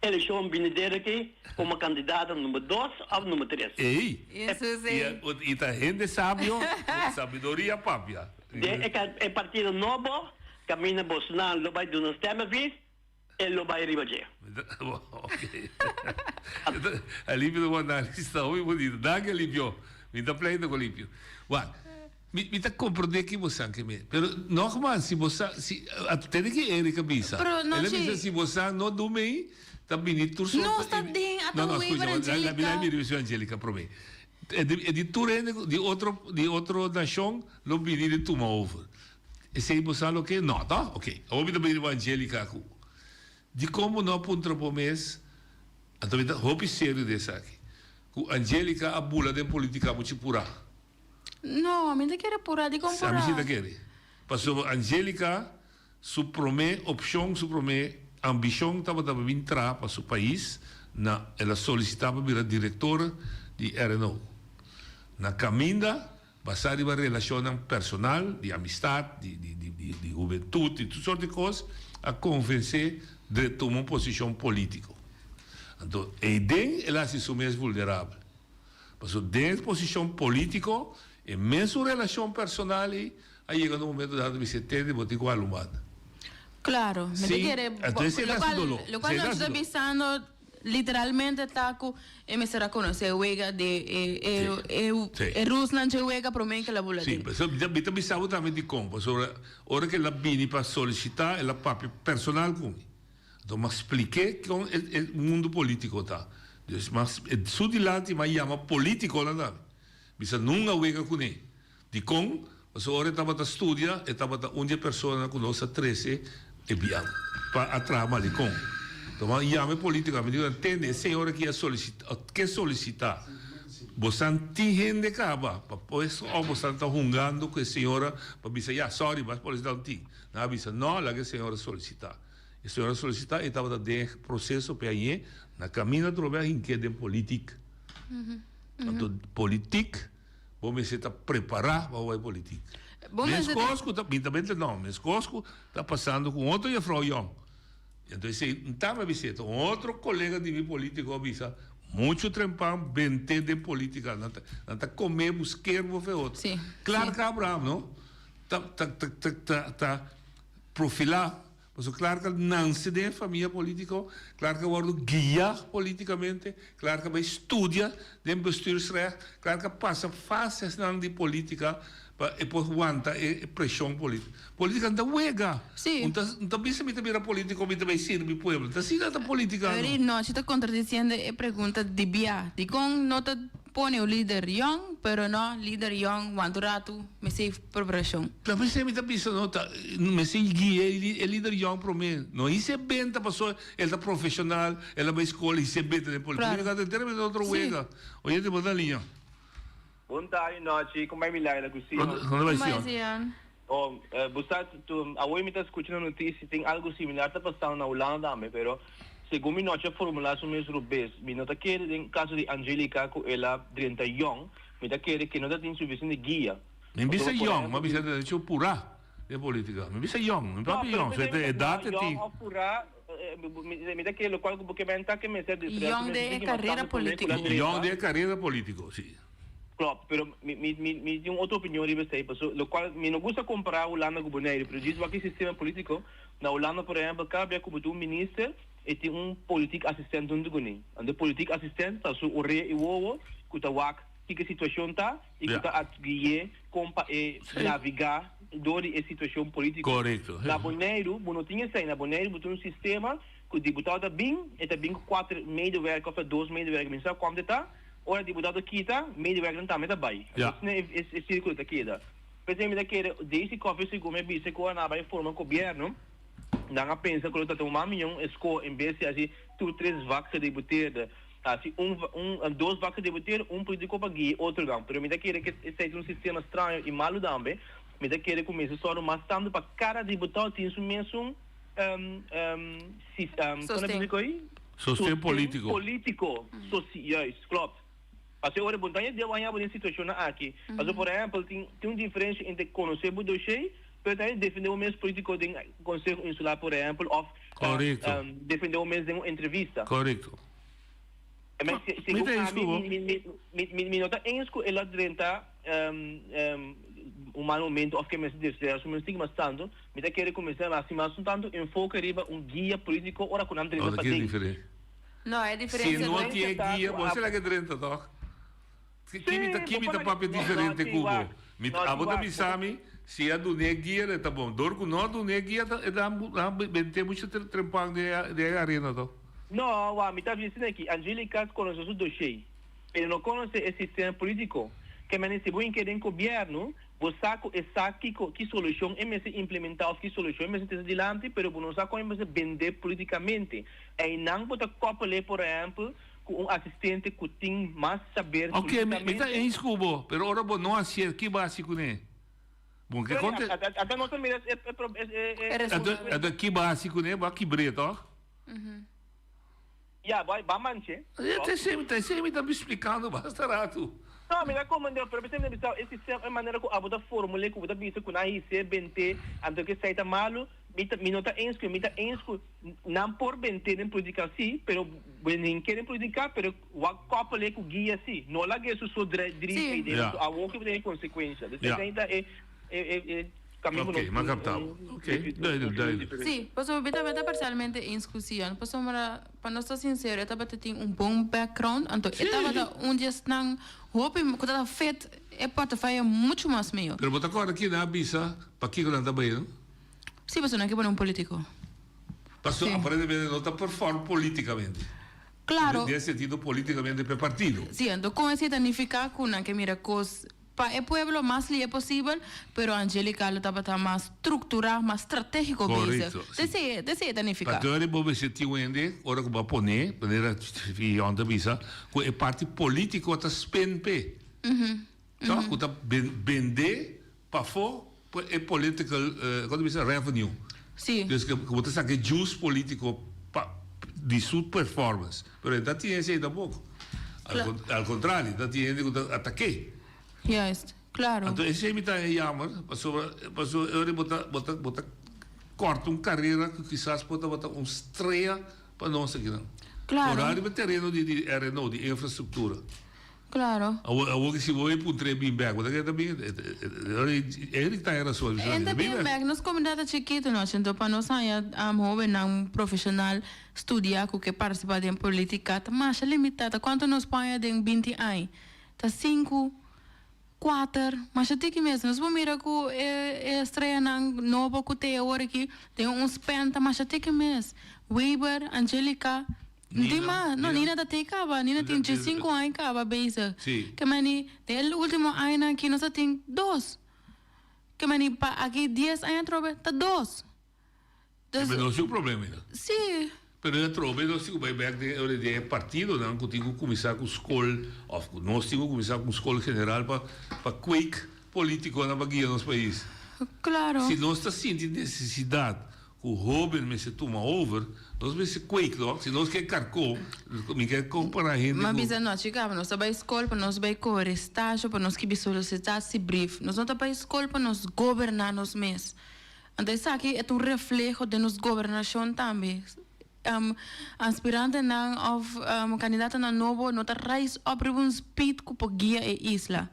elekshon binidero aki komo kandidata number dos òf number tres. Ei! Eso I, sí. i ta hende sabio, ku sabiduria papia. Den e ka- e partido nobo kaminda bosonan lo bai duna stembevis, E lo bai riba dje. Ok. Alipio ta un analista hopi bonito. Danki Alipio. Mi ta pleito ku Alipio. Wak, mi, mi ta komprendé ki bo san ke me. Pero nogmaals, si bo sa, si, a tende ki Eric a bisa. Pero no El a chi. bisa si bo sa no dumi, ta bini tur sorto. No sta den, a ta No, no, Weber skucha, Angelica. mi la mira Angelica promé. E di, e di tur hende di otro, di otro nashon lo bini di tuma over. Esei bo sa loke? No, to? Ok. Awor mi ta bini riba Angelica ku. Dikon bo no a puntra bo mes? Anto mi ta hopi serio den esaki. Ku Angelica a bula den politica muchi purá. No, mi ta kere purá. Dikon Sa mi purá? si ta kere. Pasobra Angelica su promé opshon, su promé ambishon tabata pa bin traha pa su pais na el a solisitá pa bira direktor di RNO. Na kaminda Basá riba relashonnan personal, di amistat, di di hubentut, di tur sort di kos, a konvensé dre tuma un posishon polítiko. Anto, eiden el a hasi su mes vulnerabel. Pasobra den e posishon polítiko, e mesun relashon personal ei a yega na un momento dado bisa, Tende, bo tin ku hala un banda. Klaro, mi ta Sí, kere, anto esei ta hasi doló. lokual Esei ta nos hasi ta doló. bisando Literalmente ta cu e mester a conoce e wega di e e e rusnan dje wega prome ke la bula Sí, den. pasobra mi ta bisa bo tambe dikon, pasobra ora ke el a bini pa solisitá el a papia personal ku mi. Anto mi a splik'é kon e e mundu polítiko ta. Dus mi a su dilanti mi a yama polítikonan tambe. Bisa nunga wega kuné. Dikon? Pasobra ora e tabata studia, e tabata un di e personanan ku nos a trese e bian pa a traha malikon. Tuma yama e politiko, mi di nan, Tende, e señor aki a solisita, a ke solisita. Bosan tin hende kaba pa puesto òf bosan ta hungando ku e señora pa bisa, ya, sorry, mas polisita no tin. Nan a bisa, No, laga e señora solisita. E señora a solisita, e tabata den e proseso p'e hañ'é, na kaminda atrobe a hink'é den politik. Anto politik. Bo mester ta prepará pa bo bai politik. Bo mester ta. Meskos ku ta, mi ta benta no, meskos ku ta pasando ku un otro jefrou yòn. Enton esei N taba bis'é, ta un otro kolega di mi politiko a bisa, muchu trempan bent'é den politika, nan ta, nan ta komé bo, sker bo fe otro. Sí, Klar sí. ka Abraham no, ta, ta, ta, ta, ta, ta profilá. Pasobra klar ka nanse den e famia politico, klar ka wordo guia politicamente, klar ka bay studia den bestuursrecht, klar ka pasa fasesnan di politica pa e por wanta e presion politico. Politica no ta wega. Sí. Un ta, un ta bisa mi ta bira politico, mi ta bay sirbi pueblo. Ta asina ta politica no. Eri no, si ta contradiciendo e pregunta di bia. Dicon no ta pone un lider yong, pero no lider yong wanta un ratu mester Preparashon. Ta p'esei mi ta bisa no ta mester guia e lider yòn promé. No hise benta pasobra el ta profeshonal, el a bai skol, hise benta den polítika. Claro. Ta enteramente otro Sí. wega. Oyente bo ta liña. Bon tardi nochi, kon bai mi Laila ku Sion? Kon ta bai Kon bai Sion? Sion? Oh, bo sa, tu, awor mi ta scucha na noticia, tin algo similar ta pasando na Hulanda tambe, pero segun mi nochi a formula su mes rubes. Mi no ta kere den caso di Angelica cu el a drenta yong, mi ta kere cu no ta tin suficiente guia. Mi bisa Pasobra, por yong, mi a ehempel, bisa derecho pura den politica. Mi bisa yong, mi No, papia pero yong, so mi e edad e yong tin. of pura, mi ta kere locual cu bo ke benta ke mester diferencia Yong mes den e tiki mas carera tanto prome cu politico. la drenta. Yong den e carera politico, si. Klopt, pero mi mi mi mi tin un otro opinion riba esei, paso locual mi no gusta compara Hulanda cu Boneiru, pero djis wak e sistema politico, na Hulanda por ehempel cada bia cu bo tin un minister e tin un politiek assistent hunto cune, anto e politiek assistent ta su orea y wowo cu ta wak kiko e situacion ta y cu Ja. ta at gui'e con pa e naviga door di e situacion politico. Correcto. Na Boneiru bo no tin esei, na Boneiru bo tin un sistema cu diputado ta bin, e ta bin cu cuater medewerker of ta dos medewerker, mi no sa cuanto e ta, Ora diputado kita, medewerkernan tambe ta bai. Ja. Asina e e sirkulo ta keda. P'esei mi ta kere Daisy Coffie segun mi a bisa ku ora nan a bai forma gobièrnu, nan a pensa ku lo ta tuma mas mion e sko en bes di hasi tur tres vak gedeputeerde, hasi un un dos vak gedeputeerde, un politiko pa guia e otronan. Pero mi ta kere ke esei ta un sistema straño i malu tambe. Mi ta kere ku mester sòru mas tantu pa kada diputado tin su mesun Sosten. Sosten politico. Politico. Soci, juist, klopt. Pasobra ora bo ta deu haña bo den situacionnan aki. Pasobra por ehempel tin tin un diferencia entre conoce bo dossier pero tambe defende bo mes politico den conseho insular por ehempel of Correcto. defende bo mes den un entrevista. Correcto. Mi Mi ta eens ku bo. Mi no ta eens ku el a drenta un mal momento of ke mester deseá su mes stigmas tantu. Mi ta kere ku mester hasi mas un tantu enfoke riba un guia polítiko ora ku nan drenta No, ta ki paden. diferente. No, e Si diferencia no ta. tin e guia, bo sera ke drenta tòg? Ki mi ta ki mi ta papia diferente ku bo? Mi abo ta bisa mi si a dun'é e guia e ta bon. Dor ku no a dun'é e guia ta e ta bent'é mucho trempan den e arena tòg. No, wak, mi ta bisa asina aki, Angelica conoce su dossier, pero no conoce e sistema politico. Ke mane si bo inke den gobierno, bo sa cu e sa kico, ki solucion e mester implementa of ki solucion e mester trece dilanti, pero bo no sa con e mester bende politicamente. Eynan bo ta koppele, por ehempel, cu un asistente cu tin mas saber Ok, mi ta politicamente. eens cu bo, pero ora bo no hacié, ki bo a haci cune? Bon, ke Sorry, conte. ata nos ta mira e, e, e, e, e Anto, anto ki bo a haci cune? Bo a kibr'é, toch? Ya, bai, ba manche. Ta esei, ta esei mi ta splikando basta ratu. No, mi ta komprendé, pero mi bisa e sistema, e manera ku abo ta formul'é, ku bo ta bisa ku nan his'é, bent'é, anto ku esei ta malu, mi ta, mi no ta eens ku, mi ta eens ku nan por bent'é den politika sí, pero nin ke den politika, pero wak koppel'é ku guia sí. No lag'é su so dri Sí. ei den, Ya. awor ku bo tin e konsekuensha. Dus Ya. esei ta e, e, e, e. Ok, m'a capta bo. Ok, duidelijk, duidelijk. Sí, pasobra mi tambe ta parcialmente eens cu Sion, pasobra pa nos ta sincero e tabata tin un bon background, anto e tabata un di esnan hopi cu tabata fit e portefeuille mucho mas mihor. Pero bo ta corda kinan a bisa pakico nan ta bay no? Sí, pasobra nan ke pone un politico. Pasobra aparentemente no ta perform politicamente. Claro. Den sentido politicamente p'e partido. Sí, anto con esey ta nifica cu nan ke mira cos Pa e pueblo mas lihe posibel, pero Angelica lo tabata mas structura, mas strategico bezig. Correcto, si. Desey, desey e ta nifica. Pasobra bo mester tin un hende ora cu bo a pone, manera Fion ta bisa, cu e parti politico ta spin p'e. Toch? Cu ta bende pafo e political, con ta bisa, revenue. Si. Dus cu bo ta saca e juice politico pa di su performance. Pero e ta tin esey tampoco. Al contrario, ta tin hende cu ta atake. Juist, claro. Anto esey mi ta haña jammer, pasobra pasobra e ora bo ta bo ta bo ta corta un carera cu kisas por tabata un strea pa nos akinan. Claro. Ora riba tereno di di RNO, di infrastructura. Claro. Awor awor si bo e puntra e bin bek, bo ta kere ta bin? Eric ta haña rason, E ta bin bek, nos comunidad ta chikito nochi, anto pa nos haña hobennan profesional studia cu ke participa den politica ta masha limita, ta cuanto nos por haña den binti aña? Ta sinku, kuater, masha tiki mes. Nos por mira cu e estreanan nobo cu te awor aki den un span ta masha tiki mes. Weber, Angelica, Nina, Dima, no, Nina ta tin caba. Nina tin diescinco aña caba bezig. Sí. Ke mani, den e ultimo añanan aki nos a tin dos. Ke mani, pa aki dies aña atrobe ta dos. Dus. Pero no si un problema Nina. Sí. Pero e atrobe nos tin cu bay bek den ora di e partidonan cu tin cu cuminsa cu scol of cu nos tin cu cuminsa cu un scol general pa pa kweek politiconan pa guia nos pais. Claro. Si nos ta sinti nesesidat ku hóben mester tuma over, nos mester kweek no. Si nos ke karkó, mi ke kompará hende Ma ku. bisa no, chika, nos ta bai skol pa nos bai kore stasio, pa nos skibi solisitatie-brief. Nos no ta bai skol pa nos goberná nos mes. Anto esaki e ta un refleho den nos gobernashon tambe. Aspirantenan òf kandidatonan nobo no ta rise up riba un speed ku por guia e isla.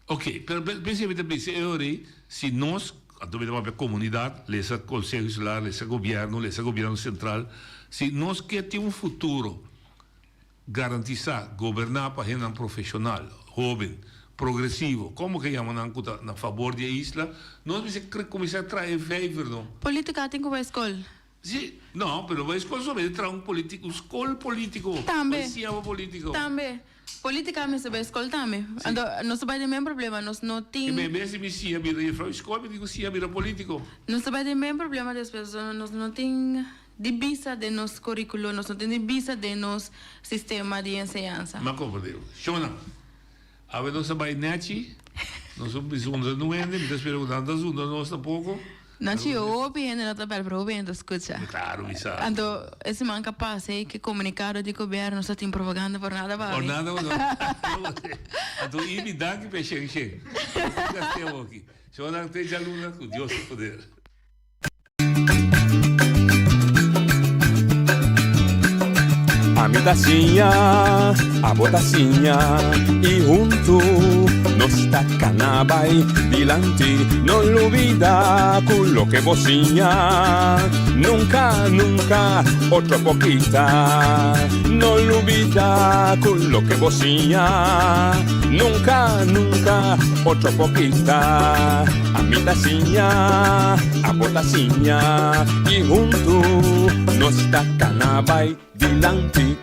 Ok, pero p'esei mi ta bisa e ora ei, si nos, anto mi ta papia komunidat, lesa Konseho Insular, lesa gobièrnu, lesa gobièrnu sentral, si nos ke tin un futuro garantisá, goberná pa hendenan profeshonal, hóben, progresivo, komo ke yama nan ku ta na fabor di e isla, nos mester kuminsá traha e vijver no. Politika tin ku bai skol. Si, no, pero bai skol solamente traha un politi-, un skol politiko. Tambe. Bai siña bo politiko. Tambe. Politika mester bai skol tambe. Anto nos ta bai den men problema, nos no tin. E men bes di mi siña bira jefrouw di skol, mi tin ku siña bira politiko. Nos ta bai den men problema despues, pasobra nos no tin di bisa den nos curriculo, nos no tin di bisa den nos sistema di enseñansa. Mi a komprende. Shona, awe nos a bai nechi, nos a bisa un ta nuende, mi ta spera ku nan ta zunda nos tampoko. Nachi, hopi hende no ta bel, pero hopi hende ta scucha. Claro, mi sa. Anto, e siman ka pasa ei ke comunicado di gobierno sa tin propaganda por nada pa Por mi. nada, no. Anto, Ibi, danki p'e shen shen. Gast'e awoki. Shona, te djaluna ku Dios su poder. Ami ta siña, abo ta siña y huntu nos ta cana bay dilanti. No lubida cu loke bo siña nunca, nunca otro por kita. No lubida cu loke bo siña nunca, nunca otro por kita. Ami ta siña, abo ta siña y huntu nos ta cana bay dilanti.